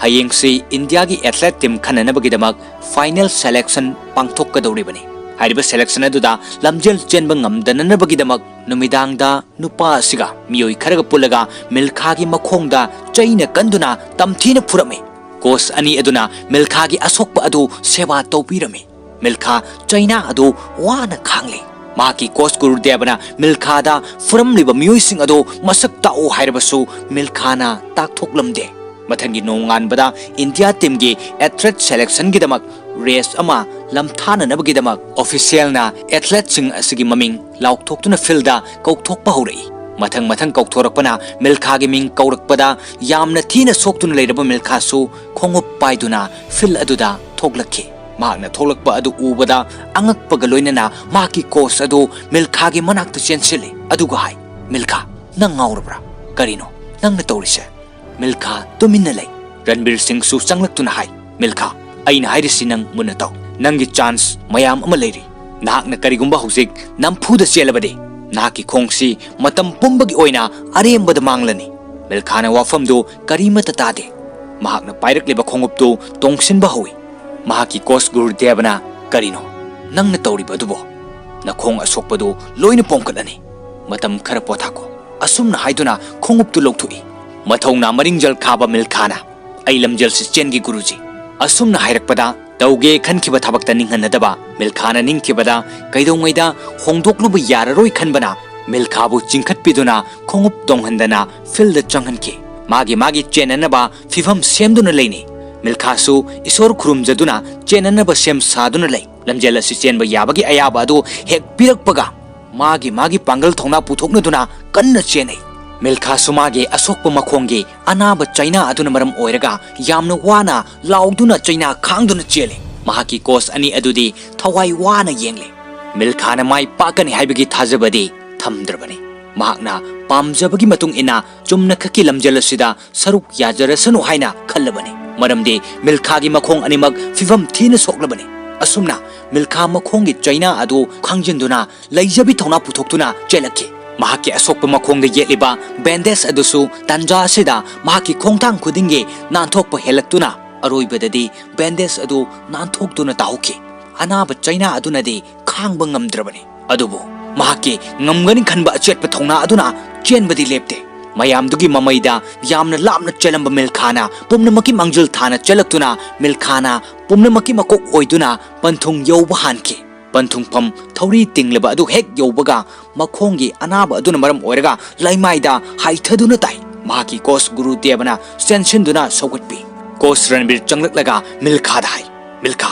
ꯍꯌꯦꯡꯁꯤ ꯏꯟꯗꯤꯌꯥꯒꯤ ꯑꯦꯊꯂꯦꯠ ꯇꯤꯝ ꯈꯟꯅꯅꯕꯒꯤꯗꯃꯛ ꯐꯥꯏꯅꯦꯜ ꯁꯦꯂꯦꯛꯁꯟ ꯄꯥꯡꯊꯣꯛꯀꯗꯧꯔꯤꯕꯅꯤ꯫ ꯍꯥꯏꯔꯤꯕ ꯁꯦꯂꯦꯛꯁꯟ ꯑꯗꯨꯗ ꯂꯝꯖꯦꯜ ꯆꯦꯟꯕ ꯉꯝꯗꯅꯅꯕꯒꯤꯗꯃꯛ ꯅꯨꯃꯤꯗꯥꯡꯗ ꯅꯨꯄꯥ ꯑꯁꯤꯒ ꯃꯤꯑꯣꯏ ꯈꯔꯒ ꯄꯨꯜꯂꯒ ꯃꯤꯜꯈꯥꯒꯤ ꯃꯈꯣꯡꯗ ꯆꯩꯅ ꯀꯟꯗꯨꯅ ꯇꯝꯊꯤꯅ ꯐꯨꯔꯝꯃꯤ꯫ ꯀꯣꯆ ꯑꯅꯤ ꯑꯗꯨꯅ ꯃꯤꯜꯈꯥꯒꯤ ꯑꯁꯣꯛꯄ ꯑꯗꯨ ꯁꯦꯕꯥ ꯇꯧꯕꯤꯔꯝꯃꯤ꯫ ꯃꯤꯜꯈꯥ ꯆꯩꯅꯥ ꯑꯗꯨ ꯋꯥꯅ ꯈꯥꯡꯂꯤ꯫ ꯃꯍꯥꯛꯀꯤ ꯀꯣꯆ ꯒꯨꯔꯨꯗꯦꯕꯅ ꯃꯤꯜꯈꯥꯗ ꯐꯨꯔꯝꯂꯤꯕ ꯃꯤꯑꯣꯏꯁꯤꯡ ꯑꯗꯨ ꯃꯁꯛ ꯇꯥꯛꯎ ꯍꯥꯏꯔꯕꯁꯨ ꯃꯤꯜꯈꯥꯅ ꯇꯥꯛꯊꯣꯛꯂꯝꯗꯦ꯫ ꯃꯊꯪꯒꯤ ꯅꯣꯡꯉꯥꯟꯕꯗ ꯏꯟꯗꯤꯌꯥ ꯇꯤꯝꯒꯤ ꯑꯦꯊꯂꯦꯠ ꯁꯦꯂꯦꯛꯁꯟꯒꯤꯗꯃꯛ ꯔꯦꯁ ꯑꯃ ꯂꯝꯊꯥꯅꯅꯕꯒꯤꯗꯃꯛ ꯑꯣꯐꯤꯁꯤꯌꯦꯜꯅ ꯑꯦꯊꯂꯦꯠꯁꯤꯡ ꯑꯁꯤꯒꯤ ꯃꯃꯤꯡ ꯂꯥꯎꯊꯣꯛꯇꯨꯅ ꯐꯤꯜꯗ ꯀꯧꯊꯣꯛꯄ ꯍꯧꯔꯛꯏ꯫ ꯃꯊꯪ ꯃꯊꯪ ꯀꯧꯊꯣꯔꯛꯄꯅ ꯃꯤꯜꯈꯥꯒꯤ ꯃꯤꯡ ꯀꯧꯔꯛꯄꯗ ꯌꯥꯝꯅ ꯊꯤꯅ ꯁꯣꯛꯇꯨꯅ ꯂꯩꯔꯕ ꯃꯤꯜꯈꯥꯁꯨ ꯈꯣꯡꯎꯞ ꯄꯥꯏꯗꯨꯅ ꯐꯤꯜ ꯑꯗꯨꯗ ꯊꯣꯛꯂꯛꯈꯤ꯫ ꯃꯍꯥꯛꯅ ꯊꯣꯛꯂꯛꯄ ꯑꯗꯨ ꯎꯕꯗ ꯑꯉꯛꯄꯒ ꯂꯣꯏꯅꯅ ꯃꯍꯥꯛꯀꯤ ꯀꯣꯆ ꯑꯗꯨ ꯃꯤꯜꯈꯥꯒꯤ ꯃꯅꯥꯛꯇ ꯆꯦꯟꯁꯤꯜꯂꯤ꯫ ꯑꯗꯨꯒ ꯍꯥꯏ, "ꯃꯤꯜꯈꯥ, ꯅꯪ ꯉꯥꯎꯔꯕ꯭ꯔꯥ? ꯀꯔꯤꯅꯣ ꯅꯪꯅ ꯇꯧꯔꯤꯁꯦ?" ꯃꯤꯜꯈꯥ ꯇꯨꯃꯤꯟꯅ ꯂꯩ꯫ ꯔꯟꯕꯤꯔ ꯁꯤꯡꯁꯨ ꯆꯪꯂꯛꯇꯨꯅ ꯍꯥꯏ, "ꯃꯤꯜꯈꯥ, ꯑꯩꯅ ꯍꯥꯏꯔꯤꯁꯤ ꯅꯪ ꯃꯨꯟꯅ ꯇꯧ꯫ ꯅꯪꯒꯤ ꯆꯥꯟꯁ ꯃꯌꯥꯝ ꯑꯃ ꯂꯩꯔꯤ꯫ ꯅꯍꯥꯛꯅ ꯀꯔꯤꯒꯨꯝꯕ ꯍꯧꯖꯤꯛ ꯅꯝꯐꯨꯗ ꯆꯦꯜꯂꯕꯗꯤ ꯅꯍꯥꯛꯀꯤ ꯈꯣꯡꯁꯤ ꯃꯇꯝ ꯄꯨꯝꯕꯒꯤ ꯑꯣꯏꯅ ꯑꯔꯦꯝꯕꯗ ꯃꯥꯡꯂꯅꯤ꯫" ꯃꯤꯜꯈꯥꯅ ꯋꯥꯐꯝꯗꯨ ꯀꯔꯤꯃꯠꯇ ꯇꯥꯗꯦ꯫ ꯃꯍꯥꯛꯅ ꯄꯥꯏꯔꯛꯂꯤꯕ ꯈꯣꯡꯎꯞꯇꯨ ꯇꯣꯡꯁꯤꯟꯕ ꯍꯧꯏ꯫ ꯃꯍꯥꯛꯀꯤ ꯀꯣꯆ ꯒꯨꯔꯨꯗꯦꯕꯅ, "ꯀꯔꯤꯅꯣ ꯅꯪꯅ ꯇꯧꯔꯤꯕ ꯑꯗꯨꯕꯣ? ꯅꯈꯣꯡ ꯑꯁꯣꯛꯄꯗꯨ ꯂꯣꯏꯅ ꯄꯣꯝꯈꯠꯂꯅꯤ꯫ ꯃꯇꯝ ꯈꯔ ꯄꯣꯊꯥꯀꯣ꯫" ꯑꯁꯨꯝꯅ ꯍꯥꯏꯗꯨꯅ ꯈꯣꯡꯎꯞꯇꯨ ꯂꯧꯊꯣꯛꯏ꯫ ꯃꯊꯧꯅꯥ ꯃꯔꯤꯡꯖꯦꯜ ꯈꯥꯕ ꯃꯤꯜꯈꯥꯅ, "ꯑꯩ ꯂꯝꯖꯦꯜꯁꯤ ꯆꯦꯟꯒꯦ ꯒꯨꯔꯨꯖꯤ꯫" ꯑꯁꯨꯝꯅ ꯍꯥꯏꯔꯛꯄꯗ ꯇꯧꯒꯦ ꯈꯟꯈꯤꯕ ꯊꯕꯛꯇ ꯅꯤꯡꯍꯟꯅꯗꯕ ꯃꯤꯜꯈꯥꯅ ꯅꯤꯡꯈꯤꯕꯗ ꯀꯩꯗꯧꯉꯩꯗ ꯍꯣꯡꯗꯣꯛꯂꯨꯕ ꯌꯥꯔꯔꯣꯏ ꯈꯟꯕꯅ ꯃꯤꯜꯈꯥꯕꯨ ꯆꯤꯡꯈꯠꯄꯤꯗꯨꯅ ꯈꯣꯡꯎꯞ ꯇꯣꯡꯍꯟꯗꯅ ꯐꯤꯜꯗ ꯆꯪꯍꯟꯈꯤ꯫ ꯃꯥꯒꯤ ꯃꯥꯒꯤ ꯆꯦꯟꯅꯅꯕ ꯐꯤꯚꯝ ꯁꯦꯝꯗꯨꯅ ꯂꯩꯅꯤ꯫ ꯃꯤꯜꯈꯥꯁꯨ ꯏꯁꯣꯔ ꯈꯨꯔꯨꯝꯖꯗꯨꯅ ꯆꯦꯟꯅꯅꯕ ꯁꯦꯝ ꯁꯥꯗꯨꯅ ꯂꯩ꯫ ꯂꯝꯖꯦꯜ ꯑꯁꯤ ꯆꯦꯟꯕ ꯌꯥꯕꯒꯤ ꯑꯌꯥꯕ ꯑꯗꯨ ꯍꯦꯛ ꯄꯤꯔꯛꯄꯒ ꯃꯥꯒꯤ ꯃꯥꯒꯤ ꯄꯥꯡꯒꯜ ꯊꯧꯅꯥ ꯄꯨꯊꯣꯛꯅꯗꯨꯅ ꯀꯟꯅ ꯆꯦꯟꯅꯩ꯫ ꯃꯤꯜꯈꯥꯁꯨ ꯃꯥꯒꯤ ꯑꯁꯣꯛꯄ ꯃꯈꯣꯡꯒꯤ ꯑꯅꯥꯕ ꯆꯩꯅꯥ ꯑꯗꯨꯅ ꯃꯔꯝ ꯑꯣꯏꯔꯒ ꯌꯥꯝꯅ ꯋꯥꯅ ꯂꯥꯎꯗꯨꯅ ꯆꯩꯅꯥ ꯈꯥꯡꯗꯨꯅ ꯆꯦꯜꯂꯤ꯫ ꯃꯍꯥꯛꯀꯤ ꯀꯣꯆ ꯑꯅꯤ ꯑꯗꯨꯗꯤ ꯊꯋꯥꯏ ꯋꯥꯅ ꯌꯦꯡꯂꯤ꯫ ꯃꯤꯜꯈꯥꯅ ꯃꯥꯏ ꯄꯥꯛꯀꯅꯤ ꯍꯥꯏꯕꯒꯤ ꯊꯥꯖꯕꯗꯤ ꯊꯝꯗ꯭ꯔꯕꯅꯤ꯫ ꯃꯍꯥꯛꯅ ꯄꯥꯝꯖꯕꯒꯤ ꯃꯇꯨꯡ ꯏꯟꯅ ꯆꯨꯝꯅꯈꯛꯀꯤ ꯂꯝꯖꯦꯜ ꯑꯁꯤꯗ ꯁꯔꯨꯛ ꯌꯥꯖꯔꯁꯅꯨ ꯍꯥꯏꯅ ꯈꯜꯂꯕꯅꯤ꯫ ꯃꯔꯝꯗꯤ ꯃꯤꯜꯈꯥꯒꯤ ꯃꯈꯣꯡ ꯑꯅꯤꯃꯛ ꯐꯤꯚꯝ ꯊꯤꯅ ꯁꯣꯛꯂꯕꯅꯤ꯫ ꯑꯁꯨꯝꯅ ꯃꯤꯜꯈꯥ ꯃꯈꯣꯡꯒꯤ ꯆꯩꯅꯥ ꯑꯗꯨ ꯈꯥꯡꯖꯤꯟꯗꯨꯅ ꯂꯩꯖꯕꯤ ꯊꯧꯅꯥ ꯄꯨꯊꯣꯛꯇꯨꯅ ꯆꯦꯜꯂꯛꯈꯤ꯫ ꯃꯍꯥꯛꯀꯤ ꯑꯁꯣꯛꯄ ꯃꯈꯣꯡꯗ ꯌꯦꯠꯂꯤꯕ ꯕꯦꯟꯗꯦꯖ ꯑꯗꯨꯁꯨ ꯇꯥꯟꯖꯥ ꯑꯁꯤꯗ ꯃꯍꯥꯛꯀꯤ ꯈꯣꯡꯊꯥꯡ ꯈꯨꯗꯤꯡꯒꯤ ꯅꯥꯟꯊꯣꯛꯄ ꯍꯦꯜꯂꯛꯇꯨꯅ ꯑꯔꯣꯏꯕꯗꯗꯤ ꯕꯦꯟꯗꯦꯖ ꯑꯗꯨ ꯅꯥꯟꯊꯣꯛꯇꯨꯅ ꯇꯥꯍꯧꯈꯤ꯫ ꯑꯅꯥꯕ ꯆꯩꯅꯥ ꯑꯗꯨꯅꯗꯤ ꯈꯥꯡꯕ ꯉꯝꯗ꯭ꯔꯕꯅꯤ꯫ ꯑꯗꯨꯕꯨ ꯃꯍꯥꯛꯀꯤ ꯉꯝꯒꯅꯤ ꯈꯟꯕ ꯑꯆꯦꯠꯄ ꯊꯧꯅꯥ ꯑꯗꯨꯅ ꯆꯦꯟꯕꯗꯤ ꯂꯦꯞꯇꯦ꯫ ꯃꯌꯥꯝꯗꯨꯒꯤ ꯃꯃꯩꯗ ꯌꯥꯝꯅ ꯂꯥꯞꯅ ꯆꯦꯜꯂꯝꯕ ꯃꯤꯜꯈꯥꯅ ꯄꯨꯝꯅꯃꯛꯀꯤ ꯃꯥꯡꯖꯤꯜ ꯊꯥꯅ ꯆꯦꯜꯂꯛꯇꯨꯅ ꯃꯤꯜꯈꯥꯅ ꯄꯨꯝꯅꯃꯛꯀꯤ ꯃꯀꯣꯛ ꯑꯣꯏꯗꯨꯅ ꯄꯟꯊꯨꯡ ꯌꯧꯕ ꯍꯥꯟꯈꯤ꯫ ꯄꯟꯊꯨꯡꯐꯝ ꯊꯧꯔꯤ ꯇꯤꯡꯂꯕ ꯑꯗꯨ ꯍꯦꯛ ꯌꯧꯕꯒ ꯃꯈꯣꯡꯒꯤ ꯑꯅꯥꯕ ꯑꯗꯨꯅ ꯃꯔꯝ ꯑꯣꯏꯔꯒ ꯂꯩꯃꯥꯏꯗ ꯍꯥꯏꯊꯗꯨꯅ ꯇꯥꯏ꯫ ꯃꯍꯥꯛꯀꯤ ꯀꯣꯆ ꯒꯨꯔꯨꯗꯦꯕꯅ ꯆꯦꯟꯁꯤꯟꯗꯨꯅ ꯁꯧꯒꯠꯄꯤ꯫ ꯀꯣꯆ ꯔꯟꯕꯤꯔ ꯆꯪꯂꯛꯂꯒ ꯃꯤꯜꯈꯥꯗ ꯍꯥꯏ, "ꯃꯤꯜꯈꯥ,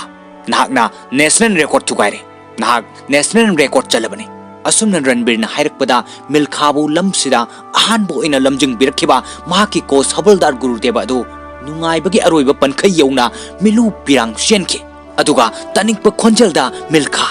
ꯅꯍꯥꯛꯅ ꯅꯦꯁꯅꯦꯜ ꯔꯦꯀꯣꯔꯗ ꯊꯨꯒꯥꯏꯔꯦ꯫ ꯅꯍꯥꯛ ꯅꯦꯁꯅꯦꯜ ꯔꯦꯀꯣꯔꯗ ꯆꯜꯂꯕꯅꯤ꯫" ꯑꯁꯨꯝꯅ ꯔꯟꯕꯤꯔꯅ ꯍꯥꯏꯔꯛꯄꯗ ꯃꯤꯜꯈꯥꯕꯨ ꯂꯝꯁꯤꯗ ꯑꯍꯥꯟꯕ ꯑꯣꯏꯅ ꯂꯝꯖꯤꯡꯕꯤꯔꯛꯈꯤꯕ ꯃꯍꯥꯛꯀꯤ ꯀꯣꯆ ꯍꯕꯜꯗꯥꯔ ꯒꯨꯔꯨꯗꯦꯕ ꯑꯗꯨ ꯅꯨꯡꯉꯥꯏꯕꯒꯤ ꯑꯔꯣꯏꯕ ꯄꯟꯈꯩ ꯌꯧꯅ ꯃꯤꯂꯨ ꯄꯤꯔꯥꯡ ꯆꯦꯟꯈꯤ꯫ ꯑꯗꯨꯒ ꯇꯅꯤꯛꯄ ꯈꯣꯟꯖꯦꯜꯗ, "ꯃꯤꯜꯈꯥ,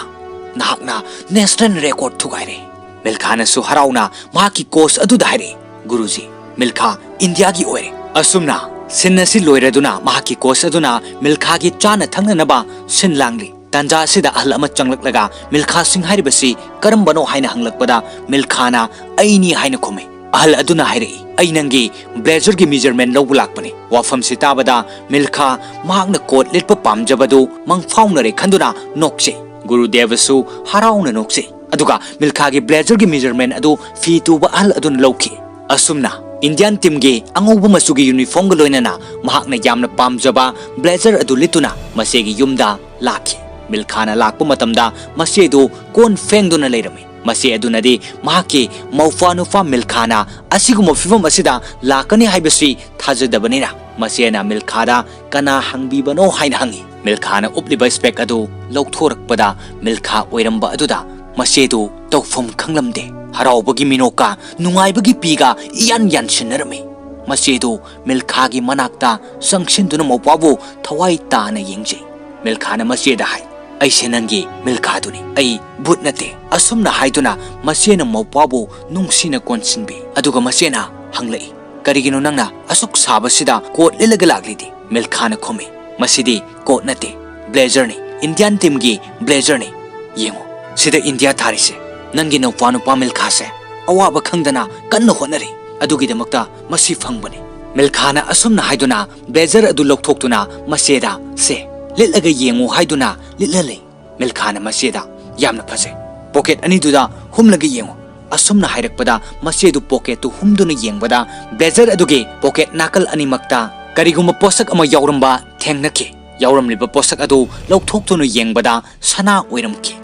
ꯅꯍꯥꯛꯅ ꯅꯦꯁꯅꯦꯜ ꯔꯦꯀꯣꯔꯗ ꯊꯨꯒꯥꯏꯔꯦ꯫" ꯃꯤꯜꯈꯥꯅꯁꯨ ꯍꯔꯥꯎꯅ ꯃꯍꯥꯛꯀꯤ ꯀꯣꯆ ꯑꯗꯨꯗ ꯍꯥꯏꯔꯛꯏ, "ꯒꯨꯔꯨꯖꯤ, ꯃꯤꯜꯈꯥ ꯏꯟꯗꯤꯌꯥꯒꯤ ꯑꯣꯏꯔꯦ꯫" ꯑꯁꯨꯝꯅ ꯁꯤꯟ ꯑꯁꯤ ꯂꯣꯏꯔꯗꯨꯅ ꯃꯍꯥꯛꯀꯤ ꯀꯣꯆ ꯑꯗꯨꯅ ꯃꯤꯜꯈꯥꯒꯤ ꯆꯥꯅ ꯊꯛꯅꯅꯕ ꯁꯤꯟ ꯂꯥꯡꯂꯤ꯫ ꯇꯥꯟꯖꯥ ꯑꯁꯤꯗ ꯑꯍꯜ ꯑꯃ ꯆꯪꯂꯛꯂꯒ ꯃꯤꯜꯈꯥ ꯁꯤꯡ ꯍꯥꯏꯔꯤꯕꯁꯤ ꯀꯔꯝꯕꯅꯣ ꯍꯥꯏꯅ ꯍꯪꯂꯛꯄꯗ ꯃꯤꯜꯈꯥꯅ "ꯑꯩꯅꯤ" ꯍꯥꯏꯅ ꯈꯨꯝꯃꯤ꯫ ꯑꯍꯜ ꯑꯗꯨꯅ ꯍꯥꯏꯔꯛꯏ, "ꯑꯩ ꯅꯪꯒꯤ ꯕ꯭ꯂꯦꯖꯔꯒꯤ ꯃꯤꯖꯔꯃꯦꯟ ꯂꯧꯕ ꯂꯥꯛꯄꯅꯤ꯫" ꯋꯥꯐꯝꯁꯤ ꯇꯥꯕꯗ ꯃꯤꯜꯈꯥ ꯃꯍꯥꯛꯅ ꯀꯣꯠ ꯂꯤꯠꯄ ꯄꯥꯝꯖꯕꯗꯨ ꯃꯪꯐꯥꯎꯅꯔꯦ ꯈꯟꯗꯨꯅ ꯅꯣꯛꯆꯩ꯫ ꯒꯨꯔꯨꯗꯦꯕꯁꯨ ꯍꯔꯥꯎꯅ ꯅꯣꯛꯆꯩ꯫ ꯑꯗꯨꯒ ꯃꯤꯜꯈꯥꯒꯤ ꯕ꯭ꯂꯦꯖꯔꯒꯤ ꯃꯤꯖꯔꯃꯦꯟ ꯑꯗꯨ ꯐꯤ ꯇꯨꯕ ꯑꯍꯜ ꯑꯗꯨꯅ ꯂꯧꯈꯤ꯫ ꯑꯁꯨꯝꯅ ꯏꯟꯗꯤꯌꯥꯟ ꯇꯤꯝꯒꯤ ꯑꯉꯧꯕ ꯃꯆꯨꯒꯤ ꯌꯨꯅꯤꯐꯣꯔꯝꯒ ꯂꯣꯏꯅꯅ ꯃꯍꯥꯛꯅ ꯌꯥꯝꯅ ꯄꯥꯝꯖꯕ ꯕ꯭ꯂꯦꯖꯔ ꯑꯗꯨ ꯂꯤꯠꯇꯨꯅ ꯃꯆꯦꯒꯤ ꯌꯨꯝꯗ ꯂꯥꯛꯈꯤ꯫ ꯃꯤꯜꯈꯥꯅ ꯂꯥꯛꯄ ꯃꯇꯝꯗ ꯃꯆꯦꯗꯨ ꯀꯣꯟ ꯐꯦꯡꯗꯨꯅ ꯂꯩꯔꯝꯃꯤ꯫ ꯃꯆꯦ ꯑꯗꯨꯅꯗꯤ ꯃꯍꯥꯛꯀꯤ ꯃꯧꯐꯥ ꯅꯨꯄꯥ ꯃꯤꯜꯈꯥꯅ ꯑꯁꯤꯒꯨꯝꯕ ꯐꯤꯚꯝ ꯑꯁꯤꯗ ꯂꯥꯛꯀꯅꯤ ꯍꯥꯏꯕꯁꯤ ꯊꯥꯖꯗꯕꯅꯤꯅ ꯃꯆꯦꯅ ꯃꯤꯜꯈꯥꯗ "ꯀꯅꯥ ꯍꯪꯕꯤꯕꯅꯣ?" ꯍꯥꯏꯅ ꯍꯪꯉꯤ꯫ ꯃꯤꯜꯈꯥꯅ ꯎꯞꯂꯤꯕ ꯏꯁꯄꯦꯛ ꯑꯗꯨ ꯂꯧꯊꯣꯔꯛꯄꯗ ꯃꯤꯜꯈꯥ ꯑꯣꯏꯔꯝꯕ ꯑꯗꯨꯗ ꯃꯆꯦꯗꯨ ꯇꯧꯐꯝ ꯈꯪꯂꯝꯗꯦ꯫ ꯍꯔꯥꯎꯕꯒꯤ ꯃꯤꯅꯣꯛꯀ ꯅꯨꯡꯉꯥꯏꯕꯒꯤ ꯄꯤꯒ ꯏꯌꯥꯟ ꯌꯥꯟꯁꯤꯟꯅꯔꯝꯃꯤ꯫ ꯃꯆꯦꯗꯨ ꯃꯤꯜꯈꯥꯒꯤ ꯃꯅꯥꯛꯇ ꯆꯪꯁꯤꯟꯗꯨꯅ ꯃꯧꯄ꯭ꯋꯥꯕꯨ ꯊꯋꯥꯏ ꯇꯥꯅ ꯌꯦꯡꯖꯩ꯫ ꯃꯤꯜꯈꯥꯅ ꯃꯆꯦꯗ ꯍꯥꯏ, "ꯑꯩꯁꯦ ꯅꯪꯒꯤ ꯃꯤꯜꯈꯥꯗꯨꯅꯤ, ꯑꯩ ꯚꯨꯠ ꯅꯠꯇꯦ꯫" ꯑꯁꯨꯝꯅ ꯍꯥꯏꯗꯨꯅ ꯃꯆꯦꯅ ꯃꯧꯄ꯭ꯋꯥꯕꯨ ꯅꯨꯡꯁꯤꯅ ꯀꯣꯟꯁꯤꯟꯕꯤ꯫ ꯑꯗꯨꯒ ꯃꯆꯦꯅ ꯍꯪꯂꯛꯏ, "ꯀꯔꯤꯒꯤꯅꯣ ꯅꯪꯅ ꯑꯁꯨꯛ ꯁꯥꯕꯁꯤꯗ ꯀꯣꯠ ꯂꯤꯠꯂꯒ ꯂꯥꯛꯂꯤꯗꯤ?" ꯃꯤꯜꯈꯥꯅ ꯈꯨꯝꯃꯤ, "ꯃꯁꯤꯗꯤ ꯀꯣꯠ ꯅꯠꯇꯦ, ꯕ꯭ꯂꯦꯖꯔꯅꯤ꯫ ꯏꯟꯗꯤꯌꯥꯟ ꯇꯤꯝꯒꯤ ꯕ꯭ꯂꯦꯖꯔꯅꯤ꯫ ꯌꯦꯡꯉꯨ, ꯁꯤꯗ ꯏꯟꯗꯤꯌꯥ ꯊꯥꯔꯤꯁꯦ꯫ ꯅꯪꯒꯤ ꯅꯧꯄꯥ ꯅꯨꯄꯥ ꯃꯤꯜꯈꯥꯁꯦ ꯑꯋꯥꯕ ꯈꯪꯗꯅ ꯀꯟꯅ ꯍꯣꯠꯅꯔꯤ꯫ ꯑꯗꯨꯒꯤꯗꯃꯛꯇ ꯃꯁꯤ ꯐꯪꯕꯅꯤ꯫ ꯃꯤꯜꯈꯥꯅ ꯑꯁꯨꯝꯅ ꯍꯥꯏꯗꯨꯅ ꯕ꯭ꯂꯦꯖꯔ ꯑꯗꯨ ꯂꯧꯊꯣꯛꯇꯨꯅ ꯃꯆꯦꯗ "ꯁꯦ, ꯂꯤꯠꯂꯒ ꯌꯦꯡꯉꯨ" ꯍꯥꯏꯗꯨꯅ ꯂꯤꯠꯍꯜꯂꯤ꯫ ꯃꯤꯜꯈꯥꯅ ꯃꯆꯦꯗ "ꯌꯥꯝꯅ ꯐꯖꯩ꯫ ꯄꯣꯀꯦꯠ ꯑꯅꯤꯗꯨꯗ ꯍꯨꯝꯂꯒ ꯌꯦꯡꯉꯨ"꯫ ꯑꯁꯨꯝꯅ ꯍꯥꯏꯔꯛꯄꯗ ꯃꯆꯦꯗꯨ ꯄꯣꯀꯦꯠꯇꯨ ꯍꯨꯝꯗꯨꯅ ꯌꯦꯡꯕꯗ ꯕ꯭ꯂꯦꯖꯔ ꯑꯗꯨꯒꯤ ꯄꯣꯀꯦꯠ ꯅꯥꯀꯜ ꯑꯅꯤꯃꯛꯇ ꯀꯔꯤꯒꯨꯝꯕ ꯄꯣꯠꯁꯛ ꯑꯃ ꯌꯥꯎꯔꯝꯕ ꯊꯦꯡꯅꯈꯤ꯫ ꯌꯥꯎꯔꯝꯂꯤꯕ ꯄꯣꯠꯁꯛ ꯑꯗꯨ ꯂꯧꯊꯣꯛꯇꯨꯅ ꯌꯦꯡꯕꯗ ꯁꯅꯥ ꯑꯣꯏꯔꯝꯈꯤ꯫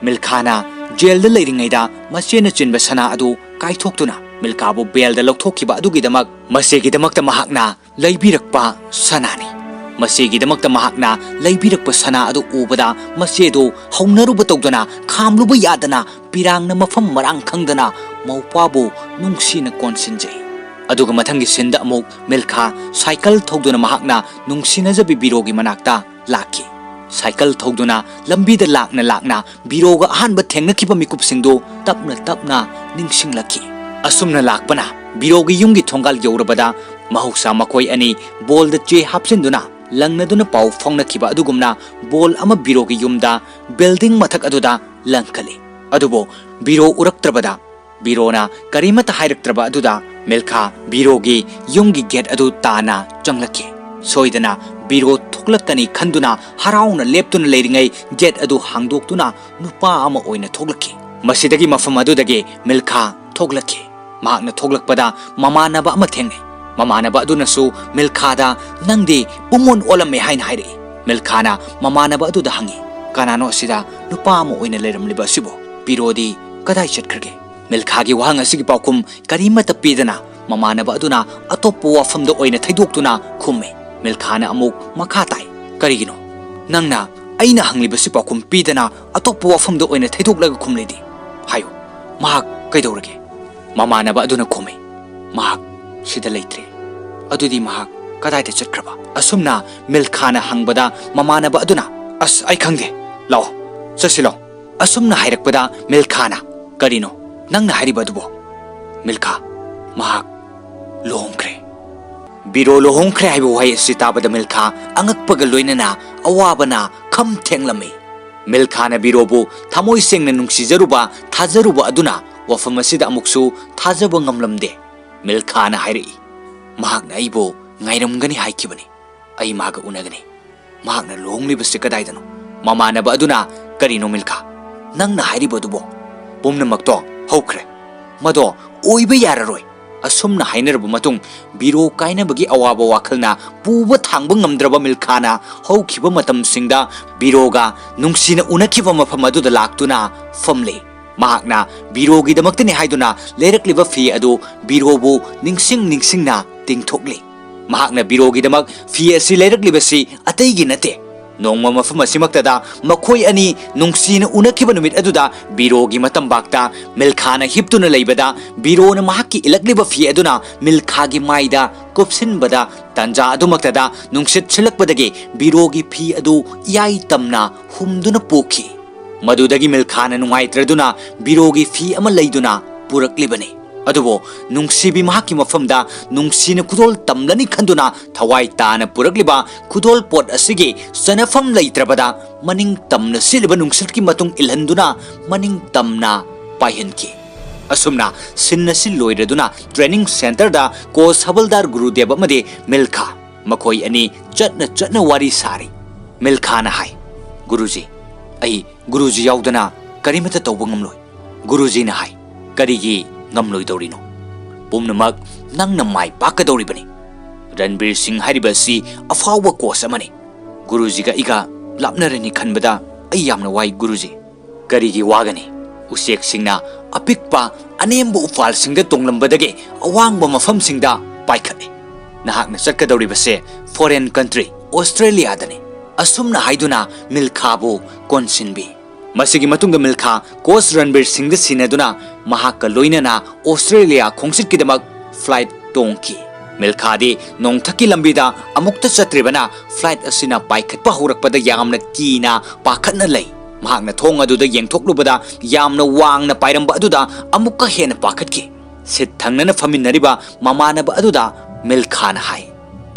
ꯃꯤꯜꯈꯥꯅ ꯖꯦꯜꯗ ꯂꯩꯔꯤꯉꯩꯗ ꯃꯆꯦꯅ ꯆꯤꯟꯕ ꯁꯅꯥ ꯑꯗꯨ ꯀꯥꯏꯊꯣꯛꯇꯨꯅ ꯃꯤꯜꯈꯥꯕꯨ ꯕꯦꯜꯗ ꯂꯧꯊꯣꯛꯈꯤꯕ ꯑꯗꯨꯒꯤꯗꯃꯛ ꯃꯆꯦꯒꯤꯗꯃꯛꯇ ꯃꯍꯥꯛꯅ ꯂꯩꯕꯤꯔꯛꯄ ꯁꯅꯥꯅꯤ꯫ ꯃꯆꯦꯒꯤꯗꯃꯛꯇ ꯃꯍꯥꯛꯅ ꯂꯩꯕꯤꯔꯛꯄ ꯁꯅꯥ ꯑꯗꯨ ꯎꯕꯗ ꯃꯆꯦꯗꯨ ꯍꯧꯅꯔꯨꯕ ꯇꯧꯗꯅ ꯈꯥꯝꯂꯨꯕ ꯌꯥꯗꯅ ꯄꯤꯔꯥꯡꯅ ꯃꯐꯝ ꯃꯔꯥꯡ ꯈꯪꯗꯅ ꯃꯧꯄ꯭ꯋꯥꯕꯨ ꯅꯨꯡꯁꯤꯅ ꯀꯣꯟꯁꯤꯟꯖꯩ꯫ ꯑꯗꯨꯒ ꯃꯊꯪꯒꯤ ꯁꯤꯟꯗ ꯑꯃꯨꯛ ꯃꯤꯜꯈꯥ ꯁꯥꯏꯀꯜ ꯊꯧꯗꯨꯅ ꯃꯍꯥꯛꯅ ꯅꯨꯡꯁꯤꯅꯖꯕꯤ ꯕꯤꯔꯣꯒꯤ ꯃꯅꯥꯛꯇ ꯂꯥꯛꯈꯤ꯫ ꯁꯥꯏꯀꯜ ꯊꯧꯗꯨꯅ ꯂꯝꯕꯤꯗ ꯂꯥꯛꯅ ꯂꯥꯛꯅ ꯕꯤꯔꯣꯒ ꯑꯍꯥꯟꯕ ꯊꯦꯡꯅꯈꯤꯕ ꯃꯤꯀꯨꯞꯁꯤꯡꯗꯨ ꯇꯞꯅ ꯇꯞꯅ ꯅꯤꯡꯁꯤꯡꯂꯛꯈꯤ꯫ ꯑꯁꯨꯝꯅ ꯂꯥꯛꯄꯅ ꯕꯤꯔꯣꯒꯤ ꯌꯨꯝꯒꯤ ꯊꯣꯡꯒꯥꯜ ꯌꯧꯔꯕꯗ ꯃꯍꯧꯁꯥ ꯃꯈꯣꯏ ꯑꯅꯤ ꯕꯣꯜꯗ ꯆꯦ ꯍꯥꯞꯆꯤꯟꯗꯨꯅ ꯂꯪꯅꯗꯨꯅ ꯄꯥꯎ ꯐꯥꯎꯅꯈꯤꯕ ꯑꯗꯨꯒꯨꯝꯅ ꯕꯣꯜ ꯑꯃ ꯕꯤꯔꯣꯒꯤ ꯌꯨꯝꯗ ꯕꯤꯜꯗꯤꯡ ꯃꯊꯛ ꯑꯗꯨꯗ ꯂꯪꯈꯠꯂꯤ꯫ ꯑꯗꯨꯕꯨ ꯕꯤꯔꯣ ꯎꯔꯛꯇ꯭ꯔꯕꯗ, ꯕꯤꯔꯣꯅ ꯀꯔꯤꯃꯠꯇ ꯍꯥꯏꯔꯛꯇ꯭ꯔꯕ ꯑꯗꯨꯗ ꯃꯤꯜꯈꯥ ꯕꯤꯔꯣꯒꯤ ꯌꯨꯝꯒꯤ ꯒꯦꯠ ꯑꯗꯨ ꯇꯥꯟꯅ ꯆꯪꯂꯛꯈꯤ꯫ ꯁꯣꯏꯗꯅ ꯕꯤꯔꯣ ꯊꯣꯛꯂꯛꯀꯅꯤ ꯈꯟꯗꯨꯅ ꯍꯔꯥꯎꯅ ꯂꯦꯞꯇꯨꯅ ꯂꯩꯔꯤꯉꯩ ꯒꯦꯠ ꯑꯗꯨ ꯍꯥꯡꯗꯣꯛꯇꯨꯅ ꯅꯨꯄꯥ ꯑꯃ ꯑꯣꯏꯅ ꯊꯣꯛꯂꯛꯈꯤ꯫ ꯃꯁꯤꯗꯒꯤ ꯃꯐꯝ ꯑꯗꯨꯗꯒꯤ ꯃꯤꯜꯈꯥ ꯊꯣꯛꯂꯛꯈꯤ꯫ ꯃꯍꯥꯛꯅ ꯊꯣꯛꯂꯛꯄꯗ ꯃꯃꯥꯟꯅꯕ ꯑꯃ ꯊꯦꯡꯅꯩ꯫ ꯃꯃꯥꯟꯅꯕ ꯑꯗꯨꯅꯁꯨ ꯃꯤꯜꯈꯥꯗ "ꯅꯪꯗꯤ ꯄꯨꯝꯑꯣꯟ ꯑꯣꯜꯂꯝꯃꯦ" ꯍꯥꯏꯅ ꯍꯥꯏꯔꯛꯏ꯫ ꯃꯤꯜꯈꯥꯅ ꯃꯃꯥꯟꯅꯕ ꯑꯗꯨꯗ ꯍꯪꯉꯤ, "ꯀꯅꯥꯅꯣ ꯑꯁꯤꯗ ꯅꯨꯄꯥ ꯑꯃ ꯑꯣꯏꯅ ꯂꯩꯔꯝꯂꯤꯕ ꯑꯁꯤꯕꯨ? ꯕꯤꯔꯣꯗꯤ ꯀꯗꯥꯏ ꯆꯠꯈ꯭ꯔꯒꯦ?" ꯃꯤꯜꯈꯥꯒꯤ ꯋꯥꯍꯪ ꯑꯁꯤꯒꯤ ꯄꯥꯎꯈꯨꯝ ꯀꯔꯤꯃꯠꯇ ꯄꯤꯗꯅ ꯃꯃꯥꯟꯅꯕ ꯑꯗꯨꯅ ꯑꯇꯣꯞꯄ ꯋꯥꯐꯝꯗ ꯑꯣꯏꯅ ꯊꯩꯗꯣꯛꯇꯨꯅ ꯈꯨꯝꯃꯤ꯫ ꯃꯤꯜꯈꯥꯅ ꯑꯃꯨꯛ ꯃꯈꯥ ꯇꯥꯏ, "ꯀꯔꯤꯒꯤꯅꯣ? ꯅꯪꯅ ꯑꯩꯅ ꯍꯪꯂꯤꯕꯁꯤ ꯄꯥꯎꯈꯨꯝ ꯄꯤꯗꯅ ꯑꯇꯣꯞꯄ ꯋꯥꯐꯝꯗ ꯑꯣꯏꯅ ꯊꯩꯗꯣꯛꯂꯒ ꯈꯨꯝꯂꯤꯗꯤ? ꯍꯥꯏꯌꯨ, ꯃꯍꯥꯛ ꯀꯩꯗꯧꯔꯒꯦ?" ꯃꯃꯥꯟꯅꯕ ꯑꯗꯨꯅ ꯈꯨꯝꯃꯤ, "ꯃꯍꯥꯛ ꯁꯤꯗ ꯂꯩꯇ꯭ꯔꯦ꯫ ꯑꯗꯨꯗꯤ ꯃꯍꯥꯛ ꯀꯗꯥꯏꯗ ꯆꯠꯈ꯭ꯔꯕ?" ꯑꯁꯨꯝꯅ ꯃꯤꯜꯈꯥꯅ ꯍꯪꯕꯗ ꯃꯃꯥꯟꯅꯕ ꯑꯗꯨꯅ, "ꯑꯁ, ꯑꯩ ꯈꯪꯗꯦ꯫ ꯂꯥꯛꯑꯣ, ꯆꯠꯁꯤ ꯂꯥꯛꯑꯣ"꯫ ꯑꯁꯨꯝꯅ ꯍꯥꯏꯔꯛꯄꯗ ꯃꯤꯜꯈꯥꯅ, "ꯀꯔꯤꯅꯣ? ꯅꯪꯅ ꯍꯥꯏꯔꯤꯕ ꯑꯗꯨꯕꯨ?" ꯃꯤꯜꯈꯥ, "ꯃꯍꯥꯛ ꯂꯨꯍꯣꯡꯈ꯭ꯔꯦ"꯫ ꯕꯤꯔꯣ ꯂꯨꯍꯣꯡꯈ꯭ꯔꯦ ꯍꯥꯏꯕ ꯋꯥꯍꯩ ꯑꯁꯤ ꯇꯥꯕꯗ ꯃꯤꯜꯈꯥ ꯑꯉꯛꯄꯒ ꯂꯣꯏꯅꯅ ꯑꯋꯥꯕꯅ ꯈꯝ ꯊꯦꯡꯂꯝꯃꯤ꯫ ꯃꯤꯜꯈꯥꯅ ꯕꯤꯔꯣꯕꯨ ꯊꯃꯣꯏ ꯁꯦꯡꯅ ꯅꯨꯡꯁꯤꯖꯔꯨꯕ, ꯊꯥꯖꯔꯨꯕ ꯑꯗꯨꯅ ꯋꯥꯐꯝ ꯑꯁꯤꯗ ꯑꯃꯨꯛꯁꯨ ꯊꯥꯖꯕ ꯉꯝꯂꯝꯗꯦ꯫ ꯃꯤꯜꯈꯥꯅ ꯍꯥꯏꯔꯛꯏ, "ꯃꯍꯥꯛꯅ ꯑꯩꯕꯨ ꯉꯥꯏꯔꯝꯒꯅꯤ ꯍꯥꯏꯈꯤꯕꯅꯤ꯫ ꯑꯩ ꯃꯥꯒ ꯎꯅꯒꯅꯤ꯫ ꯃꯍꯥꯛꯅ ꯂꯨꯍꯣꯡꯂꯤꯕꯁꯤ ꯀꯗꯥꯏꯗꯅꯣ?" ꯃꯃꯥꯟꯅꯕ ꯑꯗꯨꯅ, "ꯀꯔꯤꯅꯣ ꯃꯤꯜꯈꯥ? ꯅꯪꯅ ꯍꯥꯏꯔꯤꯕꯗꯨꯕꯣ? ꯄꯨꯝꯅꯃꯛꯇꯣ ꯍꯧꯈ꯭ꯔꯦ꯫ ꯃꯗꯣ ꯑꯣꯏꯕ ꯌꯥꯔꯔꯣꯏ꯫" ꯑꯁꯨꯝꯅ ꯍꯥꯏꯅꯔꯕ ꯃꯇꯨꯡ, ꯕꯤꯔꯣ ꯀꯥꯏꯅꯕꯒꯤ ꯑꯋꯥꯕ ꯋꯥꯈꯜꯅ ꯄꯨꯕ ꯊꯥꯡꯕ ꯉꯝꯗ꯭ꯔꯕ ꯃꯤꯜꯈꯥꯅ ꯍꯧꯈꯤꯕ ꯃꯇꯝꯁꯤꯡꯗ ꯕꯤꯔꯣꯒ ꯅꯨꯡꯁꯤꯅ ꯎꯅꯈꯤꯕ ꯃꯐꯝ ꯑꯗꯨꯗ ꯂꯥꯛꯇꯨꯅ ꯐꯝꯂꯦ꯫ ꯃꯍꯥꯛꯅ ꯕꯤꯔꯣꯒꯤꯗꯃꯛꯇꯅꯤ ꯍꯥꯏꯗꯨꯅ ꯂꯩꯔꯛꯂꯤꯕ ꯐꯤ ꯑꯗꯨ ꯕꯤꯔꯣꯕꯨ ꯅꯤꯡꯁꯤꯡ ꯅꯤꯡꯁꯤꯡꯅ ꯇꯤꯡꯊꯣꯛꯂꯤ꯫ ꯃꯍꯥꯛꯅ ꯕꯤꯔꯣꯒꯤꯗꯃꯛ ꯐꯤ ꯑꯁꯤ ꯂꯩꯔꯛꯂꯤꯕꯁꯤ ꯑꯇꯩꯒꯤ ꯅꯠꯇꯦ꯫ ꯅꯣꯡꯃ ꯃꯐꯝ ꯑꯁꯤꯃꯛꯇꯗ ꯃꯈꯣꯏ ꯑꯅꯤ ꯅꯨꯡꯁꯤꯅ ꯎꯅꯈꯤꯕ ꯅꯨꯃꯤꯠ ꯑꯗꯨꯗ ꯕꯤꯔꯣꯒꯤ ꯃꯇꯝꯕꯥꯛꯇ ꯃꯤꯜꯈꯥꯅ ꯍꯤꯞꯇꯨꯅ ꯂꯩꯕꯗ ꯕꯤꯔꯣꯅ ꯃꯍꯥꯛꯀꯤ ꯏꯜꯂꯛꯂꯤꯕ ꯐꯤ ꯑꯗꯨꯅ ꯃꯤꯜꯈꯥꯒꯤ ꯃꯥꯏꯗ ꯀꯨꯞꯁꯤꯟꯕꯗ, ꯇꯟꯖꯥ ꯑꯗꯨꯃꯛꯇꯗ ꯅꯨꯡꯁꯤꯠ ꯁꯤꯜꯂꯛꯄꯗꯒꯤ ꯕꯤꯔꯣꯒꯤ ꯐꯤ ꯑꯗꯨ ꯏꯌꯥꯏ ꯇꯝꯅ ꯍꯨꯝꯗꯨꯅ ꯄꯣꯛꯈꯤ꯫ ꯃꯗꯨꯗꯒꯤ ꯃꯤꯜꯈꯥꯅ ꯅꯨꯡꯉꯥꯏꯇ꯭ꯔꯗꯨꯅ ꯕꯤꯔꯣꯒꯤ ꯐꯤ ꯑꯃ ꯂꯩꯗꯨꯅ ꯄꯨꯔꯛꯂꯤꯕꯅꯤ꯫ ꯑꯗꯨꯕꯨ ꯅꯨꯡꯁꯤꯕꯤ ꯃꯍꯥꯛꯀꯤ ꯃꯐꯝꯗ ꯅꯨꯡꯁꯤꯅ ꯈꯨꯗꯣꯜ ꯇꯝꯂꯅꯤ ꯈꯟꯗꯨꯅ ꯊꯋꯥꯏ ꯇꯥꯅ ꯄꯨꯔꯛꯂꯤꯕ ꯈꯨꯗꯣꯜ ꯄꯣꯠ ꯑꯁꯤꯒꯤ ꯆꯅꯐꯝ ꯂꯩꯇ꯭ꯔꯕꯗ ꯃꯅꯤꯡ ꯇꯝꯅ ꯁꯤꯠꯂꯤꯕ ꯅꯨꯡꯁꯤꯠꯀꯤ ꯃꯇꯨꯡ ꯏꯜꯍꯟꯗꯨꯅ ꯃꯅꯤꯡ ꯇꯝꯅ ꯄꯥꯏꯍꯟꯈꯤ꯫ ꯑꯁꯨꯝꯅ ꯁꯤꯟ ꯑꯁꯤ ꯂꯣꯏꯔꯗꯨꯅ training centreꯗ ꯀꯣꯆ ꯍꯕꯜꯗꯥꯔ ꯒꯨꯔꯨꯗꯦꯕ ꯑꯃꯗꯤ ꯃꯤꯜꯈꯥ ꯃꯈꯣꯏ ꯑꯅꯤ ꯆꯠꯅ ꯆꯠꯅ ꯋꯥꯔꯤ ꯁꯥꯔꯤ꯫ ꯃꯤꯜꯈꯥꯅ ꯍꯥꯏ, "ꯒꯨꯔꯨꯖꯤ, ꯑꯩ ꯒꯨꯔꯨꯖꯤ ꯌꯥꯎꯗꯅ ꯀꯔꯤꯃꯠꯇ ꯇꯧꯕ ꯉꯝꯂꯣꯏ꯫" ꯒꯨꯔꯨꯖꯤꯅ ꯍꯥꯏ, "ꯀꯔꯤꯒꯤ ꯉꯝꯂꯣꯏꯗꯧꯔꯤꯅꯣ? ꯄꯨꯝꯅꯃꯛ ꯅꯪꯅ ꯃꯥꯏ ꯄꯥꯛꯀꯗꯧꯔꯤꯕꯅꯤ꯫ ꯔꯟꯕꯤꯔ ꯁꯤꯡ ꯍꯥꯏꯔꯤꯕ ꯑꯁꯤ ꯑꯐꯥꯎꯕ ꯀꯣꯆ ꯑꯃꯅꯤ꯫ ꯒꯨꯔꯨꯖꯤꯒ ꯑꯩꯒ ꯂꯥꯞꯅꯔꯅꯤ ꯈꯟꯕꯗ ꯑꯩ ꯌꯥꯝꯅ ꯋꯥꯏ ꯒꯨꯔꯨꯖꯤ꯫" "ꯀꯔꯤꯒꯤ ꯋꯥꯒꯅꯤ? ꯎꯆꯦꯛꯁꯤꯡꯅ ꯑꯄꯤꯛꯄ ꯑꯅꯦꯝꯕ ꯎꯄꯥꯜꯁꯤꯡꯗ ꯇꯣꯡꯂꯝꯕꯗꯒꯤ ꯑꯋꯥꯡꯕ ꯃꯐꯝꯁꯤꯡꯗ ꯄꯥꯏꯈꯠꯂꯤ꯫ ꯅꯍꯥꯛꯅ ꯆꯠꯀꯗꯧꯔꯤꯕꯁꯦ foreign country, ꯑꯣꯁꯇ꯭ꯔꯦꯂꯤꯌꯥꯗꯅꯤ꯫" ꯑꯁꯨꯝꯅ ꯍꯥꯏꯗꯨꯅ ꯃꯤꯜꯈꯥꯕꯨ ꯀꯣꯟꯁꯤꯟꯕꯤ꯫ ꯃꯁꯤꯒꯤ ꯃꯇꯨꯡꯗ ꯃꯤꯜꯈꯥ ꯀꯣꯆ ꯔꯟꯕꯤꯔ ꯁꯤꯡꯗ ꯁꯤꯟꯅꯗꯨꯅ ꯃꯍꯥꯛꯀ ꯂꯣꯏꯅꯅ ꯑꯣꯁꯇ꯭ꯔꯦꯂꯤꯌꯥ ꯈꯣꯡꯆꯠꯀꯤꯗꯃꯛ flight ꯇꯣꯡꯈꯤ꯫ ꯃꯤꯜꯈꯥꯗꯤ ꯅꯣꯡꯊꯛꯀꯤ ꯂꯝꯕꯤꯗ ꯑꯃꯨꯛꯇ ꯆꯠꯇ꯭ꯔꯤꯕꯅ flight ꯑꯁꯤꯅ ꯄꯥꯏꯈꯠꯄ ꯍꯧꯔꯛꯄꯗ ꯌꯥꯝꯅ ꯀꯤꯅ ꯄꯥꯈꯠꯅ ꯂꯩ꯫ ꯃꯍꯥꯛꯅ ꯊꯣꯡ ꯑꯗꯨꯗ ꯌꯦꯡꯊꯣꯛꯂꯨꯕꯗ ꯌꯥꯝꯅ ꯋꯥꯡꯅ ꯄꯥꯏꯔꯝꯕ ꯑꯗꯨꯗ ꯑꯃꯨꯛꯀ ꯍꯦꯟꯅ ꯄꯥꯈꯠꯈꯤ꯫ ꯁꯤꯠ ꯊꯪꯅꯅ ꯐꯝꯃꯤꯟꯅꯔꯤꯕ ꯃꯃꯥꯟꯅꯕ ꯑꯗꯨꯗ ꯃꯤꯜꯈꯥꯅ ꯍꯥꯏ꯫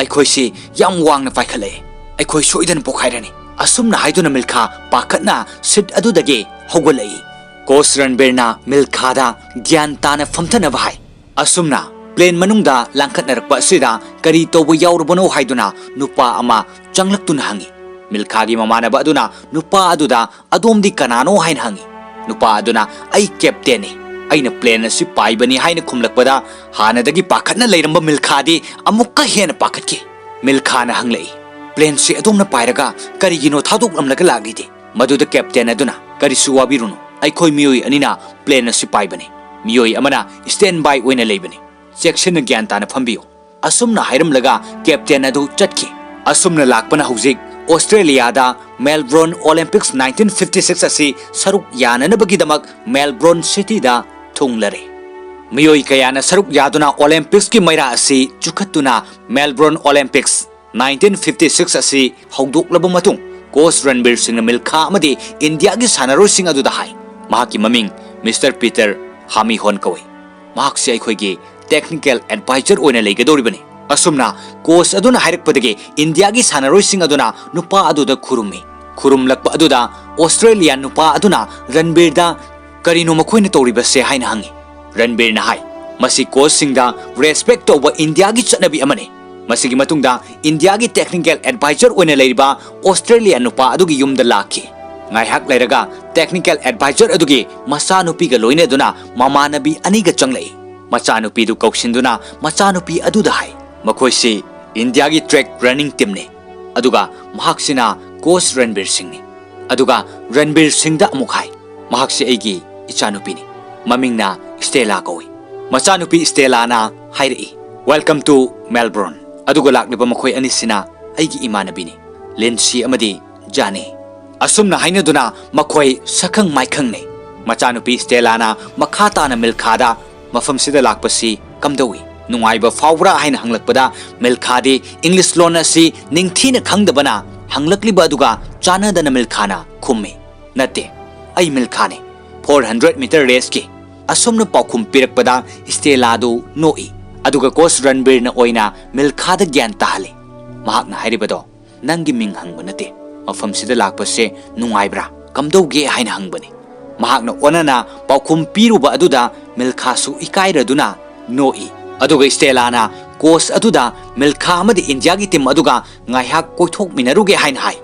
"ꯑꯩꯈꯣꯏꯁꯤ ꯌꯥꯝ ꯋꯥꯡꯅ ꯄꯥꯏꯈꯠꯂꯛꯑꯦ꯫ ꯑꯩꯈꯣꯏ ꯁꯣꯏꯗꯅ ꯄꯣꯈꯥꯏꯔꯅꯤ"꯫ ꯑꯁꯨꯝꯅ ꯍꯥꯏꯗꯨꯅ ꯃꯤꯜꯈꯥ ꯄꯥꯈꯠꯅ ꯁꯤꯠ ꯑꯗꯨꯗꯒꯤ ꯍꯧꯒꯠꯂꯛꯏ꯫ ꯀꯣꯆ ꯔꯟꯕꯤꯔꯅ ꯃꯤꯜꯈꯥꯗ ꯒ꯭ꯌꯥꯟ ꯇꯥꯅ ꯐꯝꯊꯅꯕ ꯍꯥꯏ꯫ ꯑꯁꯨꯝꯅ ꯄ꯭ꯂꯦꯟ ꯃꯅꯨꯡꯗ ꯂꯥꯡꯈꯠꯅꯔꯛꯄ ꯑꯁꯤꯗ ꯀꯔꯤ ꯇꯧꯕ ꯌꯥꯎꯔꯕꯅꯣ ꯍꯥꯏꯗꯨꯅ ꯅꯨꯄꯥ ꯑꯃ ꯆꯪꯂꯛꯇꯨꯅ ꯍꯪꯉꯤ꯫ ꯃꯤꯜꯈꯥꯒꯤ ꯃꯃꯥꯟꯅꯕ ꯑꯗꯨꯅ ꯅꯨꯄꯥ ꯑꯗꯨꯗ "ꯑꯗꯣꯝꯗꯤ ꯀꯅꯥꯅꯣ?" ꯍꯥꯏꯅ ꯍꯪꯉꯤ꯫ ꯅꯨꯄꯥ ꯑꯗꯨꯅ "ꯑꯩ ꯀꯦꯞꯇꯦꯟꯅꯤ, ꯑꯩꯅ ꯄ꯭ꯂꯦꯟ ꯑꯁꯤ ꯄꯥꯏꯕꯅꯤ" ꯍꯥꯏꯅ ꯈꯨꯝꯂꯛꯄꯗ, ꯍꯥꯟꯅꯗꯒꯤ ꯄꯥꯈꯠꯅ ꯂꯩꯔꯝꯕ ꯃꯤꯜꯈꯥꯗꯤ ꯑꯃꯨꯛꯀ ꯍꯦꯟꯅ ꯄꯥꯈꯠꯈꯤ꯫ ꯃꯤꯜꯈꯥꯅ ꯍꯪꯂꯛꯏ, "ꯄ꯭ꯂꯦꯟꯁꯤ ꯑꯗꯣꯝꯅ ꯄꯥꯏꯔꯒ ꯀꯔꯤꯒꯤꯅꯣ ꯊꯥꯗꯣꯛꯂꯝꯂꯒ ꯂꯥꯛꯂꯤꯗꯤ?" ꯃꯗꯨꯗ ꯀꯦꯞꯇꯦꯟ ꯑꯗꯨꯅ, "ꯀꯔꯤꯁꯨ ꯋꯥꯕꯤꯔꯨꯅꯨ, ꯑꯩꯈꯣꯏ ꯃꯤꯑꯣꯏ ꯑꯅꯤꯅ ꯄ꯭ꯂꯦꯟ ꯑꯁꯤ ꯄꯥꯏꯕꯅꯤ꯫ ꯃꯤꯑꯣꯏ ꯑꯃꯅ ꯁ꯭ꯇꯦꯟ ꯕꯥꯏ ꯑꯣꯏꯅ ꯂꯩꯕꯅꯤ꯫ ꯆꯦꯛꯁꯤꯟꯅ ꯒ꯭ꯌꯥꯟ ꯇꯥꯅ ꯐꯝꯕꯤꯌꯨ"꯫ ꯑꯁꯨꯝꯅ ꯍꯥꯏꯔꯝꯂꯒ ꯀꯦꯞꯇꯦꯟ ꯑꯗꯨ ꯆꯠꯈꯤ꯫ ꯑꯁꯨꯝꯅ ꯂꯥꯛꯄꯅ ꯍꯧꯖꯤꯛ ꯑꯣꯁꯇ꯭ꯔꯦꯂꯤꯌꯥꯗ ꯃꯦꯜꯕ꯭ꯔꯣꯟ ꯑꯣꯂꯦꯝꯄꯤꯛꯁ ꯅꯥꯏꯟꯇꯤꯟ ꯐꯤꯐꯇꯤ ꯁꯤꯛꯁ ꯑꯁꯤ ꯁꯔꯨꯛ ꯌꯥꯅꯅꯕꯒꯤꯗꯃꯛ ꯃꯦꯜꯕ꯭ꯔꯣꯟ ꯁꯤꯇꯤꯗ ꯊꯨꯡꯂꯔꯦ꯫ ꯃꯤꯑꯣꯏ ꯀꯌꯥꯅ ꯁꯔꯨꯛ ꯌꯥꯗꯨꯅ ꯑꯣꯂꯦꯝꯄꯤꯛꯁꯀꯤ ꯃꯩꯔꯥ ꯑꯁꯤ ꯆꯨꯈꯠꯇꯨꯅ ꯃꯦꯜꯕ꯭ꯔꯣꯟ ꯑꯣꯂꯦꯝꯄꯤꯛꯁ ꯅꯥꯏꯟꯇꯤꯟ ꯐꯤꯐꯇꯤ ꯁꯤꯛꯁ ꯑꯁꯤ ꯍꯧꯗꯣꯛꯂꯕ ꯃꯇꯨꯡ, ꯀꯣꯆ ꯔꯟꯕꯤꯔ ꯁꯤꯡꯅ ꯃꯤꯜꯈꯥ ꯑꯃꯗꯤ ꯏꯟꯗꯤꯌꯥꯒꯤ ꯁꯥꯟꯅꯔꯣꯏꯁꯤꯡ ꯑꯗꯨꯗ ꯍꯥꯏ, "ꯃꯍꯥꯛꯀꯤ ꯃꯃꯤꯡ ꯃꯤꯁꯇꯔ ꯄꯤꯇꯔ ꯍꯥꯃꯤꯍꯣꯟ ꯀꯧꯏ꯫ ꯃꯍꯥꯛꯁꯤ ꯑꯩꯈꯣꯏꯒꯤ ꯇꯦꯛꯅꯤꯀꯦꯜ ꯑꯦꯗꯚꯥꯏꯖꯔ ꯑꯣꯏꯅ ꯂꯩꯒꯗꯧꯔꯤꯕꯅꯤ"꯫ ꯑꯁꯨꯝꯅ ꯀꯣꯆ ꯑꯗꯨꯅ ꯍꯥꯏꯔꯛꯄꯗꯒꯤ ꯏꯟꯗꯤꯌꯥꯒꯤ ꯁꯥꯟꯅꯔꯣꯏꯁꯤꯡ ꯑꯗꯨꯅ ꯅꯨꯄꯥ ꯑꯗꯨꯗ ꯈꯨꯔꯨꯝꯃꯤ꯫ ꯈꯨꯔꯨꯝꯂꯛꯄ ꯑꯗꯨꯗ ꯑꯣꯁꯇ꯭ꯔꯦꯂꯤꯌꯥ ꯅꯨꯄꯥ ꯑꯗꯨꯅ ꯔꯟꯕꯤꯔꯗ "ꯀꯔꯤꯅꯣ ꯃꯈꯣꯏꯅ ꯇꯧꯔꯤꯕꯁꯦ?" ꯍꯥꯏꯅ ꯍꯪꯉꯤ꯫ ꯔꯟꯕꯤꯔꯅ ꯍꯥꯏ, "ꯃꯁꯤ ꯀꯣꯆꯁꯤꯡꯗ ꯔꯦꯁꯄꯦꯛ ꯇꯧꯕ ꯏꯟꯗꯤꯌꯥꯒꯤ ꯆꯠꯅꯕꯤ ꯑꯃꯅꯤ"꯫ ꯃꯁꯤꯒꯤ ꯃꯇꯨꯡꯗ ꯏꯟꯗꯤꯌꯥꯒꯤ ꯇꯦꯛꯅꯤꯀꯦꯜ ꯑꯦꯗꯚꯥꯏꯖꯔ ꯑꯣꯏꯅ ꯂꯩꯔꯤꯕ ꯑꯣꯁꯇ꯭ꯔꯦꯂꯤꯌꯥ ꯅꯨꯄꯥ ꯑꯗꯨꯒꯤ ꯌꯨꯝꯗ ꯂꯥꯛꯈꯤ꯫ ꯉꯥꯏꯍꯥꯛ ꯂꯩꯔꯒ ꯇꯦꯛꯅꯤꯀꯦꯜ ꯑꯦꯗꯚꯥꯏꯖꯔ ꯑꯗꯨꯒꯤ ꯃꯆꯥꯅꯨꯄꯤꯒ ꯂꯣꯏꯅꯗꯨꯅ ꯃꯃꯥꯟꯅꯕꯤ ꯑꯅꯤꯒ ꯆꯪꯂꯛꯏ꯫ ꯃꯆꯥꯅꯨꯄꯤꯗꯨ ꯀꯧꯁꯤꯟꯗꯨꯅ ꯃꯆꯥꯅꯨꯄꯤ ꯑꯗꯨꯗ ꯍꯥꯏ, "ꯃꯈꯣꯏꯁꯤ ꯏꯟꯗꯤꯌꯥꯒꯤ ꯇ꯭ꯔꯦꯛ ꯔꯟꯅꯤꯡ ꯇꯤꯝꯅꯤ, ꯑꯗꯨꯒ ꯃꯍꯥꯛꯁꯤꯅ ꯀꯣꯆ ꯔꯟꯕꯤꯔ ꯁꯤꯡꯅꯤ"꯫ ꯑꯗꯨꯒ ꯔꯟꯕꯤꯔ ꯁꯤꯡꯗ ꯑꯃꯨꯛ ꯍꯥꯏ, "ꯃꯍꯥꯛꯁꯤ ꯑꯩꯒꯤ ꯏꯆꯥꯅꯨꯄꯤꯅꯤ, ꯃꯃꯤꯡꯅ ꯁ꯭ꯇꯦꯂꯥ ꯀꯧꯏ"꯫ ꯃꯆꯥꯅꯨꯄꯤ ꯁ꯭ꯇꯦꯂꯥꯅ ꯍꯥꯏꯔꯛꯏ, "Welcome to Melbourne꯫ ꯑꯗꯨꯒ ꯂꯥꯛꯂꯤꯕ ꯃꯈꯣꯏ ꯑꯅꯤꯁꯤꯅ ꯑꯩꯒꯤ ꯏꯃꯥꯟꯅꯕꯤꯅꯤ, ꯂꯤꯟꯁꯤ ꯑꯃꯗꯤ ꯖꯥꯅꯤ"꯫ ꯑꯁꯨꯝꯅ ꯍꯥꯏꯅꯗꯨꯅ ꯃꯈꯣꯏ ꯁꯛꯈꯪ ꯃꯥꯏꯈꯪꯅꯩ꯫ ꯃꯆꯥꯅꯨꯄꯤ ꯁ꯭ꯇꯦꯂꯥꯅ ꯃꯈꯥ ꯇꯥꯅ ꯃꯤꯜꯈꯥꯗ, "ꯃꯐꯝꯁꯤꯗ ꯂꯥꯛꯄꯁꯤ ꯀꯝꯗꯧꯏ? ꯅꯨꯡꯉꯥꯏꯕ ꯐꯥꯎꯕ꯭ꯔꯥ?" ꯍꯥꯏꯅ ꯍꯪꯂꯛꯄꯗ, ꯃꯤꯜꯈꯥꯗꯤ ꯏꯪꯂꯤꯁ ꯂꯣꯟ ꯑꯁꯤ ꯅꯤꯡꯊꯤꯅ ꯈꯪꯗꯕꯅ ꯍꯪꯂꯛꯂꯤꯕ ꯑꯗꯨꯒ ꯆꯥꯟꯅꯗꯅ ꯃꯤꯜꯈꯥꯅ ꯈꯨꯝꯃꯤ, "ꯅꯠꯇꯦ, ꯑꯩ ꯃꯤꯜꯈꯥꯅꯤ, ꯐꯣꯔ ꯍꯟꯗ꯭ꯔꯦꯠ ꯃꯤꯇꯔ ꯔꯦꯁꯀꯤ"꯫ ꯑꯁꯨꯝꯅ ꯄꯥꯎꯈꯨꯝ ꯄꯤꯔꯛꯄꯗ ꯁ꯭ꯇꯦꯂꯥꯗꯨ ꯅꯣꯛꯏ꯫ ꯑꯗꯨꯒ ꯀꯣꯆ ꯔꯟꯕꯤꯔꯅ ꯑꯣꯏꯅ ꯃꯤꯜꯈꯥꯗ ꯒ꯭ꯌꯥꯟ ꯇꯥꯍꯜꯂꯤ꯫ ꯃꯍꯥꯛꯅ ꯍꯥꯏꯔꯤꯕꯗꯣ, "ꯅꯪꯒꯤ ꯃꯤꯡ ꯍꯪꯕ ꯅꯠꯇꯦ, ꯃꯐꯝꯁꯤꯗ ꯂꯥꯛꯄꯁꯦ ꯅꯨꯡꯉꯥꯏꯕ꯭ꯔꯥ, ꯀꯝꯗꯧꯒꯦ?" ꯍꯥꯏꯅ ꯍꯪꯕꯅꯤ꯫ ꯃꯍꯥꯛꯅ ꯑꯣꯟꯅꯅ ꯄꯥꯎꯈꯨꯝ ꯄꯤꯔꯨꯕ ꯑꯗꯨꯗ ꯃꯤꯜꯈꯥꯁꯨ ꯏꯀꯥꯏꯔꯗꯨꯅ ꯅꯣꯛꯏ꯫ ꯑꯗꯨꯒ ꯁ꯭ꯇꯦꯂꯥꯅ ꯀꯣꯆ ꯑꯗꯨꯗ ꯃꯤꯜꯈꯥ ꯑꯃꯗꯤ ꯏꯟꯗꯤꯌꯥꯒꯤ ꯇꯤꯝ ꯑꯗꯨꯒ ꯉꯥꯏꯍꯥꯛ ꯀꯣꯏꯊꯣꯛꯃꯤꯟꯅꯔꯨꯒꯦ ꯍꯥꯏꯅ ꯍꯥꯏ꯫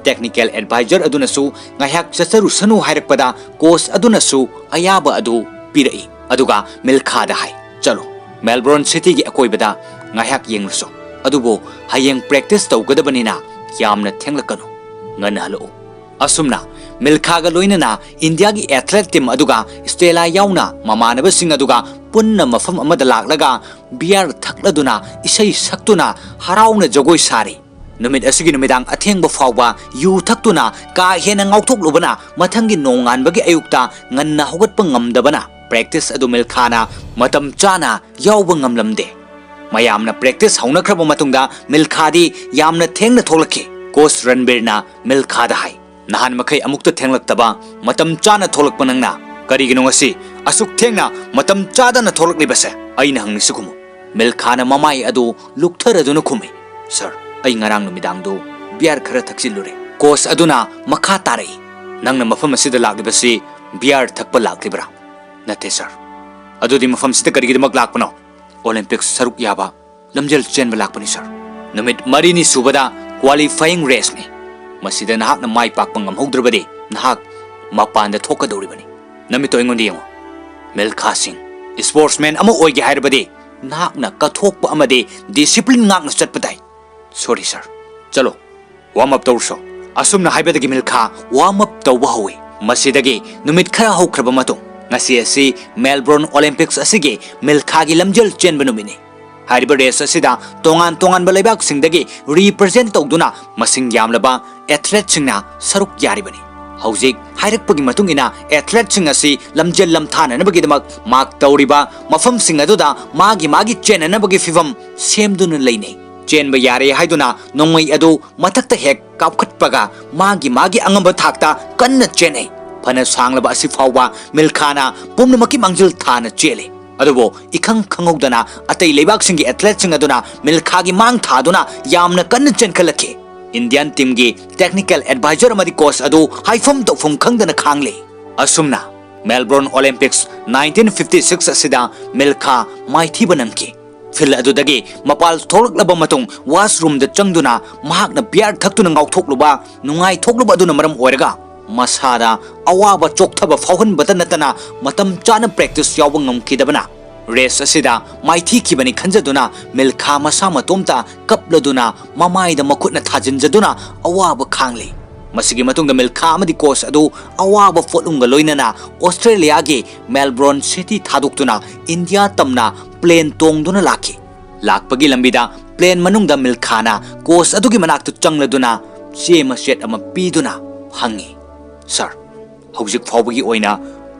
ꯇꯦꯛꯅꯤꯀꯦꯜ ꯑꯦꯗꯚꯥꯏꯖꯔ ꯑꯗꯨꯅꯁꯨ ꯉꯥꯏꯍꯥꯛ ꯆꯠꯆꯔꯨꯁꯅꯨ ꯍꯥꯏꯔꯛꯄꯗ ꯀꯣꯆ ꯑꯗꯨꯅꯁꯨ ꯑꯌꯥꯕ ꯑꯗꯨ ꯄꯤꯔꯛꯏ꯫ ꯑꯗꯨꯒ ꯃꯤꯜꯈꯥꯗ ꯍꯥꯏ, "ꯆꯠꯂꯣ, ꯃꯦꯜꯕꯣꯔꯟ ꯁꯤꯇꯤꯒꯤ ꯑꯀꯣꯏꯕꯗ ꯉꯥꯏꯍꯥꯛ ꯌꯦꯡꯂꯨꯁꯣ꯫ ꯑꯗꯨꯕꯨ ꯍꯌꯦꯡ ꯄ꯭ꯔꯦꯛꯇꯤꯁ ꯇꯧꯒꯗꯕꯅꯤꯅ ꯌꯥꯝꯅ ꯊꯦꯡꯂꯛꯀꯅꯨ, ꯉꯟꯅ ꯍꯜꯂꯛꯎ꯫" ꯑꯁꯨꯝꯅ ꯃꯤꯜꯈꯥꯒ ꯂꯣꯏꯅꯅ ꯏꯟꯗꯤꯌꯥꯒꯤ ꯑꯦꯊꯂꯦꯠ ꯇꯤꯝ ꯑꯗꯨꯒ ꯁ꯭ꯇꯦꯂꯥ ꯌꯥꯎꯅ ꯃꯃꯥꯟꯅꯕꯁꯤꯡ ꯑꯗꯨꯒ ꯄꯨꯟꯅ ꯃꯐꯝ ꯑꯃꯗ ꯂꯥꯛꯂꯒ ꯕꯤꯌꯥꯔ ꯊꯛꯂꯗꯨꯅ ꯏꯁꯩ ꯁꯛꯇꯨꯅ ꯍꯔꯥꯎꯅ ꯖꯒꯣꯏ ꯁꯥꯔꯤ꯫ ꯅꯨꯃꯤꯠ ꯑꯁꯤꯒꯤ ꯅꯨꯃꯤꯗꯥꯡ ꯑꯊꯦꯡꯕ ꯐꯥꯎꯕ ꯌꯨ ꯊꯛꯇꯨꯅ ꯀꯥ ꯍꯦꯟꯅ ꯉꯥꯎꯊꯣꯛꯂꯨꯕꯅ ꯃꯊꯪꯒꯤ ꯅꯣꯡꯉꯥꯟꯕꯒꯤ ꯑꯌꯨꯛꯇ ꯉꯟꯅ ꯍꯧꯒꯠꯄ ꯉꯝꯗꯕꯅ ꯄ꯭ꯔꯦꯛꯇꯤꯁ ꯑꯗꯨ ꯃꯤꯜꯈꯥꯅ ꯃꯇꯝ ꯆꯥꯅ ꯌꯥꯎꯕ ꯉꯝꯂꯝꯗꯦ꯫ ꯃꯌꯥꯝꯅ ꯄ꯭ꯔꯦꯛꯇꯤꯁ ꯍꯧꯅꯈ꯭ꯔꯕ ꯃꯇꯨꯡꯗ ꯃꯤꯜꯈꯥꯗꯤ ꯌꯥꯝꯅ ꯊꯦꯡꯅ ꯊꯣꯛꯂꯛꯈꯤ꯫ ꯀꯣꯆ ꯔꯟꯕꯤꯔꯅ ꯃꯤꯜꯈꯥꯗ ꯍꯥꯏ, "ꯅꯍꯥꯟ ꯃꯈꯩ ꯑꯃꯨꯛꯇ ꯊꯦꯡꯂꯛꯇꯕ, ꯃꯇꯝ ꯆꯥꯅ ꯊꯣꯛꯂꯛꯄ ꯅꯪꯅ ꯀꯔꯤꯒꯤꯅꯣ ꯉꯁꯤ ꯑꯁꯨꯛ ꯊꯦꯡꯅ ꯃꯇꯝ ꯆꯥꯗꯅ ꯊꯣꯛꯂꯛꯂꯤꯕꯁꯦ?" ꯑꯩꯅ ꯍꯪꯂꯤꯁꯤ ꯈꯨꯝꯃꯨ꯫ ꯃꯤꯜꯈꯥꯅ ꯃꯃꯥꯏ ꯑꯗꯨ ꯂꯨꯛꯊꯔꯗꯨꯅ ꯈꯨꯝꯃꯤ, "ꯁꯔ, ꯑꯩ ꯉꯔꯥꯡ ꯅꯨꯃꯤꯗꯥꯡꯗꯨ ꯕꯤꯌꯥꯔ ꯈꯔ ꯊꯛꯆꯤꯜꯂꯨꯔꯦ꯫" ꯀꯣꯆ ꯑꯗꯨꯅ ꯃꯈꯥ ꯇꯥꯔꯛꯏ, "ꯅꯪꯅ ꯃꯐꯝ ꯑꯁꯤꯗ ꯂꯥꯛꯂꯤꯕꯁꯤ ꯕꯤꯌꯥꯔ ꯊꯛꯄ ꯂꯥꯛꯂꯤꯕ꯭ꯔꯥ?" "ꯅꯠꯇꯦ ꯁꯔ꯫" "ꯑꯗꯨꯗꯤ ꯃꯐꯝꯁꯤꯗ ꯀꯔꯤꯒꯤꯗꯃꯛ ꯂꯥꯛꯄꯅꯣ?" "ꯑꯣꯂꯤꯝꯄꯤꯛꯁ ꯁꯔꯨꯛ ꯌꯥꯕ ꯂꯝꯖꯦꯜ ꯆꯦꯟꯕ ꯂꯥꯛꯄꯅꯤ ꯁꯔ꯫ ꯅꯨꯃꯤꯠ ꯃꯔꯤꯅꯤ ꯁꯨꯕꯗ ꯀ꯭ꯋꯥꯂꯤꯐꯥꯏꯌꯤꯡ ꯔꯦꯁꯅꯤ꯫ ꯃꯁꯤꯗ ꯅꯍꯥꯛꯅ ꯃꯥꯏ ꯄꯥꯛꯄ ꯉꯝꯍꯧꯗ꯭ꯔꯕꯗꯤ ꯅꯍꯥꯛ ꯃꯄꯥꯟꯗ ꯊꯣꯛꯀꯗꯧꯔꯤꯕꯅꯤ꯫ ꯅꯃꯤꯠꯇꯣ ꯑꯩꯉꯣꯟꯗ ꯌꯦꯡꯉꯨ꯫ ꯃꯤꯜꯈꯥ ꯁꯤꯡ, ꯁ꯭ꯄꯣꯔꯠꯁꯃꯦꯟ ꯑꯃ ꯑꯣꯏꯒꯦ ꯍꯥꯏꯔꯕꯗꯤ ꯅꯍꯥꯛꯅ ꯀꯠꯊꯣꯛꯄ ꯑꯃꯗꯤ ꯗꯤꯁꯤꯄ꯭ꯂꯤꯟ ꯉꯥꯛꯅ ꯆꯠꯄ ꯇꯥꯏ꯫" "ꯁꯣꯔꯤ ꯁꯔ꯫ ꯆꯠꯂꯣ, ꯋꯥꯔꯝ ꯑꯞ ꯇꯧꯔꯨꯁꯣ꯫" ꯑꯁꯨꯝꯅ ꯍꯥꯏꯕꯗꯒꯤ ꯃꯤꯜꯈꯥ ꯋꯥꯔꯝ ꯑꯞ ꯇꯧꯕ ꯍꯧꯏ꯫ ꯃꯁꯤꯗꯒꯤ ꯅꯨꯃꯤꯠ ꯈꯔ ꯍꯧꯈ꯭ꯔꯕ ꯃꯇꯨꯡ, ꯉꯁꯤ ꯑꯁꯤ ꯃꯦꯜꯕꯣꯔꯟ ꯑꯣꯂꯤꯝꯄꯤꯛꯁ ꯑꯁꯤꯒꯤ ꯃꯤꯜꯈꯥꯒꯤ ꯂꯝꯖꯦꯜ ꯆꯦꯟꯕ ꯅꯨꯃꯤꯠꯅꯤ꯫ ꯍꯥꯏꯔꯤꯕ ꯔꯦꯁ ꯑꯁꯤꯗ ꯇꯣꯉꯥꯟ ꯇꯣꯉꯥꯟꯕ ꯂꯩꯕꯥꯛꯁꯤꯡꯗꯒꯤ ꯔꯤꯄ꯭ꯔꯖꯦꯟ ꯇꯧꯗꯨꯅ ꯃꯁꯤꯡ ꯌꯥꯝꯂꯕ ꯑꯦꯊꯂꯦꯠꯁꯤꯡꯅ ꯁꯔꯨꯛ ꯌꯥꯔꯤꯕꯅꯤ꯫ ꯍꯧꯖꯤꯛ ꯍꯥꯏꯔꯛꯄꯒꯤ ꯃꯇꯨꯡ ꯏꯟꯅ ꯑꯦꯊꯂꯦꯠꯁꯤꯡ ꯑꯁꯤ ꯂꯝꯖꯦꯜ ꯂꯝꯊꯥꯅꯅꯕꯒꯤꯗꯃꯛ ꯃꯥꯔꯛ ꯇꯧꯔꯤꯕ ꯃꯐꯝꯁꯤꯡ ꯑꯗꯨꯗ ꯃꯥꯒꯤ ꯃꯥꯒꯤ ꯆꯦꯟꯅꯅꯕꯒꯤ ꯐꯤꯚꯝ ꯁꯦꯝꯗꯨꯅ ꯂꯩꯅꯩ꯫ ꯆꯦꯟꯕ ꯌꯥꯔꯦ ꯍꯥꯏꯗꯨꯅ ꯅꯣꯡꯃꯩ ꯑꯗꯨ ꯃꯊꯛꯇ ꯍꯦꯛ ꯀꯥꯞꯈꯠꯄꯒ ꯃꯥꯒꯤ ꯃꯥꯒꯤ ꯑꯉꯝꯕ ꯊꯥꯛꯇ ꯀꯟꯅ ꯆꯦꯟꯅꯩ꯫ ꯐꯅ ꯁꯥꯡꯂꯕ ꯑꯁꯤ ꯐꯥꯎꯕ ꯃꯤꯜꯈꯥꯅ ꯄꯨꯝꯅꯃꯛꯀꯤ ꯃꯥꯡꯖꯤꯜ ꯊꯥꯅ ꯆꯦꯜꯂꯤ꯫ ꯑꯗꯨꯕꯨ ꯏꯈꯪ ꯈꯪꯍꯧꯗꯅ ꯑꯇꯩ ꯂꯩꯕꯥꯛꯁꯤꯡꯒꯤ ꯑꯦꯊꯂꯦꯠꯁꯤꯡ ꯑꯗꯨꯅ ꯃꯤꯜꯈꯥꯒꯤ ꯃꯥꯡ ꯊꯥꯗꯨꯅ ꯌꯥꯝꯅ ꯀꯟꯅ ꯆꯦꯟꯈꯠꯂꯛꯈꯤ꯫ ꯏꯟꯗꯤꯌꯟ ꯇꯤꯝꯒꯤ ꯇꯦꯛꯅꯤꯀꯦꯜ ꯑꯦꯗꯚꯥꯏꯖꯔ ꯑꯃꯗꯤ ꯀꯣꯆ ꯑꯗꯨ ꯍꯥꯏꯐꯝ ꯇꯧꯐꯝ ꯈꯪꯗꯅ ꯈꯥꯡꯂꯦ꯫ ꯑꯁꯨꯝꯅ Melbourne Olympics nineteen fifty six ꯑꯁꯤꯗ ꯃꯤꯜꯈꯥ ꯃꯥꯏꯊꯤꯕ ꯅꯪꯈꯤ꯫ ꯐꯤꯜ ꯑꯗꯨꯗꯒꯤ ꯃꯄꯥꯜ ꯊꯣꯛꯂꯛꯂꯕ ꯃꯇꯨꯡ ꯋꯥꯁꯔꯨꯝꯗ ꯆꯪꯗꯨꯅ ꯃꯍꯥꯛꯅ ꯕꯤꯌꯥꯔ ꯊꯛꯇꯨꯅ ꯉꯥꯎꯊꯣꯛꯂꯨꯕ, ꯅꯨꯡꯉꯥꯏꯊꯣꯛꯂꯨꯕ ꯑꯗꯨꯅ ꯃꯔꯝ ꯑꯣꯏꯔꯒ ꯃꯁꯥꯗ ꯑꯋꯥꯕ ꯆꯣꯛꯊꯕ ꯐꯥꯎꯍꯟꯕꯇ ꯅꯠꯇꯅ ꯃꯇꯝ ꯆꯥꯅ ꯄ꯭ꯔꯦꯛꯇꯤꯁ ꯌꯥꯎꯕ ꯉꯝꯈꯤꯗꯕꯅ ꯔꯦꯁ ꯑꯁꯤꯗ ꯃꯥꯏꯊꯤꯈꯤꯕꯅꯤ ꯈꯟꯖꯗꯨꯅ ꯃꯤꯜꯈꯥ ꯃꯁꯥ ꯃꯇꯣꯝꯇ ꯀꯞꯂꯗꯨꯅ ꯃꯃꯥꯏꯗ ꯃꯈꯨꯠꯅ ꯊꯥꯖꯤꯟꯖꯗꯨꯅ ꯑꯋꯥꯕ ꯈꯥꯡꯂꯤ꯫ ꯃꯁꯤꯒꯤ ꯃꯇꯨꯡꯗ ꯃꯤꯜꯈꯥ ꯑꯃꯗꯤ ꯀꯣꯆ ꯑꯗꯨ ꯑꯋꯥꯕ ꯄꯣꯠꯂꯨꯝꯒ ꯂꯣꯏꯅꯅ ꯑꯣꯁꯇ꯭ꯔꯦꯂꯤꯌꯥꯒꯤ ꯃꯦꯜꯕꯣꯔꯟ ꯁꯤꯇꯤ ꯊꯥꯗꯣꯛꯇꯨꯅ ꯏꯟꯗꯤꯌꯥ ꯇꯝꯅ ꯄ꯭ꯂꯦꯟ ꯇꯣꯡꯗꯨꯅ ꯂꯥꯛꯈꯤ꯫ ꯂꯥꯛꯄꯒꯤ ꯂꯝꯕꯤꯗ ꯄ꯭ꯂꯦꯟ ꯃꯅꯨꯡꯗ ꯃꯤꯜꯈꯥꯅ ꯀꯣꯆ ꯑꯗꯨꯒꯤ ꯃꯅꯥꯛꯇ ꯆꯪꯂꯗꯨꯅ ꯆꯦ ꯃꯆꯦꯠ ꯑꯃ ꯄꯤꯗꯨꯅ ꯍꯪꯉꯤ, "ꯁꯥꯔ, ꯍꯧꯖꯤꯛ ꯐꯥꯎꯕꯒꯤ ꯑꯣꯏꯅ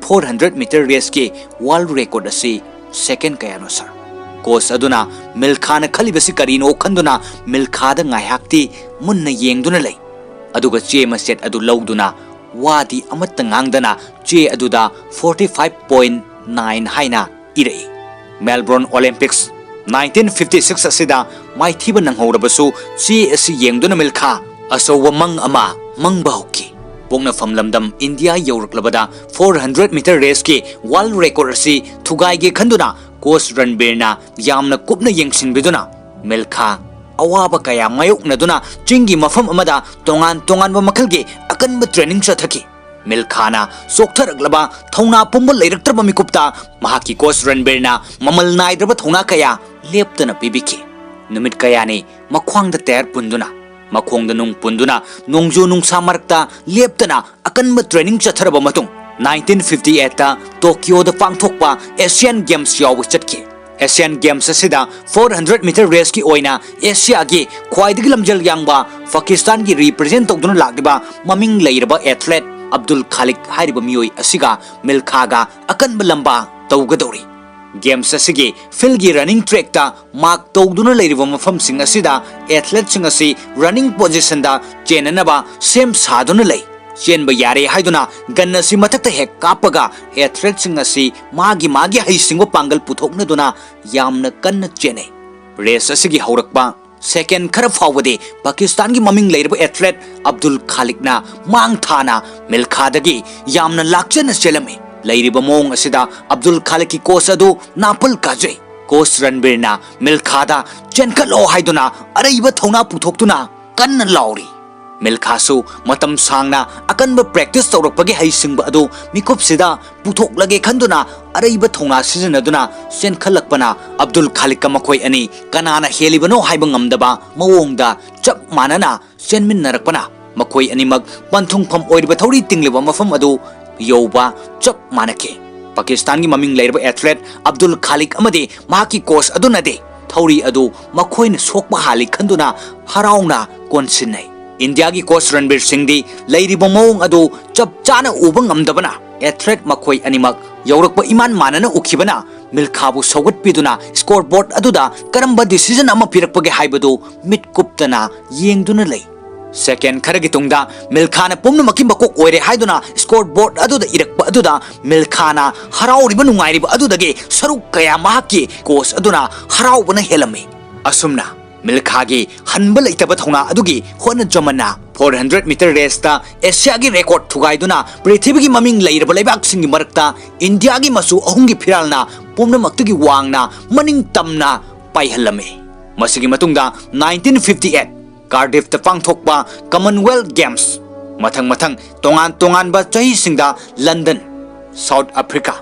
ꯐꯣꯔ ꯍꯟꯗ꯭ꯔꯦꯠ ꯃꯤꯇꯔ ꯔꯦꯁꯀꯤ ꯋꯥꯔꯜ ꯔꯦꯀꯣꯔꯗ ꯑꯁꯤ ꯁꯦꯀꯦꯟ ꯀꯌꯥꯅꯣ, ꯁꯥꯔ?" ꯀꯣꯆ ꯑꯗꯨꯅ ꯃꯤꯜꯈꯥꯅ ꯈꯜꯂꯤꯕꯁꯤ ꯀꯔꯤꯅꯣ ꯈꯟꯗꯨꯅ ꯃꯤꯜꯈꯥꯗ ꯉꯥꯏꯍꯥꯛꯇꯤ ꯃꯨꯟꯅ ꯌꯦꯡꯗꯨꯅ ꯂꯩ꯫ ꯑꯗꯨꯒ ꯆꯦ ꯃꯆꯦꯠ ꯑꯗꯨ ꯂꯧꯗꯨꯅ ꯋꯥꯗꯤ ꯑꯃꯠꯇ ꯉꯥꯡꯗꯅ ꯆꯦ ꯑꯗꯨꯗ ꯐꯣꯔꯇꯤ ꯐꯥꯏꯚ ꯄꯣꯏꯟ ꯅꯥꯏꯟ ꯍꯥꯏꯅ ꯏꯔꯛꯏ꯫ Melbourne Olympics nineteen fifty six ꯑꯁꯤꯗ ꯃꯥꯏꯊꯤꯕ ꯅꯪꯍꯧꯔꯕꯁꯨ ꯆꯦ ꯑꯁꯤ ꯌꯦꯡꯗꯨꯅ ꯃꯤꯜꯈꯥ ꯑꯆꯧꯕ ꯃꯪ ꯑꯃ ꯃꯪꯕ ꯍꯧꯈꯤ꯫ ꯄꯣꯛꯅꯐꯝ ꯂꯝꯗꯝ ꯏꯟꯗꯤꯌꯥ ꯌꯧꯔꯛꯂꯕꯗ ꯐꯣꯔ ꯍꯟꯗ꯭ꯔꯦꯠ ꯃꯤꯇꯔ ꯔꯦꯁꯀꯤ ꯋꯥꯔꯜ ꯔꯦꯀꯣꯔꯗ ꯑꯁꯤ ꯊꯨꯒꯥꯏꯒꯦ ꯈꯟꯗꯨꯅ ꯀꯣꯆ ꯔꯟꯕꯤꯔꯅ ꯌꯥꯝꯅ ꯀꯨꯞꯅ ꯌꯦꯡꯁꯤꯟꯕꯤꯗꯨꯅ ꯃꯤꯜꯈꯥ ꯑꯋꯥꯕ ꯀꯌꯥ ꯃꯥꯌꯣꯛꯅꯗꯨꯅ ꯆꯤꯡꯒꯤ ꯃꯐꯝ ꯑꯃꯗ ꯇꯣꯉꯥꯟ ꯇꯣꯉꯥꯟꯕ ꯃꯈꯜꯒꯤ ꯑꯀꯟꯕ ꯇ꯭ꯔꯦꯅꯤꯡ ꯆꯠꯊꯈꯤ꯫ ꯃꯤꯜꯈꯥꯅ ꯆꯣꯛꯊꯔꯛꯂꯕ ꯊꯧꯅꯥ ꯄꯨꯝꯕ ꯂꯩꯔꯛꯇ꯭ꯔꯕ ꯃꯤꯀꯨꯞꯇ ꯃꯍꯥꯛꯀꯤ ꯀꯣꯆ ꯔꯟꯕꯤꯔꯅ ꯃꯃꯜ ꯅꯥꯏꯗ꯭ꯔꯕ ꯊꯧꯅꯥ ꯀꯌꯥ ꯂꯦꯞꯇꯅ ꯄꯤꯕꯤꯈꯤ꯫ ꯅꯨꯃꯤꯠ ꯀꯌꯥꯅꯤ ꯃꯈ꯭ꯋꯥꯡꯗ ꯇꯌꯥꯔ ꯄꯨꯟꯗꯨꯅ, ꯃꯈꯣꯡꯗ ꯅꯨꯡ ꯄꯨꯟꯗꯨꯅ ꯅꯣꯡꯖꯨ ꯅꯨꯡꯁꯥ ꯃꯔꯛꯇ ꯂꯦꯞꯇꯅ ꯑꯀꯟꯕ ꯇ꯭ꯔꯦꯅꯤꯡ ꯆꯠꯊꯔꯕ ꯃꯇꯨꯡ, ꯅꯥꯏꯟꯇꯤꯟ ꯐꯤꯐꯇꯤ ꯑꯩꯠꯇ ꯇꯣꯀꯤꯌꯣꯗ ꯄꯥꯡꯊꯣꯛꯄ ꯑꯦꯁꯤꯌꯥꯟ ꯒꯦꯝꯁ ꯌꯥꯎꯕ ꯆꯠꯈꯤ꯫ ꯑꯦꯁꯤꯌꯥꯟ ꯒꯦꯝꯁ ꯑꯁꯤꯗ ꯐꯣꯔ ꯍꯟꯗ꯭ꯔꯦꯠ ꯃꯤꯇꯔ ꯔꯦꯁꯀꯤ ꯑꯣꯏꯅ ꯑꯦꯁꯤꯌꯥꯒꯤ ꯈ꯭ꯋꯥꯏꯗꯒꯤ ꯂꯝꯖꯦꯜ ꯌꯥꯡꯕ ꯄꯥꯀꯤꯁꯇꯥꯟꯒꯤ ꯔꯤꯄ꯭ꯔꯖꯦꯟ ꯇꯧꯗꯨꯅ ꯂꯥꯛꯂꯤꯕ ꯃꯃꯤꯡ ꯂꯩꯔꯕ ꯑꯦꯊꯂꯦꯠ ꯑꯕꯗꯨꯜ ꯈꯥꯂꯤꯛ ꯍꯥꯏꯔꯤꯕ ꯃꯤꯑꯣꯏ ꯑꯁꯤꯒ ꯃꯤꯜꯈꯥꯒ ꯑꯀꯟꯕ ꯂꯝꯕꯥ ꯇꯧꯒꯗꯧꯔꯤ꯫ ꯒꯦꯝꯁ ꯑꯁꯤꯒꯤ ꯐꯤꯜꯒꯤ ꯔꯟꯅꯤꯡ ꯇ꯭ꯔꯦꯛꯇ ꯃꯥꯔꯛ ꯇꯧꯗꯨꯅ ꯂꯩꯔꯤꯕ ꯃꯐꯝꯁꯤꯡ ꯑꯁꯤꯗ ꯑꯦꯊꯂꯦꯠꯁꯤꯡ ꯑꯁꯤ ꯔꯟꯅꯤꯡ ꯄꯣꯖꯤꯁꯟꯗ ꯆꯦꯟꯅꯅꯕ ꯁꯦꯝ ꯁꯥꯗꯨꯅ ꯂꯩ꯫ ꯆꯦꯟꯕ ꯌꯥꯔꯦ ꯍꯥꯏꯗꯨꯅ ꯒꯟ ꯑꯁꯤ ꯃꯊꯛꯇ ꯍꯦꯛ ꯀꯥꯞꯄꯒ ꯑꯦꯊꯂꯦꯠꯁꯤꯡ ꯑꯁꯤ ꯃꯥꯒꯤ ꯃꯥꯒꯤ ꯍꯩꯁꯤꯡꯕ ꯄꯥꯡꯒꯜ ꯄꯨꯊꯣꯛꯅꯗꯨꯅ ꯌꯥꯝꯅ ꯀꯟꯅ ꯆꯦꯟꯅꯩ꯫ ꯔꯦꯁ ꯑꯁꯤꯒꯤ ꯍꯧꯔꯛꯄ ꯁꯦꯀꯦꯟ ꯈꯔ ꯐꯥꯎꯕꯗꯤ ꯄꯥꯀꯤꯁꯇꯥꯟꯒꯤ ꯃꯃꯤꯡ ꯂꯩꯔꯕ ꯑꯦꯊꯂꯦꯠ ꯑꯕꯗꯨꯜ ꯈꯥꯂꯤꯛꯅ ꯃꯥꯡ ꯊꯥꯅ ꯃꯤꯜꯈꯥꯗꯒꯤ ꯌꯥꯝꯅ ꯂꯥꯛꯆꯅ ꯆꯦꯜꯂꯝꯃꯤ꯫ ꯂꯩꯔꯤꯕ ꯃꯑꯣꯡ ꯑꯁꯤꯗ ꯑꯕꯗꯨꯜ ꯈꯥꯂꯤꯛꯀꯤ ꯀꯣꯆ ꯑꯗꯨ ꯅꯥꯄꯜ ꯀꯥꯖꯩ꯫ ꯀꯣꯆ ꯔꯟꯕꯤꯔꯅ ꯃꯤꯜꯈꯥꯗ ꯆꯦꯟꯈꯠꯂꯣ ꯍꯥꯏꯗꯨꯅ ꯑꯔꯩꯕ ꯊꯧꯅꯥ ꯄꯨꯊꯣꯛꯇꯨꯅ ꯀꯟꯅ ꯂꯥꯎꯔꯤ꯫ ꯃꯤꯜꯈꯥꯁꯨ ꯃꯇꯝ ꯁꯥꯡꯅ ꯑꯀꯟꯕ ꯄ꯭ꯔꯦꯛꯇꯤꯁ ꯇꯧꯔꯛꯄꯒꯤ ꯍꯩꯁꯤꯡꯕ ꯑꯗꯨ ꯃꯤꯀꯨꯞꯁꯤꯗ ꯄꯨꯊꯣꯛꯂꯒꯦ ꯈꯟꯗꯨꯅ ꯑꯔꯩꯕ ꯊꯧꯅꯥ ꯁꯤꯖꯤꯟꯅꯗꯨꯅ ꯆꯦꯟꯈꯠꯂꯛꯄꯅ ꯑꯕꯗꯨꯜ ꯈꯥꯂꯤꯛꯀ ꯃꯈꯣꯏ ꯑꯅꯤ ꯀꯅꯥꯅ ꯍꯦꯜꯂꯤꯕꯅꯣ ꯍꯥꯏꯕ ꯉꯝꯗꯕ ꯃꯑꯣꯡꯗ ꯆꯞ ꯃꯥꯟꯅꯅ ꯆꯦꯟꯃꯤꯟꯅꯔꯛꯄꯅ ꯃꯈꯣꯏ ꯑꯅꯤꯃꯛ ꯄꯟꯊꯨꯡꯐꯝ ꯑꯣꯏꯔꯤꯕ ꯊꯧꯔꯤ ꯇꯤꯡꯂꯤꯕ ꯃꯐꯝ ꯑꯗꯨ ꯌꯧꯕ ꯆꯞ ꯃꯥꯟꯅꯈꯤ꯫ ꯄꯥꯀꯤꯁꯇꯥꯟꯒꯤ ꯃꯃꯤꯡ ꯂꯩꯔꯕ ꯑꯦꯊꯂꯦꯠ ꯑꯕꯗꯨꯜ ꯈꯥꯂꯤꯛ ꯑꯃꯗꯤ ꯃꯍꯥꯛꯀꯤ ꯀꯣꯆ ꯑꯗꯨꯅꯗꯤ ꯊꯧꯔꯤ ꯑꯗꯨ ꯃꯈꯣꯏꯅ ꯁꯣꯛꯄ ꯍꯥꯜꯂꯤ ꯈꯟꯗꯨꯅ ꯍꯔꯥꯎꯅ ꯀꯣꯟꯁꯤꯟꯅꯩ꯫ ꯏꯟꯗꯤꯌꯥꯒꯤ ꯀꯣꯆ ꯔꯟꯕꯤꯔ ꯁꯤꯡꯗꯤ ꯂꯩꯔꯤꯕ ꯃꯑꯣꯡ ꯑꯗꯨ ꯆꯞ ꯆꯥꯅ ꯎꯕ ꯉꯝꯗꯕꯅ ꯑꯦꯊꯂꯦꯠ ꯃꯈꯣꯏ ꯑꯅꯤꯃꯛ ꯌꯧꯔꯛꯄ ꯏꯃꯥꯟ ꯃꯥꯟꯅꯅ ꯎꯈꯤꯕꯅ ꯃꯤꯜꯈꯥꯕꯨ ꯁꯧꯒꯠꯄꯤꯗꯨꯅ ꯁ꯭ꯀꯣꯔ ꯕꯣꯔꯗ ꯑꯗꯨꯗ ꯀꯔꯝꯕ ꯗꯤꯁꯤꯖꯟ ꯑꯃ ꯄꯤꯔꯛꯄꯒꯦ ꯍꯥꯏꯕꯗꯨ ꯃꯤꯠ ꯀꯨꯞꯇꯅ ꯌꯦꯡꯗꯨꯅ ꯂꯩ꯫ ꯁꯦꯀꯦꯟ ꯈꯔꯒꯤ ꯇꯨꯡꯗ ꯃꯤꯜꯈꯥꯅ ꯄꯨꯝꯅꯃꯛꯀꯤ ꯃꯀꯣꯛ ꯑꯣꯏꯔꯦ ꯍꯥꯏꯗꯨꯅ ꯁ꯭ꯀꯣꯔ ꯕꯣꯔꯗ ꯑꯗꯨꯗ ꯏꯔꯛꯄ ꯑꯗꯨꯗ ꯃꯤꯜꯈꯥꯅ ꯍꯔꯥꯎꯔꯤꯕ ꯅꯨꯡꯉꯥꯏꯔꯤꯕ ꯑꯗꯨꯗꯒꯤ ꯁꯔꯨꯛ ꯀꯌꯥ ꯃꯍꯥꯛꯀꯤ ꯀꯣꯆ ꯑꯗꯨꯅ ꯍꯔꯥꯎꯕꯅ ꯍꯦꯜꯂꯝꯃꯤ꯫ ꯑꯁꯨꯝꯅ ꯃꯤꯜꯈꯥꯒꯤ ꯍꯟꯕ ꯂꯩꯇꯕ ꯊꯧꯅꯥ ꯑꯗꯨꯒꯤ ꯍꯣꯠꯅꯖꯃꯟꯅ ꯐꯣꯔ ꯍꯟꯗ꯭ꯔꯦꯠ ꯃꯤꯇꯔ ꯔꯦꯁꯇ ꯑꯦꯁꯤꯌꯥꯒꯤ ꯔꯦꯀꯣꯔꯗ ꯊꯨꯒꯥꯏꯗꯨꯅ ꯄ꯭ꯔꯤꯊꯤꯕꯤꯒꯤ ꯃꯃꯤꯡ ꯂꯩꯔꯕ ꯂꯩꯕꯥꯛꯁꯤꯡꯒꯤ ꯃꯔꯛꯇ ꯏꯟꯗꯤꯌꯥꯒꯤ ꯃꯆꯨ ꯑꯍꯨꯝꯒꯤ ꯐꯤꯔꯥꯜꯅ ꯄꯨꯝꯅꯃꯛꯇꯒꯤ ꯋꯥꯡꯅ ꯃꯅꯤꯡ ꯇꯝꯅ ꯄꯥꯏꯍꯜꯂꯝꯃꯤ꯫ ꯃꯁꯤꯒꯤ ꯃꯇꯨꯡꯗ ꯅꯥꯏꯟꯇꯤꯟ ꯐꯤꯐꯇꯤ ꯑꯩꯠ ꯀꯥꯔꯗꯤꯐꯇ ꯄꯥꯡꯊꯣꯛꯄ ꯀꯃꯟꯋꯦꯜꯊ ꯒꯦꯝꯁ, ꯃꯊꯪ ꯃꯊꯪ ꯇꯣꯉꯥꯟ ꯇꯣꯉꯥꯟꯕ ꯆꯍꯤꯁꯤꯡꯗ London, South Africa,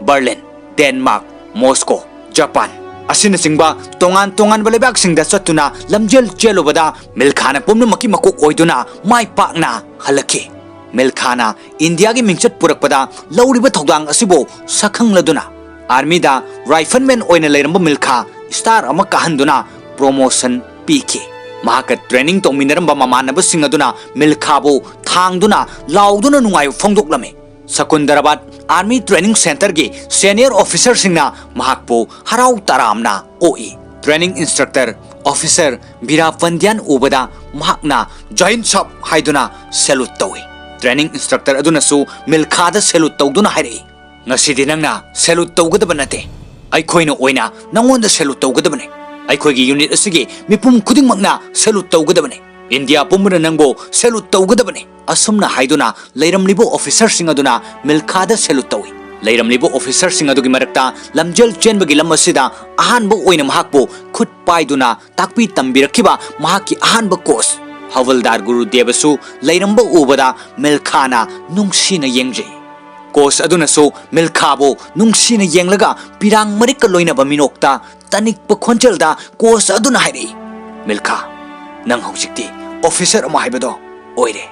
Berlin, Denmark, Moscow, Japan ꯑꯁꯤꯅꯆꯤꯡꯕ ꯇꯣꯉꯥꯟ ꯇꯣꯉꯥꯟꯕ ꯂꯩꯕꯥꯛꯁꯤꯡꯗ ꯆꯠꯇꯨꯅ ꯂꯝꯖꯦꯜ ꯆꯦꯜꯂꯨꯕꯗ ꯃꯤꯜꯈꯥꯅ ꯄꯨꯝꯅꯃꯛꯀꯤ ꯃꯀꯣꯛ ꯑꯣꯏꯗꯨꯅ ꯃꯥꯏ ꯄꯥꯛꯅ ꯍꯜꯂꯛꯈꯤ꯫ ꯃꯤꯜꯈꯥꯅ ꯏꯟꯗꯤꯌꯥꯒꯤ ꯃꯤꯡꯆꯠ ꯄꯨꯔꯛꯄꯗ ꯂꯧꯔꯤꯕ ꯊꯧꯗꯥꯡ ꯑꯁꯤꯕꯨ ꯁꯛꯈꯪꯂꯗꯨꯅ ꯑꯥꯔꯃꯤꯗ ꯔꯥꯏꯐꯜꯃꯦꯟ ꯑꯣꯏꯅ ꯂꯩꯔꯝꯕ ꯃꯤꯜꯈꯥ ꯁ꯭ꯇꯥꯔ ꯑꯃ ꯀꯥꯍꯟꯗꯨꯅ ꯄ꯭ꯔꯣꯃꯣꯁꯟ ꯄꯤꯈꯤ꯫ ꯃꯍꯥꯛꯀ ꯇ꯭ꯔꯦꯅꯤꯡ ꯇꯧꯃꯤꯟꯅꯔꯝꯕ ꯃꯃꯥꯟꯅꯕꯁꯤꯡ ꯑꯗꯨꯅ ꯃꯤꯜꯈꯥꯕꯨ ꯊꯥꯡꯗꯨꯅ ꯂꯥꯎꯗꯨꯅ ꯅꯨꯡꯉꯥꯏꯕ ꯐꯣꯡꯗꯣꯛꯂꯝꯃꯤ꯫ ꯁꯀꯨꯟꯗꯔꯥꯕꯥꯗ ꯑꯥꯔꯃꯤ ꯇ꯭ꯔꯦꯅꯤꯡ ꯁꯦꯟꯇꯔꯒꯤ ꯁꯦꯅꯤꯌꯔ ꯑꯣꯐꯤꯁꯔꯁꯤꯡꯅ ꯃꯍꯥꯛꯄꯨ ꯍꯔꯥꯎ ꯇꯔꯥꯝꯅ ꯑꯣꯛꯏ꯫ ꯇ꯭ꯔꯦꯅꯤꯡ ꯏꯟꯁꯇ꯭ꯔꯛꯇꯔ ꯑꯣꯐꯤꯁꯔ ꯕꯤꯔꯥ ꯄꯟꯗ꯭ꯌꯥꯟ ꯎꯕꯗ ꯃꯍꯥꯛꯅ "ꯖꯥꯏꯟ ꯁꯥꯕ" ꯍꯥꯏꯗꯨꯅ ꯁꯦꯂꯨꯠ ꯇꯧꯏ꯫ Training instructor ꯑꯗꯨꯅꯁꯨ ꯃꯤꯜꯈꯥꯗ salute ꯇꯧꯗꯨꯅ ꯍꯥꯏꯔꯛꯏ, "ꯉꯁꯤꯗꯤ ꯅꯪꯅ salute ꯇꯧꯒꯗꯕ ꯅꯠꯇꯦ, ꯑꯩꯈꯣꯏꯅ ꯑꯣꯏꯅ ꯅꯪꯉꯣꯟꯗ salute ꯇꯧꯒꯗꯕꯅꯤ꯫ ꯑꯩꯈꯣꯏꯒꯤ unit ꯑꯁꯤꯒꯤ ꯃꯤꯄꯨꯝ ꯈꯨꯗꯤꯡꯃꯛꯅ salute ꯇꯧꯒꯗꯕꯅꯤ꯫ ꯏꯟꯗꯤꯌꯥ ꯄꯨꯝꯕꯅ ꯅꯪꯕꯨ salute ꯇꯧꯒꯗꯕꯅꯤ"꯫ ꯑꯁꯨꯝꯅ ꯍꯥꯏꯗꯨꯅ ꯂꯩꯔꯝꯂꯤꯕ officerꯁꯤꯡ ꯑꯗꯨꯅ ꯃꯤꯜꯈꯥꯗ salute ꯇꯧꯏ꯫ ꯂꯩꯔꯝꯂꯤꯕ officerꯁꯤꯡ ꯑꯗꯨꯒꯤ ꯃꯔꯛꯇ ꯂꯝꯖꯦꯜ ꯆꯦꯟꯕꯒꯤ ꯂꯝ ꯑꯁꯤꯗ ꯑꯍꯥꯟꯕ ꯑꯣꯏꯅ ꯃꯍꯥꯛꯄꯨ ꯈꯨꯠ ꯄꯥꯏꯗꯨꯅ ꯇꯥꯛꯄꯤ ꯇꯝꯕꯤꯔꯛꯈꯤꯕ ꯃꯍꯥꯛꯀꯤ ꯑꯍꯥꯟꯕ coach ꯍꯋꯜꯗꯥꯔ ꯒꯨꯔꯨꯗꯦꯕꯁꯨ ꯂꯩꯔꯝꯕ ꯎꯕꯗ ꯃꯤꯜꯈꯥꯅ ꯅꯨꯡꯁꯤꯅ ꯌꯦꯡꯖꯩ꯫ Coach ꯑꯗꯨꯅꯁꯨ ꯃꯤꯜꯈꯥꯕꯨ ꯅꯨꯡꯁꯤꯅ ꯌꯦꯡꯂꯒ ꯄꯤꯔꯥꯡ ꯃꯔꯤꯛꯀ ꯂꯣꯏꯅꯕ ꯃꯤꯅꯣꯛꯇ ꯇꯅꯤꯛꯄ ꯈꯣꯟꯖꯦꯜꯗ coach ꯑꯗꯨꯅ ꯍꯥꯏꯔꯛꯏ, "ꯃꯤꯜꯈꯥ, ꯅꯪ ꯍꯧꯖꯤꯛꯇꯤ officer ꯑꯃ ꯍꯥꯏꯕꯗꯣ ꯑꯣꯏꯔꯦ"꯫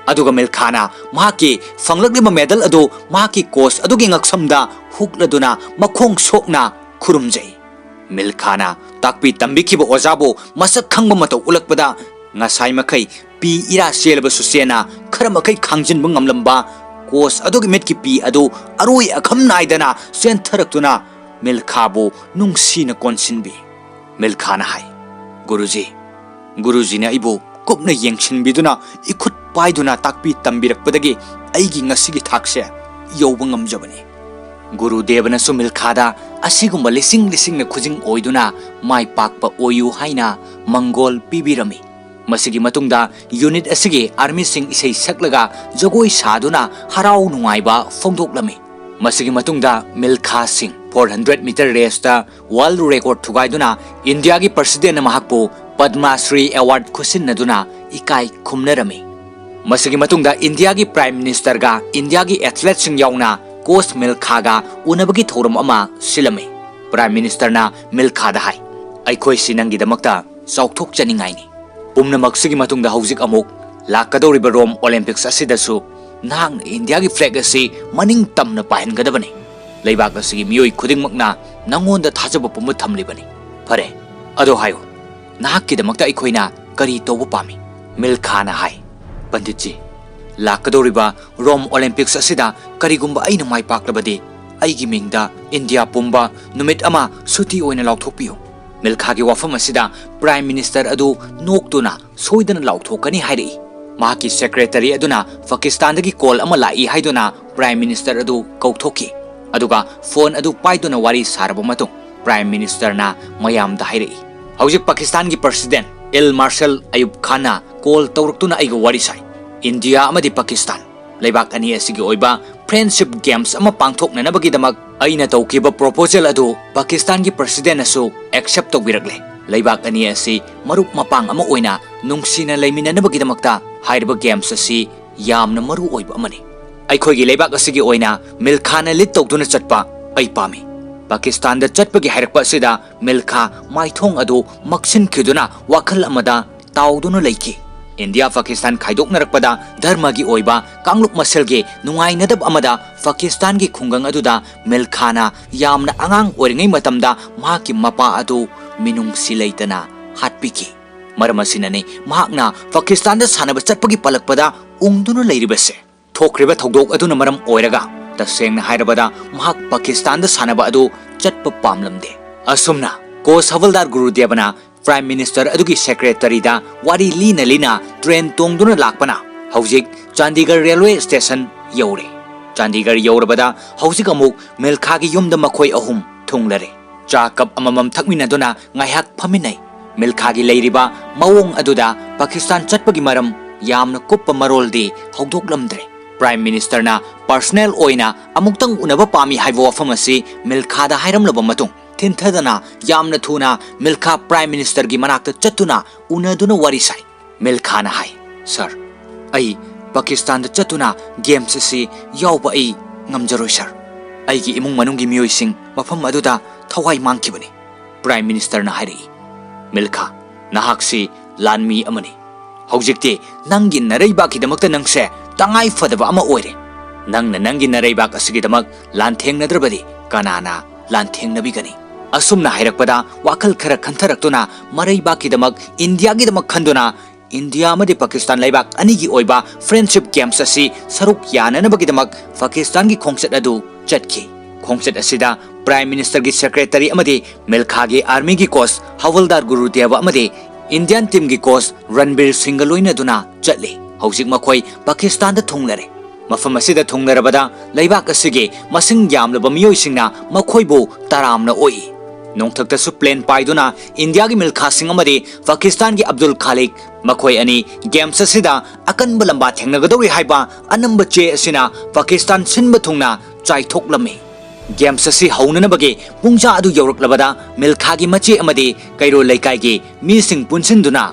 ꯑꯗꯨꯒ ꯃꯤꯜꯈꯥꯅ ꯃꯍꯥꯛꯀꯤ ꯐꯪꯂꯛꯂꯤꯕ medal ꯑꯗꯨ ꯃꯍꯥꯛꯀꯤ coach ꯑꯗꯨꯒꯤ ꯉꯛꯁꯝꯗ ꯍꯨꯛꯂꯗꯨꯅ ꯃꯈꯣꯡ ꯁꯣꯛꯅ ꯈꯨꯔꯨꯝꯖꯩ꯫ ꯃꯤꯜꯈꯥꯅ ꯇꯥꯛꯄꯤ ꯇꯝꯕꯤꯈꯤꯕ ꯑꯣꯖꯥꯕꯨ ꯃꯁꯛ ꯈꯪꯕ ꯃꯇꯧ ꯎꯠꯂꯛꯄꯗ ꯉꯁꯥꯏ ꯃꯈꯩ ꯄꯤ ꯏꯔꯥ ꯆꯦꯜꯂꯕꯁꯨ ꯆꯦꯟꯅ ꯈꯔ ꯃꯈꯩ ꯈꯥꯡꯖꯤꯟꯕ ꯉꯝꯂꯝꯕ coach ꯑꯗꯨꯒꯤ ꯃꯤꯠꯀꯤ ꯄꯤ ꯑꯗꯨ ꯑꯔꯣꯏ ꯑꯈꯝ ꯅꯥꯏꯗꯅ ꯆꯦꯟꯊꯔꯛꯇꯨꯅ ꯃꯤꯜꯈꯥꯕꯨ ꯅꯨꯡꯁꯤꯅ ꯀꯣꯟꯁꯤꯟꯕꯤ꯫ ꯃꯤꯜꯈꯥꯅ ꯍꯥꯏ, "ꯒꯨꯔꯨꯖꯤ, ꯒꯨꯔꯨꯖꯤꯅ ꯑꯩꯕꯨ ꯀꯨꯞꯅ ꯌꯦꯡꯁꯤꯟꯕꯤꯗꯨꯅ ꯏꯈꯨꯠ ꯄꯥꯏꯗꯨꯅ ꯇꯥꯛꯄꯤ ꯇꯝꯕꯤꯔꯛꯄꯗꯒꯤ ꯑꯩꯒꯤ ꯉꯁꯤꯒꯤ ꯊꯥꯛꯁꯦ ꯌꯧꯕ ꯉꯝꯖꯕꯅꯤ"꯫ ꯒꯨꯔꯨꯗꯦꯕꯅꯁꯨ ꯃꯤꯜꯈꯥꯗ ꯑꯁꯤꯒꯨꯝꯕ ꯂꯤꯁꯤꯡ ꯂꯤꯁꯤꯡꯅ ꯈꯨꯖꯤꯡ ꯑꯣꯏꯗꯨꯅ ꯃꯥꯏ ꯄꯥꯛꯄ ꯑꯣꯏꯌꯨ ꯍꯥꯏꯅ ꯃꯪꯒꯣꯜ ꯄꯤꯕꯤꯔꯝꯃꯤ꯫ ꯃꯁꯤꯒꯤ ꯃꯇꯨꯡꯗ unit ꯑꯁꯤꯒꯤ armyꯁꯤꯡ ꯏꯁꯩ ꯁꯛꯂꯒ ꯖꯒꯣꯏ ꯁꯥꯗꯨꯅ ꯍꯔꯥꯎ ꯅꯨꯡꯉꯥꯏꯕ ꯐꯣꯡꯗꯣꯛꯂꯝꯃꯤ꯫ ꯃꯁꯤꯒꯤ ꯃꯇꯨꯡꯗ ꯃꯤꯜꯈꯥ ꯁꯤꯡ four hundred meter raceꯇ world record ꯊꯨꯒꯥꯏꯗꯨꯅ ꯏꯟꯗꯤꯌꯥꯒꯤ presidentꯅ ꯃꯍꯥꯛꯄꯨ ꯄꯗꯃ ꯁ꯭ꯔꯤ award ꯈꯨꯠꯁꯤꯟꯅꯗꯨꯅ ꯏꯀꯥꯏ ꯈꯨꯝꯅꯔꯝꯃꯤ꯫ ꯃꯁꯤꯒꯤ ꯃꯇꯨꯡꯗ ꯏꯟꯗꯤꯌꯥꯒꯤ prime ministerꯒ ꯏꯟꯗꯤꯌꯥꯒꯤ athleteꯁꯤꯡ ꯌꯥꯎꯅ coach ꯃꯤꯜꯈꯥꯒ ꯎꯅꯕꯒꯤ ꯊꯧꯔꯝ ꯑꯃ ꯁꯤꯜꯂꯝꯃꯤ꯫ Prime ministerꯅ ꯃꯤꯜꯈꯥꯗ ꯍꯥꯏ, "ꯑꯩꯈꯣꯏꯁꯤ ꯅꯪꯒꯤꯗꯃꯛꯇ ꯆꯥꯎꯊꯣꯛꯆꯅꯤꯡꯉꯥꯏꯅꯤ꯫ ꯄꯨꯝꯅꯃꯛꯁꯤꯒꯤ ꯃꯇꯨꯡꯗ ꯍꯧꯖꯤꯛ ꯑꯃꯨꯛ ꯂꯥꯛꯀꯗꯧꯔꯤꯕ Rome Olympics ꯑꯁꯤꯗꯁꯨ ꯅꯍꯥꯛꯅ ꯏꯟꯗꯤꯌꯥꯒꯤ flag ꯑꯁꯤ ꯃꯅꯤꯡ ꯇꯝꯅ ꯄꯥꯏꯍꯟꯒꯗꯕꯅꯤ꯫ ꯂꯩꯕꯥꯛ ꯑꯁꯤꯒꯤ ꯃꯤꯑꯣꯏ ꯈꯨꯗꯤꯡꯃꯛꯅ ꯅꯪꯉꯣꯟꯗ ꯊꯥꯖꯕ ꯄꯨꯝꯕ ꯊꯝꯂꯤꯕꯅꯤ꯫ ꯐꯔꯦ, ꯑꯗꯣ ꯍꯥꯏꯌꯨ, ꯅꯍꯥꯛꯀꯤꯗꯃꯛꯇ ꯑꯩꯈꯣꯏꯅ ꯀꯔꯤ ꯇꯧꯕ ꯄꯥꯝꯃꯤ?" ꯃꯤꯜꯈꯥꯅ ꯍꯥꯏ, "ꯄꯟꯗꯤꯠꯖꯤ, ꯂꯥꯛꯀꯗꯧꯔꯤꯕ Rome Olympics ꯑꯁꯤꯗ ꯀꯔꯤꯒꯨꯝꯕ ꯑꯩꯅ ꯃꯥꯏ ꯄꯥꯛꯂꯕꯗꯤ ꯑꯩꯒꯤ ꯃꯤꯡꯗ ꯏꯟꯗꯤꯌꯥ ꯄꯨꯝꯕ ꯅꯨꯃꯤꯠ ꯑꯃ ꯁꯨꯇꯤ ꯑꯣꯏꯅ ꯂꯥꯎꯊꯣꯛꯄꯤꯌꯨ"꯫ ꯃꯤꯜꯈꯥꯒꯤ ꯋꯥꯐꯝ ꯑꯁꯤꯗ prime minister ꯑꯗꯨ ꯅꯣꯛꯇꯨꯅ ꯁꯣꯏꯗꯅ ꯂꯥꯎꯊꯣꯛꯀꯅꯤ ꯍꯥꯏꯔꯛꯏ꯫ ꯃꯍꯥꯛꯀꯤ ꯁꯦꯀ꯭ꯔꯦꯇꯔꯤ ꯑꯗꯨꯅ ꯄꯥꯀꯤꯁꯇꯥꯟꯗꯒꯤ ꯀꯣꯜ ꯑꯃ ꯂꯥꯛꯏ ꯍꯥꯏꯗꯨꯅ ꯄ꯭ꯔꯥꯏꯝ ꯃꯤꯅꯤꯁꯇꯔ ꯑꯗꯨ ꯀꯧꯊꯣꯛꯈꯤ꯫ ꯑꯗꯨꯒ ꯐꯣꯟ ꯑꯗꯨ ꯄꯥꯏꯗꯨꯅ ꯋꯥꯔꯤ ꯁꯥꯔꯕ ꯃꯇꯨꯡ ꯄ꯭ꯔꯥꯏꯝ ꯃꯤꯅꯤꯁꯇꯔꯅ ꯃꯌꯥꯝꯗ ꯍꯥꯏꯔꯛꯏ, "ꯍꯧꯖꯤꯛ ꯄꯥꯀꯤꯁꯇꯥꯟꯒꯤ ꯄ꯭ꯔꯁꯤꯗꯦꯟ ꯏꯜ ꯃꯥꯔꯁꯦꯜ ꯑꯌꯨꯕ ꯈꯥꯟꯅ ꯀꯣꯜ ꯇꯧꯔꯛꯇꯨꯅ ꯑꯩꯒ ꯋꯥꯔꯤ ꯁꯥꯏ꯫ ꯏꯟꯗꯤꯌꯥ ꯑꯃꯗꯤ ꯄꯥꯀꯤꯁꯇꯥꯟ ꯂꯩꯕꯥꯛ ꯑꯅꯤ ꯑꯁꯤꯒꯤ ꯑꯣꯏꯕ ꯐ꯭ꯔꯦꯟꯗꯁꯤꯞ ꯒꯦꯝꯁ ꯑꯃ ꯄꯥꯡꯊꯣꯛꯅꯅꯕꯒꯤꯗꯃꯛ ꯑꯩꯅ ꯇꯧꯈꯤꯕ ꯄ꯭ꯔꯣꯄꯣꯖꯦꯜ ꯑꯗꯨ ꯄꯥꯀꯤꯁꯇꯥꯟꯒꯤ ꯄ꯭ꯔꯁꯤꯗꯦꯟꯅꯁꯨ ꯑꯦꯛꯁꯦꯞ ꯇꯧꯕꯤꯔꯛꯂꯦ꯫ ꯂꯩꯕꯥꯛ ꯑꯅꯤ ꯑꯁꯤ ꯃꯔꯨꯞ ꯃꯄꯥꯡ ꯑꯃ ꯑꯣꯏꯅ ꯅꯨꯡꯁꯤꯅ ꯂꯩꯃꯤꯟꯅꯅꯕꯒꯤꯗꯃꯛꯇ ꯍꯥꯏꯔꯤꯕ ꯒꯦꯝꯁ ꯑꯁꯤ ꯌꯥꯝꯅ ꯃꯔꯨ ꯑꯣꯏꯕ ꯑꯃꯅꯤ꯫ ꯑꯩꯈꯣꯏꯒꯤ ꯂꯩꯕꯥꯛ ꯑꯁꯤꯒꯤ ꯑꯣꯏꯅ ꯃꯤꯜꯈꯥꯅ ꯂꯤꯗ ꯇꯧꯗꯨꯅ ꯆꯠꯄ ꯑꯩ ꯄꯥꯝꯃꯤ꯫" ꯄꯥꯀꯤꯁꯇꯥꯟꯗ ꯆꯠꯄꯒꯤ ꯍꯥꯏꯔꯛꯄ ꯑꯁꯤꯗ ꯃꯤꯜꯈꯥ ꯃꯥꯏꯊꯣꯡ ꯑꯗꯨ ꯃꯛꯁꯤꯟꯈꯤꯗꯨꯅ ꯋꯥꯈꯜ ꯑꯃꯗ ꯇꯥꯎꯗꯨꯅ ꯂꯩꯈꯤ꯫ ꯏꯟꯗꯤꯌꯥ ꯄꯥꯀꯤꯁꯇꯥꯟ ꯈꯥꯏꯗꯣꯛꯅꯔꯛꯄꯗ ꯙꯔꯃꯒꯤ ꯑꯣꯏꯕ ꯀꯥꯡꯂꯨꯞ ꯃꯁꯦꯜꯒꯤ ꯅꯨꯡꯉꯥꯏꯅꯗꯕ ꯑꯃꯗ ꯄꯥꯀꯤꯁꯇꯥꯟꯒꯤ ꯈꯨꯡꯒꯪ ꯑꯗꯨꯗ ꯃꯤꯜꯈꯥꯅ ꯌꯥꯝꯅ ꯑꯉꯥꯡ ꯑꯣꯏꯔꯤꯉꯩ ꯃꯇꯝꯗ ꯃꯍꯥꯛꯀꯤ ꯃꯄꯥ ꯑꯗꯨ ꯃꯤꯅꯨꯡꯁꯤ ꯂꯩꯇꯅ ꯍꯥꯠꯄꯤꯈꯤ꯫ ꯃꯔꯝ ꯑꯁꯤꯅꯅꯤ ꯃꯍꯥꯛꯅ ꯄꯥꯀꯤꯁꯇꯥꯟꯗ ꯁꯥꯟꯅꯕ ꯆꯠꯄꯒꯤ ꯄꯜꯂꯛꯄꯗ ꯎꯪꯗꯨꯅ ꯂꯩꯔꯤꯕꯁꯦ꯫ ꯊꯣꯛꯈ꯭ꯔꯤꯕ ꯊꯧꯗꯣꯛ ꯑꯗꯨꯅ ꯃꯔꯝ ꯑꯣꯏꯔꯒ ꯇꯁꯦꯡꯅ ꯍꯥꯏꯔꯕꯗ ꯃꯍꯥꯛ ꯄꯥꯀꯤꯁꯇꯥꯟꯗ ꯁꯥꯟꯅꯕ ꯑꯗꯨ ꯆꯠꯄ ꯄꯥꯝꯂꯝꯗꯦ꯫ ꯑꯁꯨꯝꯅ ꯀꯣꯁ ꯍꯋꯜꯗꯥꯔ ꯒꯨꯔꯨꯗꯦꯕꯅ ꯄ꯭ꯔꯥꯏꯝ ꯃꯤꯅꯤꯁꯇꯔ ꯑꯗꯨꯒꯤ ꯁꯦꯀ꯭ꯔꯦꯇꯔꯤꯗ ꯋꯥꯔꯤ ꯂꯤꯅ ꯂꯤꯅ ꯇ꯭ꯔꯦꯟ ꯇꯣꯡꯗꯨꯅ ꯂꯥꯛꯄꯅ ꯍꯧꯖꯤꯛ ꯆꯥꯟꯗꯤꯒꯔ ꯔꯦꯜꯋꯦ ꯁ꯭ꯇꯦꯁꯟ ꯌꯧꯔꯦ꯫ ꯆꯥꯟꯗꯤꯒꯔ ꯌꯧꯔꯕꯗ ꯍꯧꯖꯤꯛ ꯑꯃꯨꯛ ꯃꯤꯜꯈꯥꯒꯤ ꯌꯨꯝꯗ ꯃꯈꯣꯏ ꯑꯍꯨꯝ ꯊꯨꯡꯂꯔꯦ꯫ ꯆꯥ ꯀꯞ ꯑꯃꯃꯝ ꯊꯛꯃꯤꯟꯅꯗꯨꯅ ꯉꯥꯏꯍꯥꯛ ꯐꯝꯃꯤꯟꯅꯩ꯫ ꯃꯤꯜꯈꯥꯒꯤ ꯂꯩꯔꯤꯕ ꯃꯑꯣꯡ ꯑꯗꯨꯗ ꯄꯥꯀꯤꯁꯇꯥꯟ ꯆꯠꯄꯒꯤ ꯃꯔꯝ ꯌꯥꯝꯅ ꯀꯨꯞꯄ ꯃꯔꯣꯜꯗꯤ ꯍꯧꯗꯣꯛꯂꯝꯗ꯭ꯔꯦ꯫ ꯄ꯭ꯔꯥꯏꯝ ꯃꯤꯅꯤꯁꯇꯔꯅ ꯄꯔꯁꯅꯦꯜ ꯑꯣꯏꯅ ꯑꯃꯨꯛꯇꯪ ꯎꯅꯕ ꯄꯥꯝꯃꯤ ꯍꯥꯏꯕ ꯋꯥꯐꯝ ꯑꯁꯤ ꯃꯤꯜꯈꯥꯗ ꯍꯥꯏꯔꯝꯂꯕ ꯃꯇꯨꯡ ꯊꯤꯟꯊꯗꯅ ꯌꯥꯝꯅ ꯊꯨꯅ ꯃꯤꯜꯈꯥ ꯄ꯭ꯔꯥꯏꯝ ꯃꯤꯅꯤꯁꯇꯔꯒꯤ ꯃꯅꯥꯛꯇ ꯆꯠꯇꯨꯅ ꯎꯅꯗꯨꯅ ꯋꯥꯔꯤ ꯁꯥꯏ꯫ ꯃꯤꯜꯈꯥꯅ ꯍꯥꯏ, "ꯁꯔ, ꯑꯩ ꯄꯥꯀꯤꯁꯇꯥꯟꯗ ꯆꯠꯇꯨꯅ ꯒꯦꯝꯁ ꯑꯁꯤ ꯌꯥꯎꯕ ꯑꯩ ꯉꯝꯖꯔꯣꯏ ꯁꯔ꯫ ꯑꯩꯒꯤ ꯏꯃꯨꯡ ꯃꯅꯨꯡꯒꯤ ꯃꯤꯑꯣꯏꯁꯤꯡ ꯃꯐꯝ ꯑꯗꯨꯗ ꯊꯋꯥꯏ ꯃꯥꯡꯈꯤꯕꯅꯤ꯫" ꯄ꯭ꯔꯥꯏꯝ ꯃꯤꯅꯤꯁꯇꯔꯅ ꯍꯥꯏꯔꯛꯏ, "ꯃꯤꯜꯈꯥ, ꯅꯍꯥꯛꯁꯤ ꯂꯥꯟꯃꯤ ꯑꯃꯅꯤ꯫ ꯍꯧꯖꯤꯛꯇꯤ ꯅꯪꯒꯤ ꯅꯔꯩꯕꯥꯛꯀꯤꯗꯃꯛꯇ ꯅꯪꯁꯦ ꯇꯉꯥꯏ ꯐꯗꯕ ꯑꯃ ꯑꯣꯏꯔꯦ꯫ ꯅꯪꯅ ꯅꯪꯒꯤ ꯅꯔꯩꯕꯥꯛ ꯑꯁꯤꯒꯤꯗꯃꯛ ꯂꯥꯟꯊꯦꯡꯅꯗ꯭ꯔꯕꯗꯤ ꯀꯅꯥꯅ ꯂꯥꯟꯊꯦꯡꯅꯕꯤꯒꯅꯤ?" ꯑꯁꯨꯝꯅ ꯍꯥꯏꯔꯛꯄꯗ ꯋꯥꯈꯜ ꯈꯔ ꯈꯟꯊꯔꯛꯇꯨꯅ ꯃꯔꯩꯕꯥꯛꯀꯤꯗꯃꯛ, ꯏꯟꯗꯤꯌꯥꯒꯤꯗꯃꯛ ꯈꯟꯗꯨꯅ ꯏꯟꯗꯤꯌꯥ ꯑꯃꯗꯤ ꯄꯥꯀꯤꯁꯇꯥꯟ ꯂꯩꯕꯥꯛ ꯑꯅꯤꯒꯤ ꯑꯣꯏꯕ ꯐ꯭ꯔꯦꯟꯗꯁꯤꯞ ꯒꯦꯝꯁ ꯑꯁꯤ ꯁꯔꯨꯛ ꯌꯥꯅꯅꯕꯒꯤꯗꯃꯛ ꯄꯥꯀꯤꯁꯇꯥꯟꯒꯤ ꯈꯣꯡꯆꯠ ꯑꯗꯨ ꯆꯠꯈꯤ꯫ ꯈꯣꯡꯆꯠ ꯑꯁꯤꯗ ꯄ꯭ꯔꯥꯏꯝ ꯃꯤꯅꯤꯁꯇꯔꯒꯤ ꯁꯦꯀ꯭ꯔꯦꯇꯔꯤ ꯑꯃꯗꯤ ꯃꯤꯜꯈꯥꯒꯤ ꯑꯥꯔꯃꯤꯒꯤ ꯀꯣꯁ ꯍꯋꯜꯗꯥꯔ ꯒꯨꯔꯨꯗꯦꯕ ꯑꯃꯗꯤ ꯏꯟꯗꯤꯌꯥꯟ ꯇꯤꯝꯒꯤ ꯀꯣꯁ ꯔꯟꯕꯤꯔ ꯁꯤꯡꯒ ꯂꯣꯏꯅꯗꯨꯅ ꯆꯠꯂꯤ꯫ ꯍꯧꯖꯤꯛ ꯃꯈꯣꯏ ꯄꯥꯀꯤꯁꯇꯥꯟꯗ ꯊꯨꯡꯂꯔꯦ꯫ ꯃꯐꯝ ꯑꯁꯤꯗ ꯊꯨꯡꯂꯔꯕꯗ ꯂꯩꯕꯥꯛ ꯑꯁꯤꯒꯤ ꯃꯁꯤꯡ ꯌꯥꯝꯂꯕ ꯃꯤꯑꯣꯏꯁꯤꯡꯅ ꯃꯈꯣꯏꯕꯨ ꯇꯔꯥꯝꯅ ꯑꯣꯛꯏ꯫ ꯅꯣꯡꯊꯛꯇꯁꯨ ꯄ꯭ꯂꯦꯟ ꯄꯥꯏꯗꯨꯅ ꯏꯟꯗꯤꯌꯥꯒꯤ ꯃꯤꯜꯈꯥꯁꯤꯡ ꯑꯃꯗꯤ ꯄꯥꯀꯤꯁꯇꯥꯟꯒꯤ ꯑꯕꯗꯨꯜ ꯈꯥꯂꯤꯛ, ꯃꯈꯣꯏ ꯑꯅꯤ ꯒꯦꯝꯁ ꯑꯁꯤꯗ ꯑꯀꯟꯕ ꯂꯝꯕꯥ ꯊꯦꯡꯅꯒꯗꯧꯔꯤ ꯍꯥꯏꯕ ꯑꯅꯝꯕ ꯆꯦ ꯑꯁꯤꯅ ꯄꯥꯀꯤꯁꯇꯥꯟ ꯁꯤꯟꯕ ꯊꯨꯡꯅ ꯆꯥꯏꯊꯣꯛꯂꯝꯃꯤ꯫ ꯒꯦꯝꯁ ꯑꯁꯤ ꯍꯧꯅꯅꯕꯒꯤ ꯄꯨꯡꯖꯥ ꯑꯗꯨ ꯌꯧꯔꯛꯂꯕꯗ ꯃꯤꯜꯈꯥꯒꯤ ꯃꯆꯦ ꯑꯃꯗꯤ ꯀꯩꯔꯣꯜ ꯂꯩꯀꯥꯏꯒꯤ ꯃꯤꯁꯤꯡ ꯄꯨꯟꯁꯤꯟꯗꯨꯅ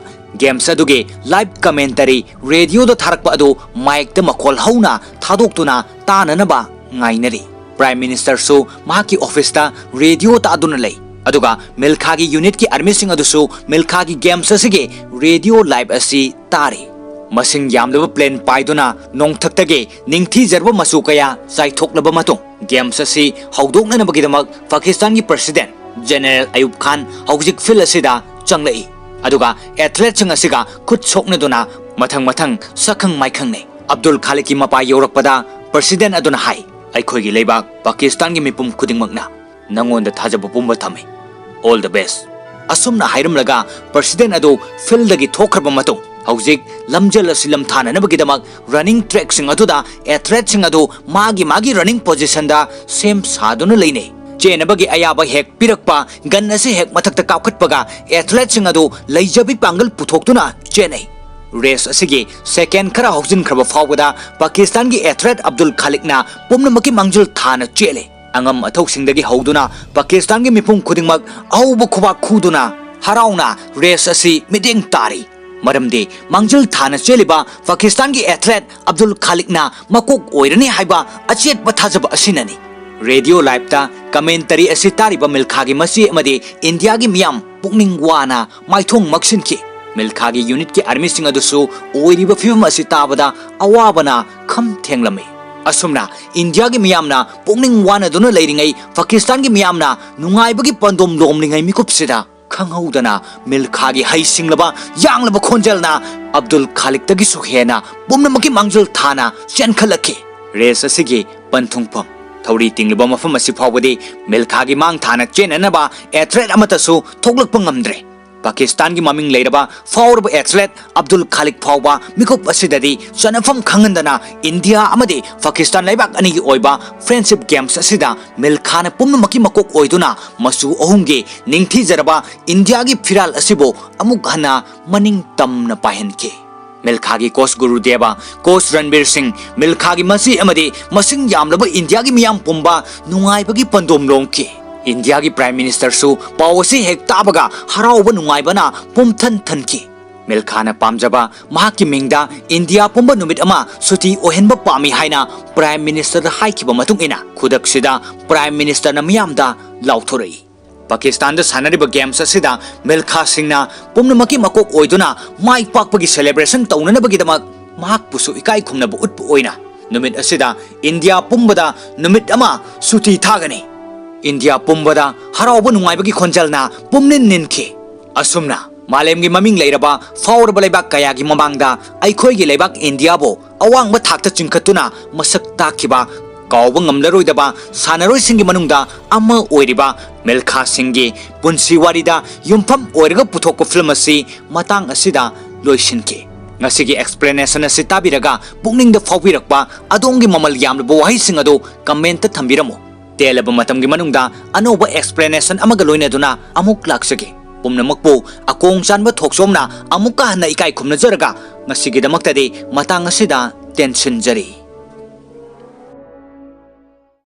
ꯒꯦꯝꯁ ꯑꯗꯨꯒꯤ ꯂꯥꯏꯚ ꯀꯃꯦꯟꯇꯔꯤ ꯔꯦꯗꯤꯑꯣꯗ ꯊꯥꯔꯛꯄ ꯑꯗꯨ ꯃꯥꯏꯛꯇ ꯃꯈꯣꯜ ꯍꯧꯅ ꯊꯥꯗꯣꯛꯇꯨꯅ ꯇꯥꯅꯅꯕ ꯉꯥꯏꯅꯔꯤ꯫ ꯄ꯭ꯔꯥꯏꯝ ꯃꯤꯅꯤꯁꯇꯔꯁꯨ ꯃꯍꯥꯛꯀꯤ ꯑꯣꯐꯤꯁꯇ ꯔꯦꯗꯤꯑꯣ ꯇꯥꯗꯨꯅ ꯂꯩ, ꯑꯗꯨꯒ ꯃꯤꯜꯈꯥꯒꯤ ꯌꯨꯅꯤꯠꯀꯤ ꯑꯥꯔꯃꯤꯁꯤꯡ ꯑꯗꯨꯁꯨ ꯃꯤꯜꯈꯥꯒꯤ ꯒꯦꯝꯁ ꯑꯁꯤꯒꯤ ꯔꯦꯗꯤꯑꯣ ꯂꯥꯏꯚ ꯑꯁꯤ ꯇꯥꯔꯤ꯫ ꯃꯁꯤꯡ ꯌꯥꯝꯂꯕ ꯄ꯭ꯂꯦꯟ ꯄꯥꯏꯗꯨꯅ ꯅꯣꯡꯊꯛꯇꯒꯤ ꯅꯤꯡꯊꯤꯖꯔꯕ ꯃꯆꯨ ꯀꯌꯥ ꯆꯥꯏꯊꯣꯛꯂꯕ ꯃꯇꯨꯡ, ꯒꯦꯝꯁ ꯑꯁꯤ ꯍꯧꯗꯣꯛꯅꯅꯕꯒꯤꯗꯃꯛ ꯄꯥꯀꯤꯁꯇꯥꯟꯒꯤ ꯄ꯭ꯔꯁꯤꯗꯦꯟ ꯖꯦꯅꯔꯦꯜ ꯑꯌꯨꯕ ꯈꯥꯟ ꯍꯧꯖꯤꯛ ꯐꯤꯜꯗ ꯑꯁꯤꯗ ꯆꯪꯂꯛꯏ, ꯑꯗꯨꯒ ꯑꯦꯊꯂꯦꯠꯁꯤꯡ ꯑꯁꯤꯒ ꯈꯨꯠ ꯁꯣꯛꯅꯗꯨꯅ ꯃꯊꯪ ꯃꯊꯪ ꯁꯛꯈꯪ ꯃꯥꯏꯈꯪꯅꯩ꯫ ꯑꯕꯗꯨꯜ ꯈꯥꯂꯤꯛꯀꯤ ꯃꯄꯥ ꯌꯧꯔꯛꯄꯗ ꯄ꯭ꯔꯁꯤꯗꯦꯟ ꯑꯗꯨꯅ ꯍꯥꯏ, "ꯑꯩꯈꯣꯏꯒꯤ ꯂꯩꯕꯥꯛ ꯄꯥꯀꯤꯁꯇꯥꯟꯒꯤ ꯃꯤꯄꯨꯝ ꯈꯨꯗꯤꯡꯃꯛꯅ ꯅꯉꯣꯟꯗ ꯊꯥꯖꯕ ꯄꯨꯝꯕ ꯊꯝꯃꯤ꯫ All the best." ꯑꯁꯨꯝꯅ ꯍꯥꯏꯔꯝꯂꯒ ꯄ꯭ꯔꯁꯤꯗꯦꯟ ꯑꯗꯨ ꯐꯤꯜꯗꯒꯤ ꯊꯣꯛꯈ꯭ꯔꯕ ꯃꯇꯨꯡ, ꯍꯧꯖꯤꯛ ꯂꯝꯖꯦꯜ ꯑꯁꯤ ꯂꯝꯊꯥꯅꯅꯕꯒꯤꯗꯃꯛ ꯔꯟꯅꯤꯡ ꯇ꯭ꯔꯦꯛꯁꯤꯡ ꯑꯗꯨꯗ ꯑꯦꯊꯂꯦꯠꯁꯤꯡ ꯑꯗꯨ ꯃꯥꯒꯤ ꯃꯥꯒꯤ ꯔꯟꯅꯤꯡ ꯄꯣꯖꯤꯁꯟꯗ ꯁꯦꯝ ꯁꯥꯗꯨꯅ ꯂꯩꯅꯩ꯫ ꯆꯦꯟꯅꯕꯒꯤ ꯑꯌꯥꯕ ꯍꯦꯛ ꯄꯤꯔꯛꯄ, ꯒꯟ ꯑꯁꯤ ꯍꯦꯛ ꯃꯊꯛꯇ ꯀꯥꯞꯈꯠꯄꯒ ꯑꯦꯊꯂꯦꯠꯁꯤꯡ ꯑꯗꯨ ꯂꯩꯖꯕꯤ ꯄꯥꯡꯒꯜ ꯄꯨꯊꯣꯛꯇꯨꯅ ꯆꯦꯟꯅꯩ꯫ ꯔꯦꯁ ꯑꯁꯤꯒꯤ ꯁꯦꯀꯦꯟ ꯈꯔ ꯍꯧꯖꯤꯟꯈ꯭ꯔꯕ ꯐꯥꯎꯕꯗ ꯄꯥꯀꯤꯁꯇꯥꯟꯒꯤ ꯑꯦꯊꯂꯦꯠ ꯑꯕꯗꯨꯜ ꯈꯥꯂꯤꯛꯅ ꯄꯨꯝꯅꯃꯛꯀꯤ ꯃꯥꯡꯖꯤꯜ ꯊꯥꯅ ꯆꯦꯜꯂꯤ꯫ ꯑꯉꯝ ꯑꯊꯧꯁꯤꯡꯗꯒꯤ ꯍꯧꯗꯨꯅ ꯄꯥꯀꯤꯁꯇꯥꯟꯒꯤ ꯃꯤꯄꯨꯝ ꯈꯨꯗꯤꯡꯃꯛ ꯑꯍꯧꯕ ꯈꯨꯕꯥꯛ ꯈꯨꯗꯨꯅ ꯍꯔꯥꯎꯅ ꯔꯦꯁ ꯑꯁꯤ ꯃꯤꯠꯌꯦꯡ ꯇꯥꯔꯤ꯫ ꯃꯔꯝꯗꯤ ꯃꯥꯡꯖꯤꯜ ꯊꯥꯅ ꯆꯦꯜꯂꯤꯕ ꯄꯥꯀꯤꯁꯇꯥꯟꯒꯤ ꯑꯦꯊꯂꯦꯠ ꯑꯕꯗꯨꯜ ꯈꯥꯂꯤꯛꯅ ꯃꯀꯣꯛ ꯑꯣꯏꯔꯅꯤ ꯍꯥꯏꯕ ꯑꯆꯦꯠꯄ ꯊꯥꯖꯕ ꯑꯁꯤꯅꯅꯤ꯫ ꯔꯦꯗꯤꯑꯣ ꯂꯥꯏꯚꯇ ꯀꯃꯦꯟꯇꯔꯤ ꯑꯁꯤ ꯇꯥꯔꯤꯕ ꯃꯤꯜꯈꯥꯒꯤ ꯃꯆꯦ ꯑꯃꯗꯤ ꯏꯟꯗꯤꯌꯥꯒꯤ ꯃꯤꯌꯥꯝ ꯄꯨꯛꯅꯤꯡ ꯋꯥꯅ ꯃꯥꯏꯊꯣꯡ ꯃꯛꯁꯤꯟꯈꯤ꯫ ꯃꯤꯜꯈꯥꯒꯤ ꯌꯨꯅꯤꯠꯀꯤ ꯑꯥꯔꯃꯤꯁꯤꯡ ꯑꯗꯨꯁꯨ ꯑꯣꯏꯔꯤꯕ ꯐꯤꯕꯝ ꯑꯁꯤ ꯇꯥꯕꯗ ꯑꯋꯥꯕꯅ ꯈꯝ ꯊꯦꯡꯂꯝꯃꯤ꯫ ꯑꯁꯨꯝꯅ ꯏꯟꯗꯤꯌꯥꯒꯤ ꯃꯤꯌꯥꯝꯅ ꯄꯨꯛꯅꯤꯡ ꯋꯥꯅꯗꯨꯅ ꯂꯩꯔꯤꯉꯩ, ꯄꯥꯀꯤꯁꯇꯥꯟꯒꯤ ꯃꯤꯌꯥꯝꯅ ꯅꯨꯡꯉꯥꯏꯕꯒꯤ ꯄꯥꯟꯗꯣꯝ ꯂꯣꯝꯂꯤꯉꯩ ꯃꯤꯀꯨꯞꯁꯤꯗ, ꯈꯪꯍꯧꯗꯅ ꯃꯤꯜꯈꯥꯒꯤ ꯍꯩꯁꯤꯡꯂꯕ ꯌꯥꯡꯂꯕ ꯈꯣꯟꯖꯦꯜꯅ ꯑꯕꯗꯨꯜ ꯈꯥꯂꯤꯛꯇꯒꯤꯁꯨ ꯍꯦꯟꯅ ꯄꯨꯝꯅꯃꯛꯀꯤ ꯃꯥꯡꯖꯤꯜ ꯊꯥꯅ ꯆꯦꯟꯈꯠꯂꯛꯈꯤ꯫ ꯔꯦꯁ ꯑꯁꯤꯒꯤ ꯄꯟꯊꯨꯡꯐꯝ, ꯊꯧꯔꯤ ꯇꯤꯡꯂꯤꯕ ꯃꯐꯝ ꯑꯁꯤ ꯐꯥꯎꯕꯗꯤ ꯃꯤꯜꯈꯥꯒꯤ ꯃꯥꯡ ꯊꯥꯅ ꯆꯦꯟꯅꯅꯕ ꯑꯦꯊꯂꯦꯠ ꯑꯃꯠꯇꯁꯨ ꯊꯣꯛꯂꯛꯄ ꯉꯝꯗ꯭ꯔꯦ꯫ ꯄꯥꯀꯤꯁꯇꯥꯟꯒꯤ ꯃꯃꯤꯡ ꯂꯩꯔꯕ ꯐꯥꯎꯔꯕ ꯑꯦꯊꯂꯦꯠ ꯑꯕꯗꯨꯜ ꯈꯥꯂꯤꯛ ꯐꯥꯎꯕ ꯃꯤꯀꯨꯞ ꯑꯁꯤꯗꯗꯤ ꯆꯟꯅꯐꯝ ꯈꯪꯍꯟꯗꯅ ꯏꯟꯗꯤꯌꯥ ꯑꯃꯗꯤ ꯄꯥꯀꯤꯁꯇꯥꯟ ꯂꯩꯕꯥꯛ ꯑꯅꯤꯒꯤ ꯑꯣꯏꯕ friendship games ꯑꯁꯤꯗ ꯃꯤꯜꯈꯥꯅ ꯄꯨꯝꯅꯃꯛꯀꯤ ꯃꯀꯣꯛ ꯑꯣꯏꯗꯨꯅ ꯃꯆꯨ ꯑꯍꯨꯝꯒꯤ ꯅꯤꯡꯊꯤꯖꯔꯕ ꯏꯟꯗꯤꯌꯥꯒꯤ ꯐꯤꯔꯥꯜ ꯑꯁꯤꯕꯨ ꯑꯃꯨꯛ ꯍꯟꯅ ꯃꯅꯤꯡ ꯇꯝꯅ ꯄꯥꯏꯍꯟꯈꯤ꯫ ꯃꯤꯜꯈꯥꯒꯤ ꯀꯣꯆ ꯒꯨꯔꯨꯗꯦꯕ, ꯀꯣꯆ ꯔꯟꯕꯤꯔ ꯁꯤꯡ, ꯃꯤꯜꯈꯥꯒꯤ ꯃꯆꯤ ꯑꯃꯗꯤ ꯃꯁꯤꯡ ꯌꯥꯝꯂꯕ ꯏꯟꯗꯤꯌꯥꯒꯤ ꯃꯤꯌꯥꯝ ꯄꯨꯝꯕ ꯅꯨꯡꯉꯥꯏꯕꯒꯤ ꯄꯟꯗꯣꯝ ꯂꯣꯡꯈꯤ꯫ ꯏꯟꯗꯤꯌꯥꯒꯤ ꯄ꯭ꯔꯥꯏꯝ ꯃꯤꯅꯤꯁꯇꯔꯁꯨ ꯄꯥꯎ ꯑꯁꯤ ꯍꯦꯛ ꯇꯥꯕꯒ ꯍꯔꯥꯎꯕ ꯅꯨꯡꯉꯥꯏꯕꯅ ꯄꯨꯝꯊꯟ ꯊꯟꯈꯤ꯫ ꯃꯤꯜꯈꯥꯅ ꯄꯥꯝꯖꯕ ꯃꯍꯥꯛꯀꯤ ꯃꯤꯡꯗ ꯏꯟꯗꯤꯌꯥ ꯄꯨꯝꯕ ꯅꯨꯃꯤꯠ ꯑꯃ ꯁꯨꯇꯤ ꯑꯣꯏꯍꯟꯕ ꯄꯥꯝꯃꯤ ꯍꯥꯏꯅ ꯄ꯭ꯔꯥꯏꯝ ꯃꯤꯅꯤꯁꯇꯔꯗ ꯍꯥꯏꯈꯤꯕ ꯃꯇꯨꯡ ꯏꯟꯅ ꯈꯨꯗꯛꯁꯤꯗ ꯄ꯭ꯔꯥꯏꯝ ꯃꯤꯅꯤꯁꯇꯔꯅ ꯃꯤꯌꯥꯝꯗ ꯂꯥꯎꯊꯣꯔꯛꯏ꯫ ꯄꯥꯀꯤꯁꯇꯥꯟꯗ ꯁꯥꯟꯅꯔꯤꯕ games ꯑꯁꯤꯗ ꯃꯤꯜꯈꯥ ꯁꯤꯡꯅ ꯄꯨꯝꯅꯃꯛꯀꯤ ꯃꯀꯣꯛ ꯑꯣꯏꯗꯨꯅ ꯃꯥꯏ ꯄꯥꯛꯄꯒꯤ celebration ꯇꯧꯅꯅꯕꯒꯤꯗꯃꯛ ꯃꯍꯥꯛꯄꯨꯁꯨ ꯏꯀꯥꯏ ꯈꯨꯝꯅꯕ ꯎꯠꯄ ꯑꯣꯏꯅ ꯅꯨꯃꯤꯠ ꯑꯁꯤꯗ ꯏꯟꯗꯤꯌꯥ ꯄꯨꯝꯕꯗ ꯅꯨꯃꯤꯠ ꯑꯃ ꯁꯨꯇꯤ ꯊꯥꯒꯅꯤ꯫ ꯏꯟꯗꯤꯌꯥ ꯄꯨꯝꯕꯗ ꯍꯔꯥꯎꯕ ꯅꯨꯡꯉꯥꯏꯕꯒꯤ ꯈꯣꯟꯖꯦꯜꯅ ꯄꯨꯝꯅꯤꯟ ꯅꯤꯟꯈꯤ꯫ ꯑꯁꯨꯝꯅ ꯃꯥꯂꯦꯝꯒꯤ ꯃꯃꯤꯡ ꯂꯩꯔꯕ ꯐꯥꯎꯔꯕ ꯂꯩꯕꯥꯛ ꯀꯌꯥꯒꯤ ꯃꯃꯥꯡꯗ ꯑꯩꯈꯣꯏꯒꯤ ꯂꯩꯕꯥꯛ ꯏꯟꯗꯤꯌꯥꯕꯨ ꯑꯋꯥꯡꯕ ꯊꯥꯛꯇ ꯆꯤꯡꯈꯠꯇꯨꯅ ꯃꯁꯛ ꯇꯥꯛꯈꯤꯕ ꯀꯥꯎꯕ ꯉꯝꯂꯔꯣꯏꯗꯕ ꯁꯥꯟꯅꯔꯣꯏꯁꯤꯡꯒꯤ ꯃꯅꯨꯡꯗ ꯑꯃ ꯑꯣꯏꯔꯤꯕ ꯃꯤꯜꯈꯥ ꯁꯤꯡꯒꯤ ꯄꯨꯟꯁꯤ ꯋꯥꯔꯤꯗ ꯌꯨꯝꯐꯝ ꯑꯣꯏꯔꯒ ꯄꯨꯊꯣꯛꯄ film ꯑꯁꯤ ꯃꯇꯥꯡ ꯑꯁꯤꯗ ꯂꯣꯏꯁꯤꯟꯈꯤ꯫ ꯉꯁꯤꯒꯤ explanation ꯑꯁꯤ ꯇꯥꯕꯤꯔꯒ ꯄꯨꯛꯅꯤꯡꯗ ꯐꯥꯎꯕꯤꯔꯛꯄ ꯑꯗꯣꯝꯒꯤ ꯃꯃꯜ ꯌꯥꯝꯂꯕ ꯋꯥꯍꯩꯁꯤꯡ ꯑꯗꯨ comment ꯊꯝꯕꯤꯔꯝꯃꯨ꯫ ꯇꯦꯜꯂꯕ ꯃꯇꯝꯒꯤ ꯃꯅꯨꯡꯗ ꯑꯅꯧꯕ explanation ꯑꯃꯒ ꯂꯣꯏꯅꯗꯨꯅ ꯑꯃꯨꯛ ꯂꯥꯛꯆꯒꯦ꯫ ꯄꯨꯝꯅꯃꯛꯄꯨ ꯑꯀꯣꯡ ꯆꯥꯟꯕ ꯊꯣꯛꯆꯣꯝꯅ ꯑꯃꯨꯛꯀ ꯍꯟꯅ ꯏꯀꯥꯏ ꯈꯨꯝꯅꯖꯔꯒ ꯉꯁꯤꯒꯤꯗꯃꯛꯇꯗꯤ ꯃꯇꯥꯡ ꯑꯁꯤꯗ ꯇꯦꯟꯁꯤꯟꯖꯔꯤ꯫